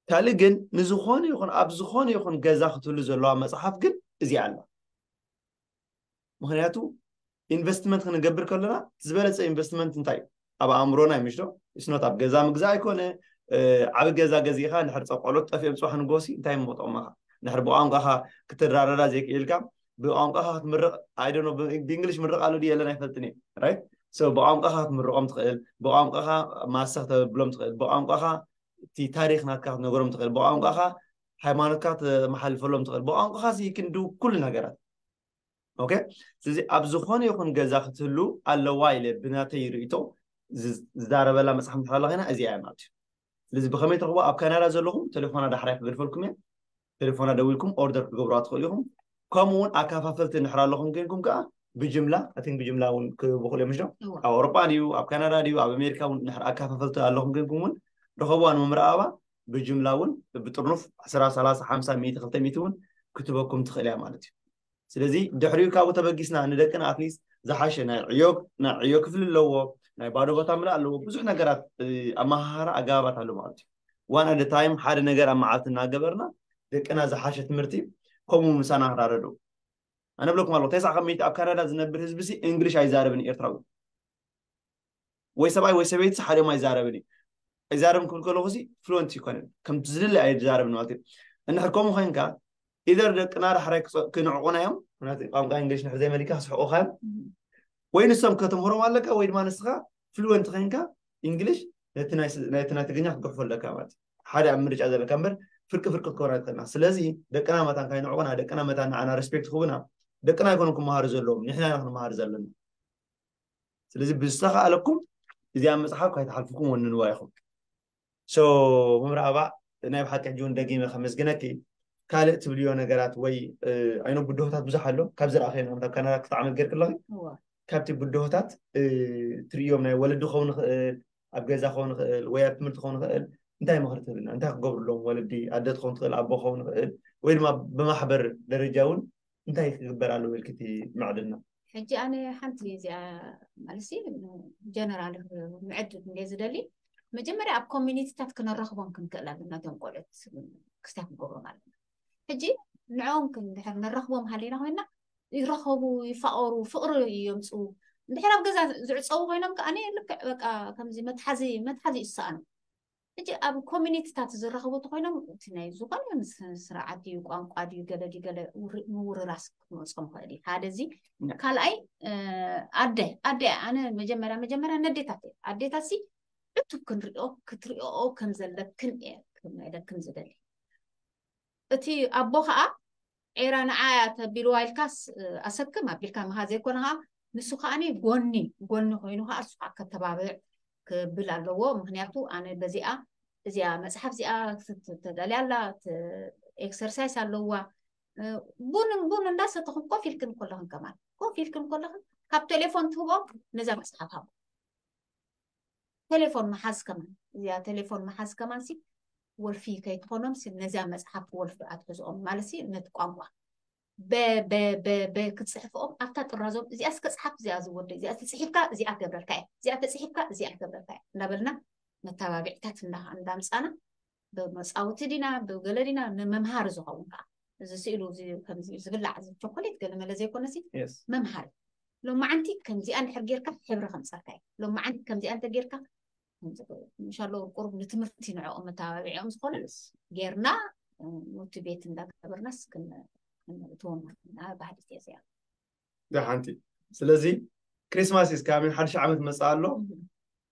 ካልእ ግን ንዝኾነ ይኹን ኣብ ዝኾነ ይኹን ገዛ ክትህሉ ዘለዋ መፅሓፍ ግን እዚኣ ኣላ ምክንያቱ ኢንቨስትመንት ክንገብር ከለና ዝበለፀ ኢንቨስትመንት እንታይ እዩ ኣብ ኣእምሮና ይምሽዶ ስኖት ኣብ ገዛ ምግዛእ ኣይኮነ እ፣ ዓብ ገዛ ገዚእካ ንድሕር ፀቆሎት ጠፊኦም ፅባሕ ንጎሲ እንታይ እሞ ጠቕመካ ንድሕር ብቋንቋኻ ክትራዳዳ ዘይክእልካ ብቋንቋኻ ክትምርቕ I don't know ብእንግሊሽ ምርቕ ኣሎ ድዩ የለን ኣይፈልጥን እየ right so ብቋንቋኻ ክትምርቖም ትኽእል ብቋንቋኻ ማሰ ክተብሎም ትኽእል ብቋንቋኻ እቲ ታሪኽ ናትካ ክትነገሮም ትኽእል ብቋንቋኻ ሃይማኖትካ ትመሓልፈሎም ትኽእል ብቋንቋኻ ሲ ክንዱ ኩሉ ነገራት okay ስለዚ ኣብ ዝኾነ ይኹን ገዛ ክትህሉ ኣለዋ ኢለ ብናተይ ርእቶ ዝዛረበላ መፅሓፍ ምሕር ኣለኸና እዚኣ እያ ማለት እዩ ስለዚ ብኸመይ ትረኽቦ ኣብ ካናዳ ዘለኹም ቴሌፎና ዳሕራይ ክገድፈልኩም እየ ቴሌፎና ደዊልኩም ኦርደር ክትገብሩ ትኽእሉ ኢኹም ከምኡ እውን ኣካፋፈልቲ ንሕር ኣለኹም ኮይንኩም ከዓ ብጅምላ ኣቲን ብጅምላ እውን ክህቡ ክእሉ እዮም ምሽ ኣብ ኣውሮጳ ድዩ ኣብ ካናዳ ድዩ ኣብ ኣሜሪካ እውን ንሕር ኣካፋፈልቲ ኣለኹም ኮይንኩም እውን ረኸብዋ ንምርኣባ ብጅምላ እውን ብጥርኑፍ ዕስራ ሰላሳ ሓምሳ ሚእቲ ክልተ ሚእቲ እውን ክትበኩም ትኽእል እያ ማለት እዩ ስለዚ ድሕሪኡ ካብኡ ተበጊስና ንደቅና ኣትሊስት ዝሓሸ ናይ ዕዮ ናይ ዕዮ ክፍሊ ኣለዎ ናይ ባዶ ቦታ ምልእ ኣለዎ ብዙሕ ነገራት ኣመሃሃራ ኣገባባት ኣሎ ማለት እዩ one at a time ሓደ ነገር ኣብ መዓልቲ እናገበርና ደቅና ዝሓሸ ትምህርቲ ከምኡ ምሳና ክራረዱ ኣነ ብለኩም ኣለኹ ተስዓ ካብ ሚእቲ ኣብ ካናዳ ዝነብር ህዝቢ ሲ እንግሊሽ ኣይዛረብን ኤርትራዊ ወይ ሰብኣይ ወይ ሰበይቲ ሓደም ኣይዛረብን እዩ ኣይዛረብን ክብል ከለኹ ሲ ፍሉንት ይኮንን ከምቲ ዝድለ ኣይዛረብን ማለት እዩ እንድሕር ከምኡ ኮይንካ ኢደር ደቅና ዳሕራይ ክንዕቑና እዮም ምክንያቱ ቋንቋ እንግሊሽ ንሕር ዘይመሊካ ክስሕቑኻ እዮም ወይ ንሶም ከተምህሮም ኣለካ ወይ ድማ ንስኻ ፍሉንት ኮይንካ እንግሊሽ ነቲ ናይ ትግርኛ ክትግሕፎ ኣለካ ማለት ሓደ ኣብ ምርጫ ዘለካ እምበር ፍርቂ ፍርቂ ክትኮና ትኽእልና ስለዚ ደቅና መታን ካይንዕቑና ደቅና መታን ንዓና ሬስፔክት ክህቡና ደቅና ኣይኮኑን ክመሃሩ ዘለዎም ንሕና ኢና ክንመሃር ዘለና ስለዚ ብዝተኸኣለኩም እዚኣ መፅሓፍ ካይተሓልፍኩም ወንንዋ ኢኹም so መምህር ኣባ ናይ ብሓቂ ሕጂ እውን ደጊመ ከመስግነኪ ካልእ ትብልዮ ነገራት ወይ ኣይኖ ብድሆታት ብዙሕ ኣሎ ካብ ዝረኣኸዮ ንኣብነት ኣብ ካናዳ ክልተ ዓመት ጌርክ ኣለኺ ካብቲ ብድሆታት ትርእዮም ናይ ወለዲ ክኸውን ይኽእል ኣብ ገዛ ክኸውን ይኽእል ወይ ኣብ ትምህርቲ ክኸውን ይኽእል እንታይ ምኽሪ ትህብና እንታይ ክገብሩ ኣለዎም ወለዲ ኣደ ትኸውን ትኽእል ኣቦ ክኸውን ይኽእል ወይ ድማ ብማሕበር ደረጃ እውን እንታይ ክግበር ኣለዎ ኢልኪ ትምዕድልና ሕጂ ኣነ ሓንቲ እዚኣ ማለሲ ጀነራል ምዕድ እንደ ዝደሊ መጀመርያ ኣብ ኮሚኒቲታት ክነራኽቦም ክንክእል ኣለና እቶም ቆልዑት ክስታይ ክንገብሮም ኣለና ሕጂ ንዕኦም ክንድሕር ነራኽቦም ሃሊና ኮይና ይረኸቡ ይፋቐሩ ፍቕሪ የምፅኡ እንድሕር ኣብ ገዛ ዝዕፀቡ ኮይኖም ከዓ ልክዕ በቃ ከምዚ መትሓዚ መትሓዚ ይሰኣኑ ሕጂ ኣብ ኮሚኒቲታት ዝራኸቡ እንተኮይኖም እቲ ናይ ዝኾነ ስርዓት ድዩ ቋንቋ ድዩ ገለ ድዩ ገለ ምውርራስ ክመፆም ይኽእል እዩ ሓደ እዚ ካልኣይ ኣደ ኣደ ኣነ መጀመርያ መጀመርያ ነዴታት እየ ኣዴታት ሲ ዕቱብ ክንሪኦ ክትሪኦ ከም ዘለክን እየ ክመለክን ዝደሊ እቲ ኣቦ ከዓ ዒራ ንዓያ ተቢልዋ ኢልካስ ኣሰክም ኣቢልካ ምሃ ዘይኮነ ከዓ ንሱ ከዓኒ ጎኒ ጎኒ ኮይኑ ከዓ እሱ ከዓ ከተባብዕ ክብል ኣለዎ ምክንያቱ ኣነ በዚኣ እዚኣ መፅሓፍ እዚኣ ተዳልያ ኣላ ኤክሰርሳይስ ኣለዋ ቡን ቡን እንዳሰተኹም ኮፍ ኢልክን ከለኽን ከማን ኮፍ ኢልክን ከለኽን ካብ ቴሌፎን ትህቦም ነዛ መፅሓፍ ሃቦ ቴሌፎን መሓዝ ከማን እዚኣ ቴሌፎን መሓዝ ከማን ሲ ወልፊ ከይትኾኖም ሲ ነዚኣ መፅሓፍ ወልፊ ኣትሕዝኦም ማለት ሲ ነቲ ቋንቋ በበበበ ክትፅሕፍኦም ኣብታ ጥራዞም እዚኣ እስከ ፅሓፍ እዚኣ ዝወደ እዚኣ ተፅሒፍካ እዚኣ ክገብረልካ እየ እዚኣ ተፅሒፍካ እዚኣ ክገብረልካ እየ እንዳበልና መተባብዕታት እንዳምፃና ብመፃውቲ ዲና ብገለ ዲና ንመምሃሪ ዝኸውን ከዓ እዚ ስኢሉ ከምዚ ዝብላዕ እዚ ቸኮሌት ገለ መለ ዘይኮነሲ መምሃሪ ሎማዓንቲ ከምዚኣ እንድሕር ጌርካ ሕብሪ ከምፀልካ እዩ ሎማዓንቲ ከምዚኣ እንተ ጌርካ ምሻሎ ቁሩብ ንትምህርቲ ንዕኦም መተባብዒኦም ዝኾነ ጌርና ሞቲቬት እንዳገበርናስ እትዎም ባህሊ እዚኣ ሓንቲ ስለዚ ክሪስማስ is coming ሓድሽ ዓመት መፅእ ኣሎ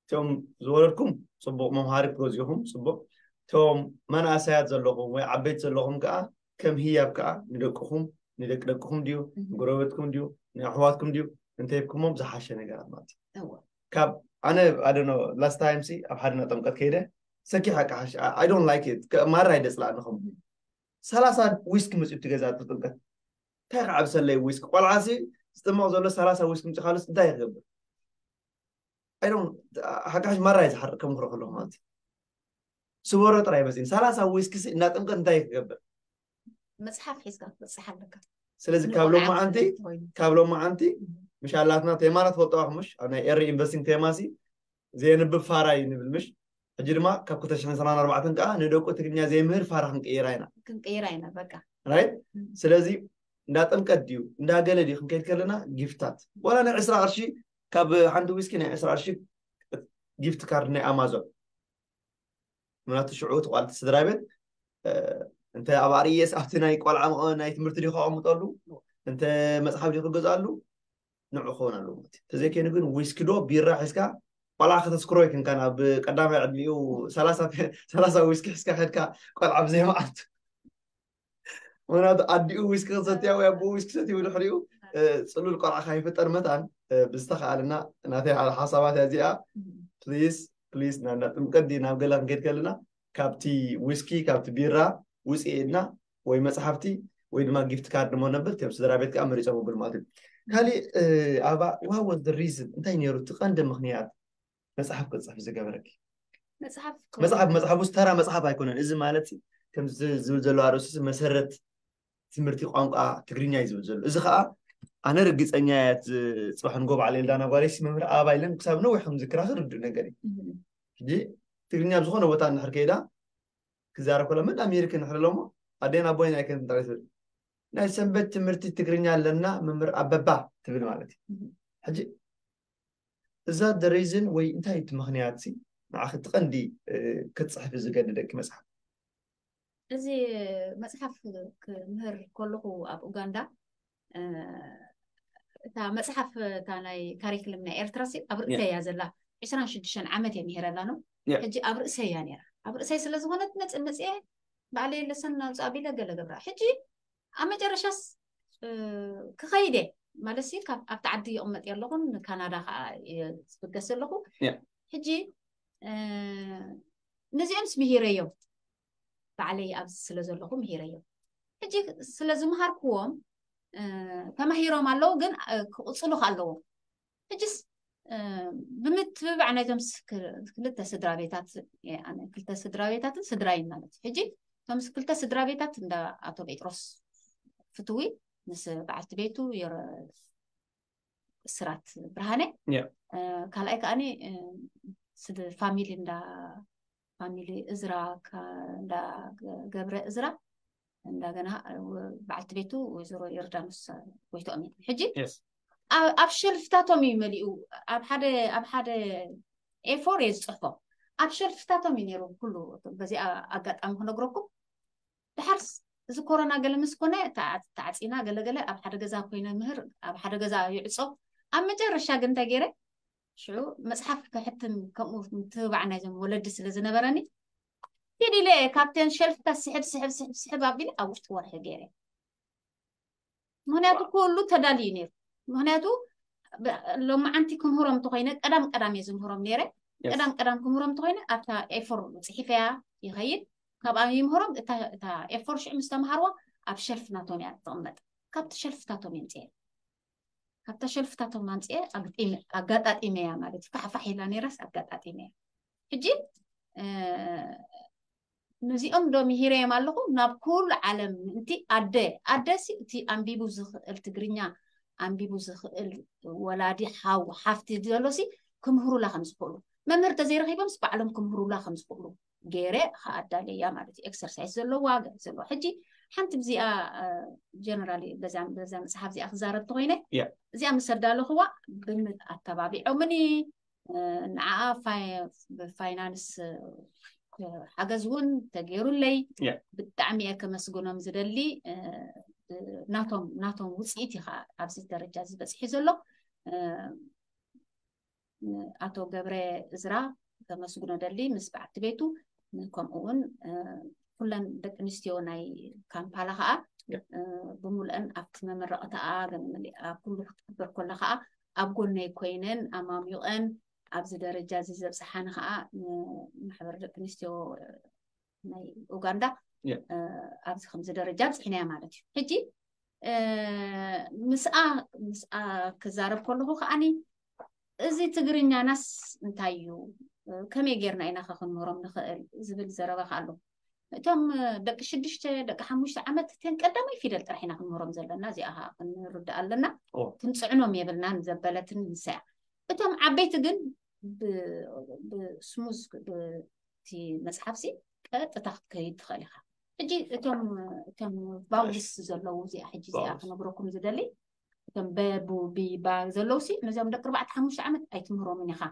እቶም ዝወለድኩም ፅቡቅ መምሃሪ ክትገዝኡኹም ፅቡቅ እቶም መናእሰያት ዘለኹም ወይ ዓበይቲ ዘለኹም ከዓ ከም ህያብ ከዓ ንደቅኹም ንደቂ ደቅኹም ድዩ ንጎረቤትኩም ድዩ ንኣሕዋትኩም ድዩ እንተሂብኩሞም ዝሓሸ ነገራት ማለት እዩ ካብ ኣነ ኣደኖ ላስት ታይም ሲ ኣብ ሓደ ጥምቀት ከይደ ሰኪ ሓቂ ሓሽ I don't like it ማራ ኣይደፅላኣኒ ከም ሰላሳ ዊስክ መፅኡ ትገዛ ጥምቀት እንታይ ከዓብሰለይ ዊስክ ቆልዓ ሲ ዝጥመቕ ዘሎ ሰላሳ ዊስክ ምፅእ ካልስ እንታይ ክገብር ሓቂ ሓሽ ማራ እዩ ዝሓርቅ ከም ክረክሎ ማለት እዩ ስበሮ ጥራይ መፅእን ሰላሳ ዊስክሲ እንዳ ጥምቀት እንታይ ክገብር መፅሓፍ ሒዝካ ክትበፅሕ ኣለካ ስለዚ ካብ ሎማዓንቲ ካብ ሎማዓንቲ ምሽ ኣላትና ቴማና ትፈልጠዋ ምሽ ኣብ ናይ ኤሪ ኢንቨስቲንግ ቴማ ሲ ዘየንብብ ፋራ እዩ ንብል ምሽ ሕጂ ድማ ካብ ክልተ ሽሕን ሰላሳን ኣርባዕተን ከዓ ንደቁ ትግርኛ ዘይምህር ፋራ ክንቅይራ ኢና ክንቅይራ ኢና በቃ ራይት ስለዚ እንዳ ጥምቀት ድዩ እንዳ ገለ ድዩ ክንከይድ ከለና ጊፍታት ዋላ ናይ ዕስራ ቅርሺ ካብ ሓንቲ ዊስኪ ናይ ዕስራ ቅርሺ ጊፍት ካርድ ናይ ኣማዞን ምክንያቱ ሽዑ ተቋልቲ ስድራ ቤት እንተ ኣብ ኣርእየስ ኣብቲ ናይ ቆልዓ ናይ ትምህርቲ ዲካ ኣቐምጠሉ እንተ መፅሓፍ ድዩ ክገዝኣሉ ንዑ ክኸውን ኣለዎ ማለት እዩ። ተዘይኮይኑ ግን ዊስኪ ዶ ቢራ ሒዝካ ቆልዓ ከተስክሮ ይክንካ ናብ ቀዳማይ ዕድሚኡ ሰላሳ ዊስኪ ሒዝካ ከድካ ቆልዓ ብዘይ መዓልቱ ምክንያቱ ኣዲኡ ዊስኪ ክሰትያ ወይ ኣቦ ዊስኪ ሰትዩ ድሕሪኡ ፅሉል ቆልዓ ካይፍጠር መታን ብዝተኸኣልና ናተይ ሓሳባት እዚኣ ፕሊስ ፕሊስ ናብ ጥምቀት ናብ ገለ ክንከይድ ከለና ካብቲ ዊስኪ ካብቲ ቢራ ውፅእ ኢልና ወይ መፅሓፍቲ ወይ ድማ ጊፍት ካርድ ሞ ነብል ም ስድራ ቤት ከዓ መሪፆም ብል ማለት እዩ ካሊእ ኣባ ዋወዝ ሪዝን እንታይ ነይሩ እቲ ቀንዲ ምክንያት መፅሓፍ ክፅሕፍ ዝገበረኪ መፅሓፍ መፅሓፍ መፅሓፍ ውስጥ ተራ መፅሓፍ ኣይኮነን እዚ ማለት ከም ዝብል ዘሎ ኣርእሱ መሰረት ትምህርቲ ቋንቋ ትግርኛ እዩ ዝብል ዘሎ እዚ ከዓ ኣነ ርግፀኛ እያ ፅባሕ ንጎ በዓል ኤልዳና ጓለይሲ መምህር ኣባይለን ክሳብ ነዊሕ ከም ዝክራ ክርድእ ነገር እዩ ሕጂ ትግርኛ ኣብ ዝኾነ ቦታ እንድሕር ከይዳ ክዛረብ ከሎ ምን ኣሜሪካ ንሕር ኣለሞ ኣደና ኣቦይን ኣይከን እንታይ ትብል ናይ ሰንበት ትምህርቲ ትግርኛ ኣለና መምህር ኣበባ ትብል ማለት እዩ ሕጂ እዛ ደሬዝን ወይ እንታይ እቲ ምክንያት ንዓኺ እቲ ቀንዲ ክትፅሕፊ ዝገድደኪ መፅሓፍ እዚ መፅሓፍ ክምህር ከለኹ ኣብ ኡጋንዳ እታ መፅሓፍ እታ ናይ ካሪክልም ናይ ኤርትራ ኣብ ርእሰይ እያ ዘላ ዕስራን ሽዱሽተን ዓመት እየ ምሂረ ኣላ ነው ሕጂ ኣብ ርእሰይ እያ ነራ ኣብ ርእሰይ ስለ ዝኾነት መፅእ መፅአ ባዕለይ ለሰን ናውፅእ ኣቢለ ገለ ገብራ ሕጂ ኣብ መጨረሻስ ክኸይደ ማለት ኣብቲ ዓዲ ይቕመጥ ኣለኹን ካናዳ ከዓ ዝብገስ ኣለኹ ሕጂ ነዚኦምስ ምሂረዮም ባዕለይ ኣብዚ ስለ ዘለኹ ምሂረዮም ሕጂ ስለ ዝምሃርክዎም ተማሂሮም ኣለዉ ግን ክቕፅሉ ኣለዎም ሕጅስ ብምትብባዕ ናይዞም ክልተ ስድራ ቤታት ክልተ ስድራ ቤታትን ስድራይን ማለት እዩ ሕጂ እቶም ክልተ ስድራ ቤታት እንዳ ኣቶ ጴጥሮስ ፍትዊ ምስ በዓልቲ ቤቱ ስራት ብርሃነ ካልኣይ ከዓኒ ፋሚሊ እንዳ ፋሚሊ እዝራ እንዳ ገብረ እዝራ እንደገና በዓልቲ ቤቱ ወይዘሮ ዮርዳኖስ ጎይትኦም እዮም ሕጂ ኣብ ሸልፍታቶም እዩ መሊኡ ኣብ ሓደ ኣብ ሓደ ኤፎር እየ ዝፅሕፎ ኣብ ሸልፍታቶም እዩ ነይሩ ኩሉ በዚኣ ኣጋጣሚ ክነግረኩም ድሓርስ እዚ ኮሮና ገለ ምስ ኮነ ተዓፂና ገለገለ ኣብ ሓደ ገዛ ኮይነ ምህር ኣብ ሓደ ገዛ ይዕፆ ኣብ መጨረሻ ግን እንታይ ገይረ ሽዑ መፅሓፍ ክሕትም ከምኡ ምትብባዕ ናይዞም ወለዲ ስለ ዝነበረኒ ኪድ ኢለ ካብተን ሸልፍታት ስሕብ ስሕብ ስሕብ ስሕብ ኣቢለ ኣብ ውሽጢ ወርሒ ገይረ ምክንያቱ ኩሉ ተዳልዩ ነይሩ ምክንያቱ ሎማዓንቲ ክምህሮም እንተኮይነ ቀዳም ቀዳም እየ ዝምህሮም ነይረ ቀዳም ቀዳም ክምህሮም እንተኮይነ ኣብታ ኤፎር ፅሒፈያ ይኸይድ ካብኣ ይምህሮም እታ ኤፎር ሽዑ ምስ ተምሃርዋ ኣብ ሸልፍ ናቶም እያ ትቕመጥ ካብቲ ሸልፍታቶም የምፅኤ ካብታ ሸልፍታቶም ኣምፅኤ ኣጋጣጢመያ ማለት እዩ ፋሕፋሕ ኢላ ነይራስ ኣጋጣጢመያ ሕጂ ነዚኦም ዶ ምሂረዮም ኣለኹ ናብ ኩሉ ዓለም ምእንቲ ኣደ ኣደ ሲ እቲ ኣንቢቡ ዝኽእል ትግርኛ ኣንቢቡ ዝኽእል ወላዲ ሓው ሓፍቲ ዘሎ ሲ ክምህሩላ ከም ዝኽእሉ መምህር ተዘይረኺቦምስ ባዕሎም ክምህሩላ ከም ዝኽእሉ ገይረ ከኣዳለያ ማለት እዩ ኤክሰርሳይዝ ዘለዋ ገለ ዘለዋ ሕጂ ሓንቲ ብዚኣ ጀነራል በዛ መፅሓፍ እዚኣ ክዛረብ ተኮይነ እዚኣ ምስ ኣዳለኽዋ ብምት ኣተባቢዖምኒ ንዓ ብፋይናንስ ሓገዝ እውን ተገይሩለይ ብጣዕሚ እየ ከመስግኖም ዝደሊ ናቶም ናቶም ውፅኢት እዩ ከዓ ኣብዚ ደረጃ ዝበፅሒ ዘሎ ኣቶ ገብረ እዝራ ከመስግኖ ደሊ ምስ በዓልቲ ቤቱ ከምኡ እውን ኩለን ደቂ ኣንስትዮ ናይ ካምፓላ ከዓ ብምሉአን ኣብቲ መመረቕተኣ ገለመሊኣ ኩሉ ክትግበር ከሎ ከዓ ኣብ ጎነይ ኮይነን ኣማሚቐን ኣብዚ ደረጃ እዚ ዘብፅሓኒ ከዓ ማሕበር ደቂ ኣንስትዮ ናይ ኡጋንዳ ኣብዚ ከምዚ ደረጃ ኣብፅሕናያ ማለት እዩ ሕጂ ምስኣ ምስኣ ክዛረብ ከለኹ ከዓኒ እዚ ትግርኛናስ እንታይ እዩ ከመይ ጌርና ኢና ከ ክንምህሮም ንኽእል ዝብል ዘረባ ከ ኣሎ እቶም ደቂ ሽዱሽተ ደቂ ሓሙሽተ ዓመት እተን ቀዳማይ ፊደል ጥራሕ ኢና ክንምህሮም ዘለና እዚኣ ከዓ ክንርዳእ ኣለና ክንፅዕኖም የብልናን ዘበለትን ንሰያ እቶም ዓበይቲ ግን ብስሙዝ እቲ መፅሓፍሲ ቀጥታ ክትከይድ ትኽእል ኢኻ ሕጂ እቶም እቶም ባውልስ ዘለዉ እዚኣ ሕጂ እዚኣ ክነግረኩም ዝደሊ እቶም በቡ ቢባ ዘለዉ ሲ ነዚኦም ደቂ ኣርባዕተ ሓሙሽተ ዓመት ኣይትምህሮምን ኢኻ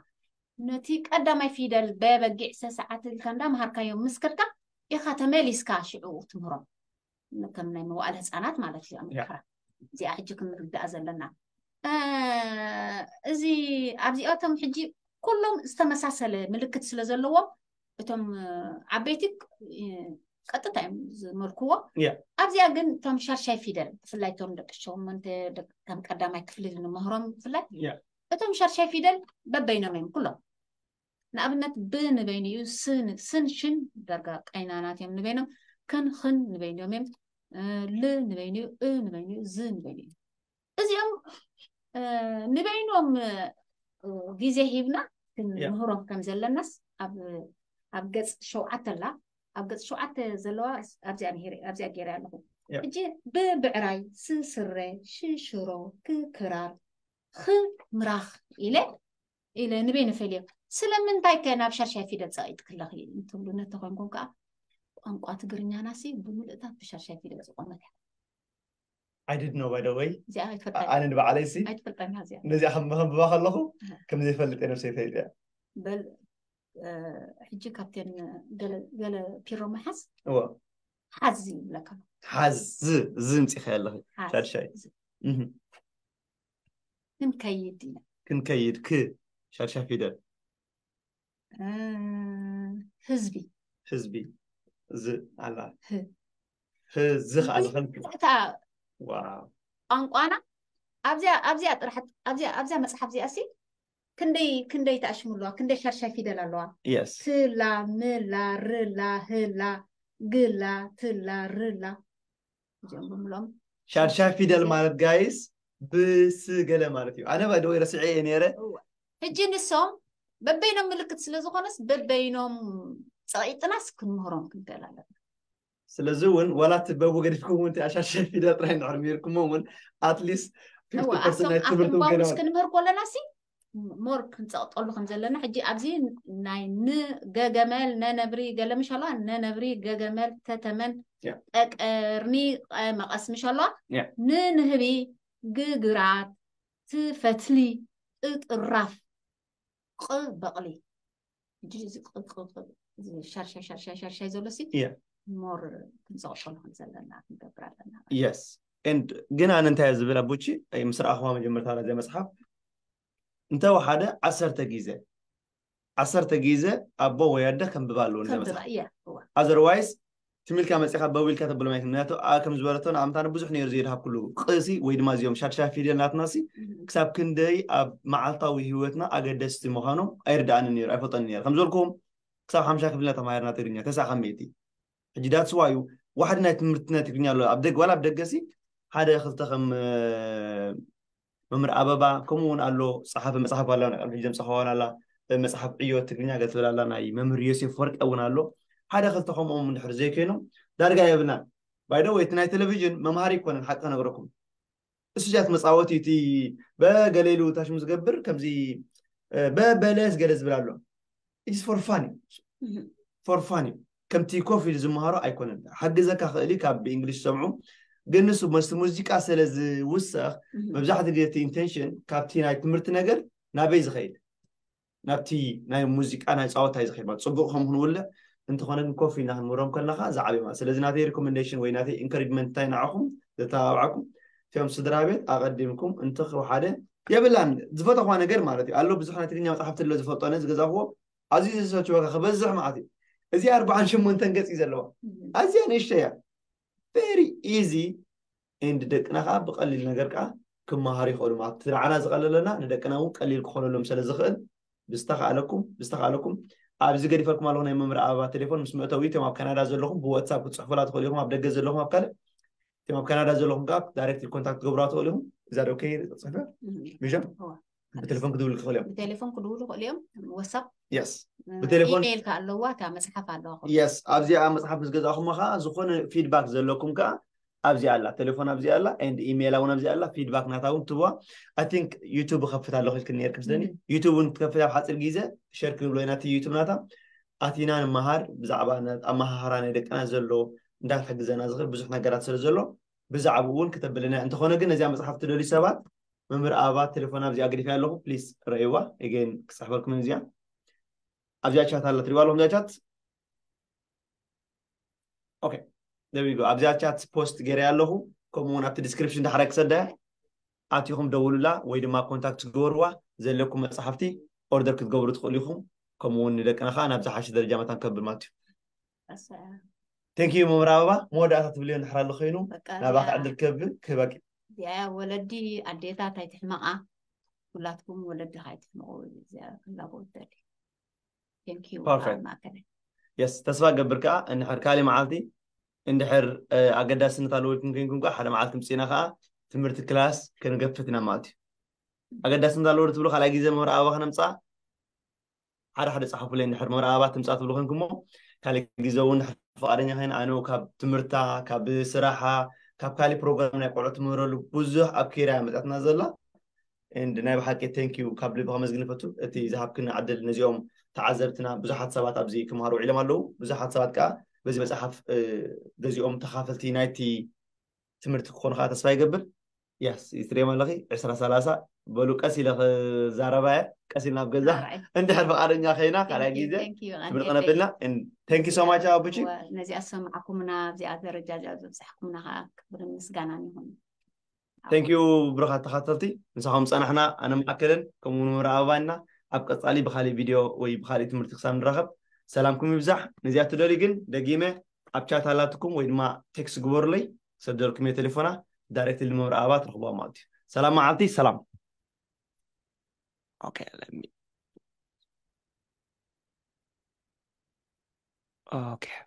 ነቲ ቀዳማይ ፊደል በበጊዕ ሰሰዓት ኢልካ እንዳ መሃርካዮም ምስ ከድካ ኢኻ ተመሊስካ ሽዑ ትምህሮም ከም ናይ መዋእለ ህፃናት ማለት እዩ ኣምሪካ እዚኣ ሕጂ ክንርዳእ ዘለና። እዚ ኣብዚኣቶም ሕጂ ኩሎም ዝተመሳሰለ ምልክት ስለ ዘለዎም እቶም ዓበይቲ ቀጥታ እዮም ዝመልክዎ። ኣብዚኣ ግን እቶም ሻድሻይ ፊደል ብፍላይ እቶም ደቂ ሸሞንተ ከም ቀዳማይ ክፍሊ ንምህሮም ብፍላይ እቶም ሻድሻይ ፊደል በበይኖም እዮም ኩሎም። ንኣብነት ብ ንበይኑ እዩ፣ ስን ሽን ደርጋ ቀይናናት እዮም ንበይኖም፣ ክን ኽን ንበይኖም እዮም፣ ል ንበይኑ እዩ፣ እ ንበይኑ እዩ፣ ዝ ንበይኑ እዩ። እዚኦም ንበይኖም ግዜ ሂብና ክንምህሮም ከም ዘለናስ ኣብ ገፅ ሸውዓተ ኣላ። ኣብ ገፅ ሸውዓተ ዘለዋ ኣብዚኣ ገይረ ኣለኹ። ሕጂ ብ ብዕራይ፣ ስ ስረ፣ ሽ ሽሮ፣ ክ ክራር፣ ኽ ምራኽ ኢለ ኢለ ንበይነ ፈልዮ። ስለምንታይ ከ ናብ ሻድሻይ ፊደል ፀቒጥክለኺ እንትብሉ ነተኾይንኩም ከዓ ቋንቋ ትግርኛና ሲ ብምልእታት ብሻድሻይ ፊደል ዝቆመት እያ። I did know, by the way. እዚኣ ኣይትፈልጣ ኣነ ንባዕለይ ሲ ኣይትፈልጣኛ እዚኣ ነዚኣ ከም ከንብባ ከለኹ ከም ዘይፈልጥ እየ ነብሰይ ፈሊጠ። በል ሕጂ ካብተን ገለ ፒሮ መሓዝ እዎ ሓዝ ይብለካ። ሓዝ ዝ ምፅኢኸ ኣለኺ ሻድሻይ ክንከይድ ኢና። ክንከይድ ክ ሻድሻይ ፊደል ህዝቢ ህዝቢ ዝ ኣላ ህ ህ ዝ ከዓ ዝኸን እታ ዋው ቋንቋና ኣብዚኣ ኣብዚኣ ጥራሕ ኣብዚኣ ኣብዚኣ መፅሓፍ እዚኣ ሲ ክንደይ ክንደይ ተኣሽሙ ኣለዋ፣ ክንደይ ሻድሻይ ፊደል ኣለዋ። የስ ትላ ምላ ርላ ህላ ግላ ትላ ርላ እዚኦም ብምሎም ሻድሻይ ፊደል ማለት ጋይስ ብስ ገለ ማለት እዩ። ኣነ ባይደወይ ረስዐ እየ ነይረ። ሕጂ ንሶም በበይኖም ምልክት ስለ ዝኾነስ በበይኖም ፀቒጥናስ ክንምህሮም ክንክእል ኣለና። ስለዚ እውን ዋላ እቲ በቡ ገዲፍኩም እውን ሻድሻይ ፊደል ጥራይ እንድሕር ምህርኩሞ እውን ኣትሊስት እዋ ኣብቶም ኣብቶም ባቡስ ክንምህር ከለና ሲ ሞር ክንፀቕጠሉ ከም ዘለና ሕጂ ኣብዚ ናይ ን ገገመል ነነብሪ ገለ ምሽ ኣለዋ ነነብሪ ገገመል ተተመን ያ። ጠቀርኒ ቀ መቐስ ምሽ ኣለዋ ያ። ን ንህቢ ግግራት ትፈትሊ ጥጥራፍ ቕ በቕሊ ሕጂ እዚ ቕ- ቕ- ቕ- እዚ ሻርሻይ ሻርሻይ ሻርሻይ ዘሎ ሲ ያ። ሞር ክንፀቕጠሉ ከም ዘለና ክንገብር ኣለና። የስ ኤንድ ግን ኣነ እንታይ እየ ዝብል ኣቦቺ ምስ ረኣኽዋ መጀመርታ ናዚኣ መፅሓፍ እንተወሓደ ዓሰርተ ግዜ ዓሰርተ ግዜ ኣቦ ወይ ኣደ ከንብባ ኣለዎ ነዛ ከንብባ መፅሓፍ እያ እዋ ኣዘርዋይስ ትም ኢልካ መፂኻ በው ኢልካ ተብሎም ኣይትም ምክንያቱ ኣ ከም ዝበለቶ ንኣምታነ ብዙሕ ነይሩ ዘይድሃብ ኩሉ ቅሲ ወይ ድማ እዚኦም ሻድሻ ፊደል ናትና ሲ ክሳብ ክንደይ ኣብ መዓልታዊ ህይወትና ኣገደስቲ ምዃኖም ኣይርድኣንን ነይሩ ኣይፈልጠንን ነይሩ ከም ዝበልኩም ክሳብ ሓምሻ ክፍልና ተማሂርና ትግርኛ ተስዓ ካብ ሚእቲ ሕጂ that's why እዩ ዋሕዲ ናይ ትምህርቲ ናይ ትግርኛ ኣሎ ኣብ ደገ ዋላ ኣብ ደገ ሲ ሓደ ክልተ ከም መምህር ኣበባ ከምኡ እውን ኣሎ ፀሓፊ መፅሓፍ ኣላ ናይ ቅድሚ ሕጂ ዘምፀኸዋን ኣላ መፅሓፍ ዕዮ ትግርኛ ገለ ትብል ኣላ ናይ መምህር ዮሴፍ ወርቀ እውን ኣሎ ሓደ ክልተ ከምኦም እንድሕር ዘይኮይኖም ዳርጋ የብልናን ባይደ ወይ እቲ ናይ ቴሌቪዥን መምሃሪ ይኮነን ሓቂ ከነግረኩም እሱ ጃት መፃወቲ እቲ በገሌሉ ታሽሙ ዝገብር ከምዚ በበለስ ገለ ዝብል ኣሎ it's for fun for fun እዩ ከምቲ ኮፍ ኢሉ ዝመሃሮ ኣይኮነን ሓግዘካ ክእል እዩ ካብ ብእንግሊሽ ሰምዑ ግን ንሱ መስቲ ሙዚቃ ስለ ዝውሰኽ መብዛሕትኡ ግዜ እቲ ኢንቴንሽን ካብቲ ናይ ትምህርቲ ነገር ናበይ ዝኸይድ ናብቲ ናይ ሙዚቃ ናይ ፃወታ እዩ ዝኸይድ ማለት ፅቡቅ ከም ክንውልዕ እንተኾነ ግን ኮፍ ኢልና ክንምህሮም ከለካ ዝዓበ ማለት ስለዚ ናተይ ሪኮመንዴሽን ወይ ናተይ ኢንካሬጅመንት እንታይ ንዓኹም ዘተባብዓኩም እቶም ስድራ ቤት ኣቐዲምኩም እንተኸው ሓደ የብላን ዝፈተኹዋ ነገር ማለት እዩ ኣሎ ብዙሕ ናይ ትግርኛ መፅሓፍቲ ኣሎ ዝፈልጦ ነ ዝገዛኽዎ ኣዝዩ ዘሰልችወካ ክበዝሕ ማለት እዩ እዚ ኣርባዓን ሸሞንተን ገፅ እዩ ዘለዋ ኣዝያ ንእሽተያ very easy and ደቅና ከዓ ብቀሊል ነገር ከዓ ክመሃሩ ይኽእሉ ማለት እቲ ንዓና ዝቀለለና ንደቅና እውን ቀሊል ክኾነሎም ስለ ዝኽእል ብዝተኻለኩም ብዝተኻለኩም ኣብዚ ገዲፈልኩም ኣለኹ ናይ መምህር ኣበባ ቴሌፎን ምስ መእተዊ እቶም ኣብ ካናዳ ዘለኹም ብዋትሳፕ ክትፅሕፉላ ትኽእሉ ኢኹም ኣብ ደገ ዘለኹም ኣብ ካልእ እቶም ኣብ ካናዳ ዘለኹም ከዓ ዳይሬክት ኮንታክት ትገብሩዋ ትኽእሉ ኢኹም እዛ ዶ ከይ ፅሕፈ ሚሸን ብቴሌፎን ክድውሉ ክኽእሉ እዮም ብቴሌፎን ክድውሉ ክእሉ እዮም ዋትሳፕ የስ ብቴሌፎን ኢሜይል ከ ኣለዋ እታ መፅሓፍ ኣለዋ የስ ኣብዚኣ መፅሓፍ ምስ ገዛእኹም ከዓ ዝኾነ ፊድባክ ዘለኩም ከዓ ኣብዚኣ ኣላ ቴሌፎን ኣብዚኣ ኣላ ኤንድ ኢሜይላ እውን ኣብዚኣ ኣላ ፊድባክ ናታ እውን ትብዋ ኣይ ቲንክ ዩቱብ ከፍት ኣለኹ ኢልክን ነርክ ምስለኒ ዩቱብ እውን ክትከፍት ኣብ ሓፂር ግዜ ሸር ክብሎ ኢና እቲ ዩቱብ ናታ ኣቲና ንመሃር ብዛዕባ ኣመሃሃራ ናይ ደቅና ዘሎ እንዳትሕግዘና ዝኽእል ብዙሕ ነገራት ስለ ዘሎ ብዛዕባኡ እውን ክተብልና እንተኾነ ግን ነዚኣ መፅሓፍ ትደልዩ ሰባት መምህር ኣበባ ቴሌፎን ኣብዚኣ ገዲፈ ኣለኹ ፕሊስ ረእይዋ ኤጌን ክፅሕፈልኩም እዚኣ ኣብዚኣ ቻት ኣላ ትሪዋ ኣለኹም እዚኣ ቻት ኦኬ there we go ኣብዚኣ ቻት ፖስት ገይረ ኣለኹ ከምኡ እውን ኣብቲ ዲስክሪፕሽን ዳሕራይ ክሰዳ ኣቲኹም ደውሉላ ወይ ድማ ኮንታክት ትገብርዋ። ዘለኩም መፅሓፍቲ ኦርደር ክትገብሩ ትኽእሉ ኢኹም። ከምኡ እውን ንደቅና ከዓ ናብ ዝሓሸ ደረጃ መታን ከብል ማለት እዩ። Thank you መምህር ኣበባ። መወዳእታ ትብልዮ እንድሕር ኣሎ ኮይኑ ናባካ ዕድል ክህብ ክህበኪ። እዚኣ ወለዲ ኣዴታት ኣይትሕመቓ። ኩላትኩም ወለዲ ኣይትሕመቑ። እዚኣ ክላቦ ደሊ። Thank you Perfect. ማእከለይ። የስ ተስፋ ገብር ከዓ እንድሕር ካሊእ መዓልቲ እንድሕር ኣገዳስነት ኣለዎ ኢልኩም ኮይንኩም ከዓ ሓደ መዓልቲ ምፅና ከዓ ትምህርቲ ክላስ ክንገፍት ኢና ማለት እዩ። ኣገዳስነት ኣለዎ ትብሉ ካልኣይ ግዜ መምህር ኣበባ ክነምፃ ሓደ ሓደ ፀሓፉለይ። እንድሕር መምህር ኣበባ ትምፃ ትብሉ ኮይንኩሞ ካልእ ግዜ እውን እንድሕር ፍቓደኛ ኮይና ኣነ ካብ ትምህርታ ካብ ስራሓ ካብ ካልእ ፕሮግራም ናይ ቆልዑ ትምህረሉ ብዙሕ ኣብ ኬርያ መፅኣትና ዘላ። And ናይ ብሓቂ thank you ካብ ልቢ ከመስግን ፈቱ እቲ ዝሃብክና ዕድል። ነዚኦም ተዓዘብትና ብዙሓት ሰባት ኣብዚ ክምሃሩ ውዒሎም ኣለዉ። ብዙሓት ሰባት ከዓ በዚ መፅሓፍ ገዚኦም ተኻፈልቲ ናይቲ ትምህርቲ ክኾኑ ከዓ ተስፋ ይገብር። ያስ ይትሪኦም ኣለኺ ዕስራ ሰላሳ በሉ ቀስ ኢለ ክዛረባ እየ። ቀስ ኢልና ኣብ ገዛ እንድሕር ፍቓደኛ ኮይና ካልኣይ ግዜ ትምህርቲ ክነብልና። Thank you so much ኣቡቺ። ነዚኣ ዝሰማዕኩምና ኣብዚኣ ደረጃ እዚኣ ዝበፅሕኩምና ከዓ ክብርን ምስጋናን ይኹን። Thank you ብሩኻት ተኻተልቲ፣ ምሳኹም ፀናሕና። ኣነ ማእከልን ከምኡ እውን መምህር ኣበባ ኢና። ኣብ ቀፃሊ ብካሊእ ቪድዮ ወይ ብካሊእ ትምህርቲ ክሳብ ንራኸብ ሰላምኩም ይብዛሕ። ነዚኣ ትደልዩ ግን ደጊመ ኣብ ቻት ኣላትኩም ወይ ድማ ቴክስት ግበሩለይ። ሰደልኩም እየ ቴሌፎና ዳይሬክት ልመምህር ኣበባ ትረኽብዋ ማለት እዩ። ሰላም መዓልቲ ሰላም። Okay, let me. Okay.